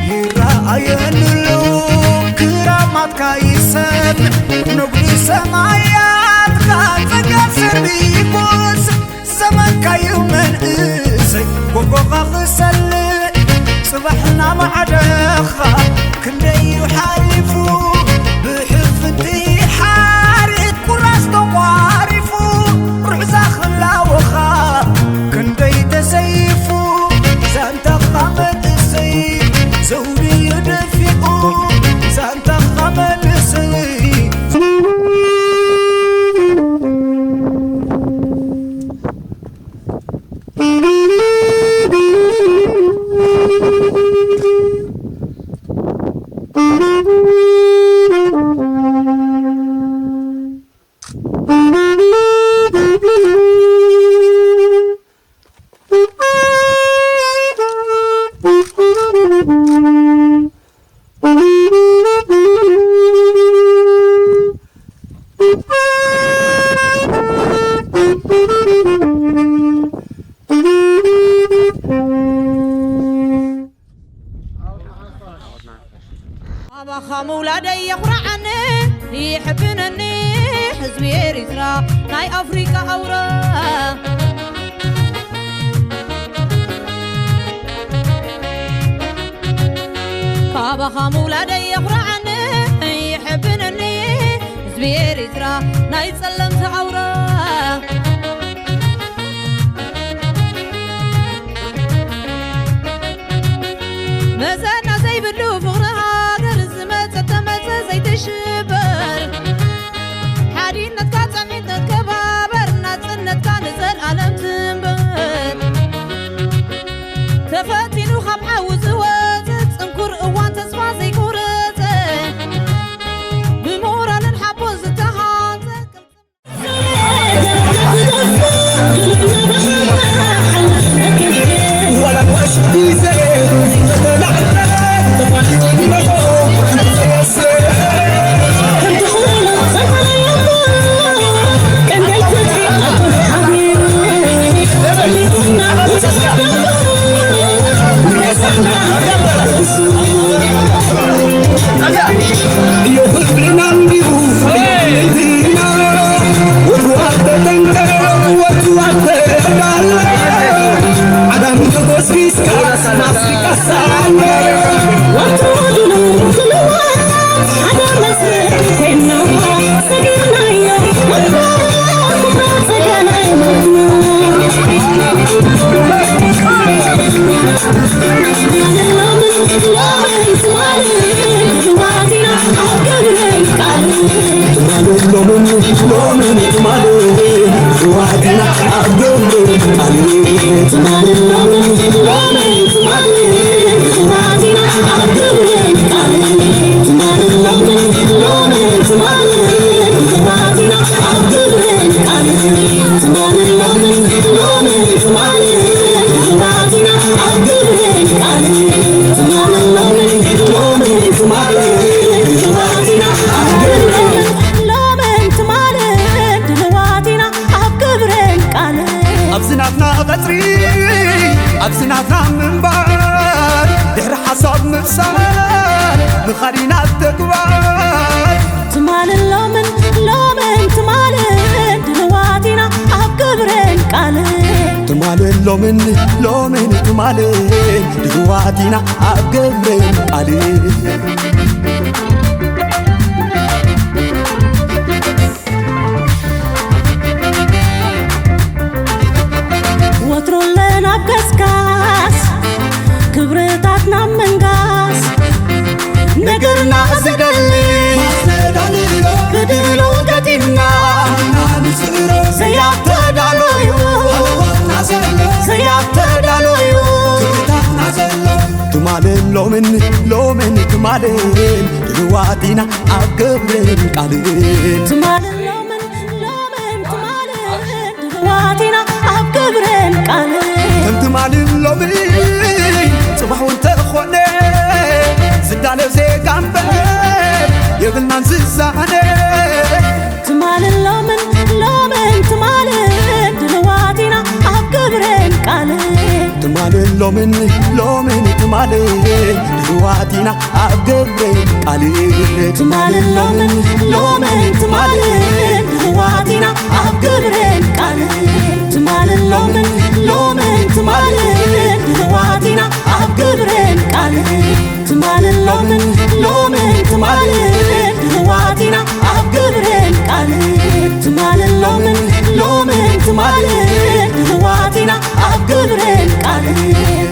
ይረኣየንሉ ክራማትካ ይሰምዕ ንጉዲ ሰማያትካ ጸጋ ሰብ ይጎስ ዘመንካዩ መንእሰይ ጎጎኻ ክሰልዕ ጽባሕና ማዕደኻ ክንደይ እዩ ሓሊፉ ብሕፍንቲ ሓሪት ቁራስ ተቋሪፉ ሩዕዛ ክላወኻ ክንደይ ተሰይፉ ዛንታኻ መንእሰይ ዘውዲ እዩ ደፊኡ ዛንታኻ መንእሰይ ኣባኻ ምውላደይ የኹርዓኒ ይሕብነኒ ህዝቢ ኤሪትራ ናይ ኣፍሪቃ ኣውራ ካባኻ ምውላደይ የኹርዓኒ ይሕብነኒ ህዝቢ ኤሪትራ ናይ ጸለምቲ ኣውራ መዘና ዘይብሉ ፍቕሪ ሃገር ዝመጸ ተመጸ ዘይትሽበር ሓድነትካ ጸኒዕነት ከባበር ናጽነትካ ንዘልኣለም ትንበር ተፈቲኑ ካብ ሓዊ ዝወጸ ጽንኩር እዋን ተስፋ ዘይቆረጸ ብሞራልን ሓቦን ዝተሃንጸ ሎምን ትማልን ድልዋት ኢና ኣብ ግብርን ቃልን። ኣብዚ ናትና ቀጽሪ፣ ኣብዚ ናትና ምንባር፣ ድሕሪ ሓሳብ ምሳል፣ ምኻድ ኢና ተግባር። ትማልን ሎምን፣ ሎምን ትማልን ድልዋት ኢና ኣብ ግብርን ቃልን። ትማልን ሎምን፣ ሎምን ትማልን ድልዋት ኢና ኣብ ግብርን ቃልን። ወትሩ ኣለና ኣብ ገስጋስ፣ ክብርታትና ምንጋስ፣ ነገርና ዝደሊ ብድሎ ገጢምና፣ ዘያተዳሎዩ፣ ዘያተዳሎዩ። ትማልን ሎምን፣ ሎምን ትማልን ድልዋት ኢና ኣብ ግብርን ቃልን። ትማልን ሎምን፣ ሎምን ትማልን ድልዋት ኢና ኣብ ግብርን ቃልን። ከም ትማልን ሎምን ጽባሕ እውን ተኾነ፣ ዝዳለ ዜጋ እምበር የብልናን ዝዛነ። ትማልን ሎምን፣ ሎምን ትማልን ድልዋት ኢና ኣብ ግብርን ቃልን። ትማልን ሎምን፣ ሎምን ትማልን ድልዋት ኢና ኣብ ግብርን ቃልን። ትማልን ሎምን፣ ሎምን ትማልን ድልዋት ኢና ኣብ ግብርን ቃልን። ትማልን ሎምን፣ ሎምን ትማልን ድልዋት ኢና ኣብ ግብርን ቃልን። ትማልን ሎምን፣ ሎምን ትማልን ድልዋት ኢና ኣብ ግብርን ቃልን። ትማልን ሎምን፣ ሎምን ትማልን ድልዋት ኢና ኣብ ግብርን ቃልን።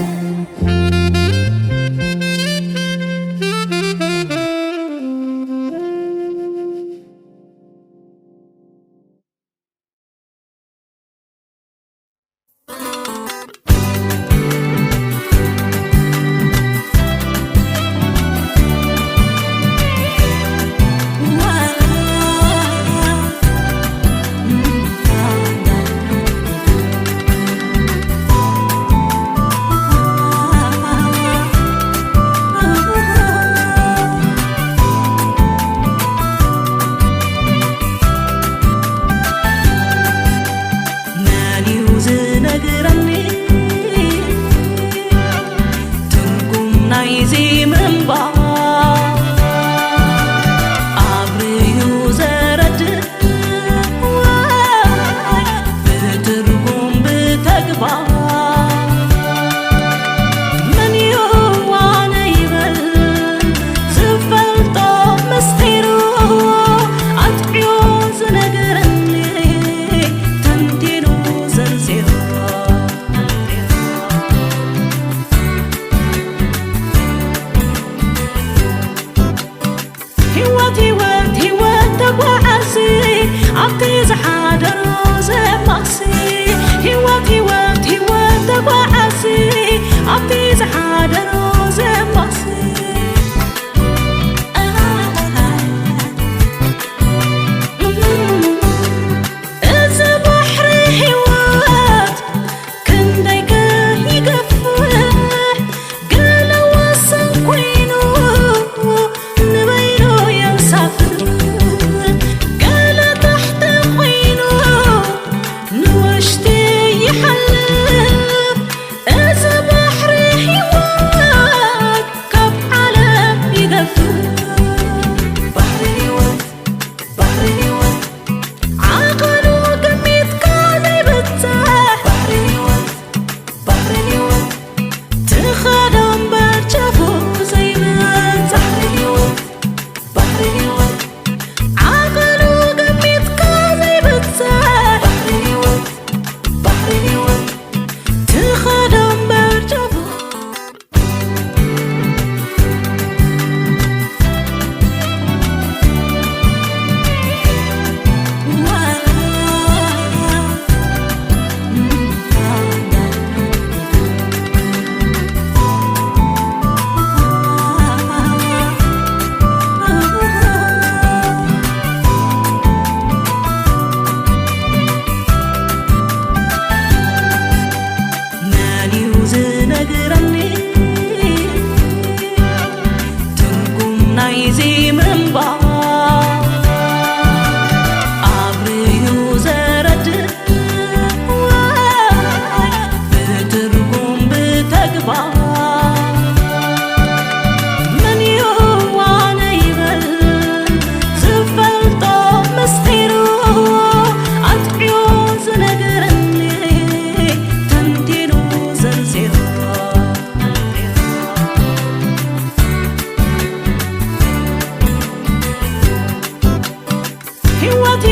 ህይወት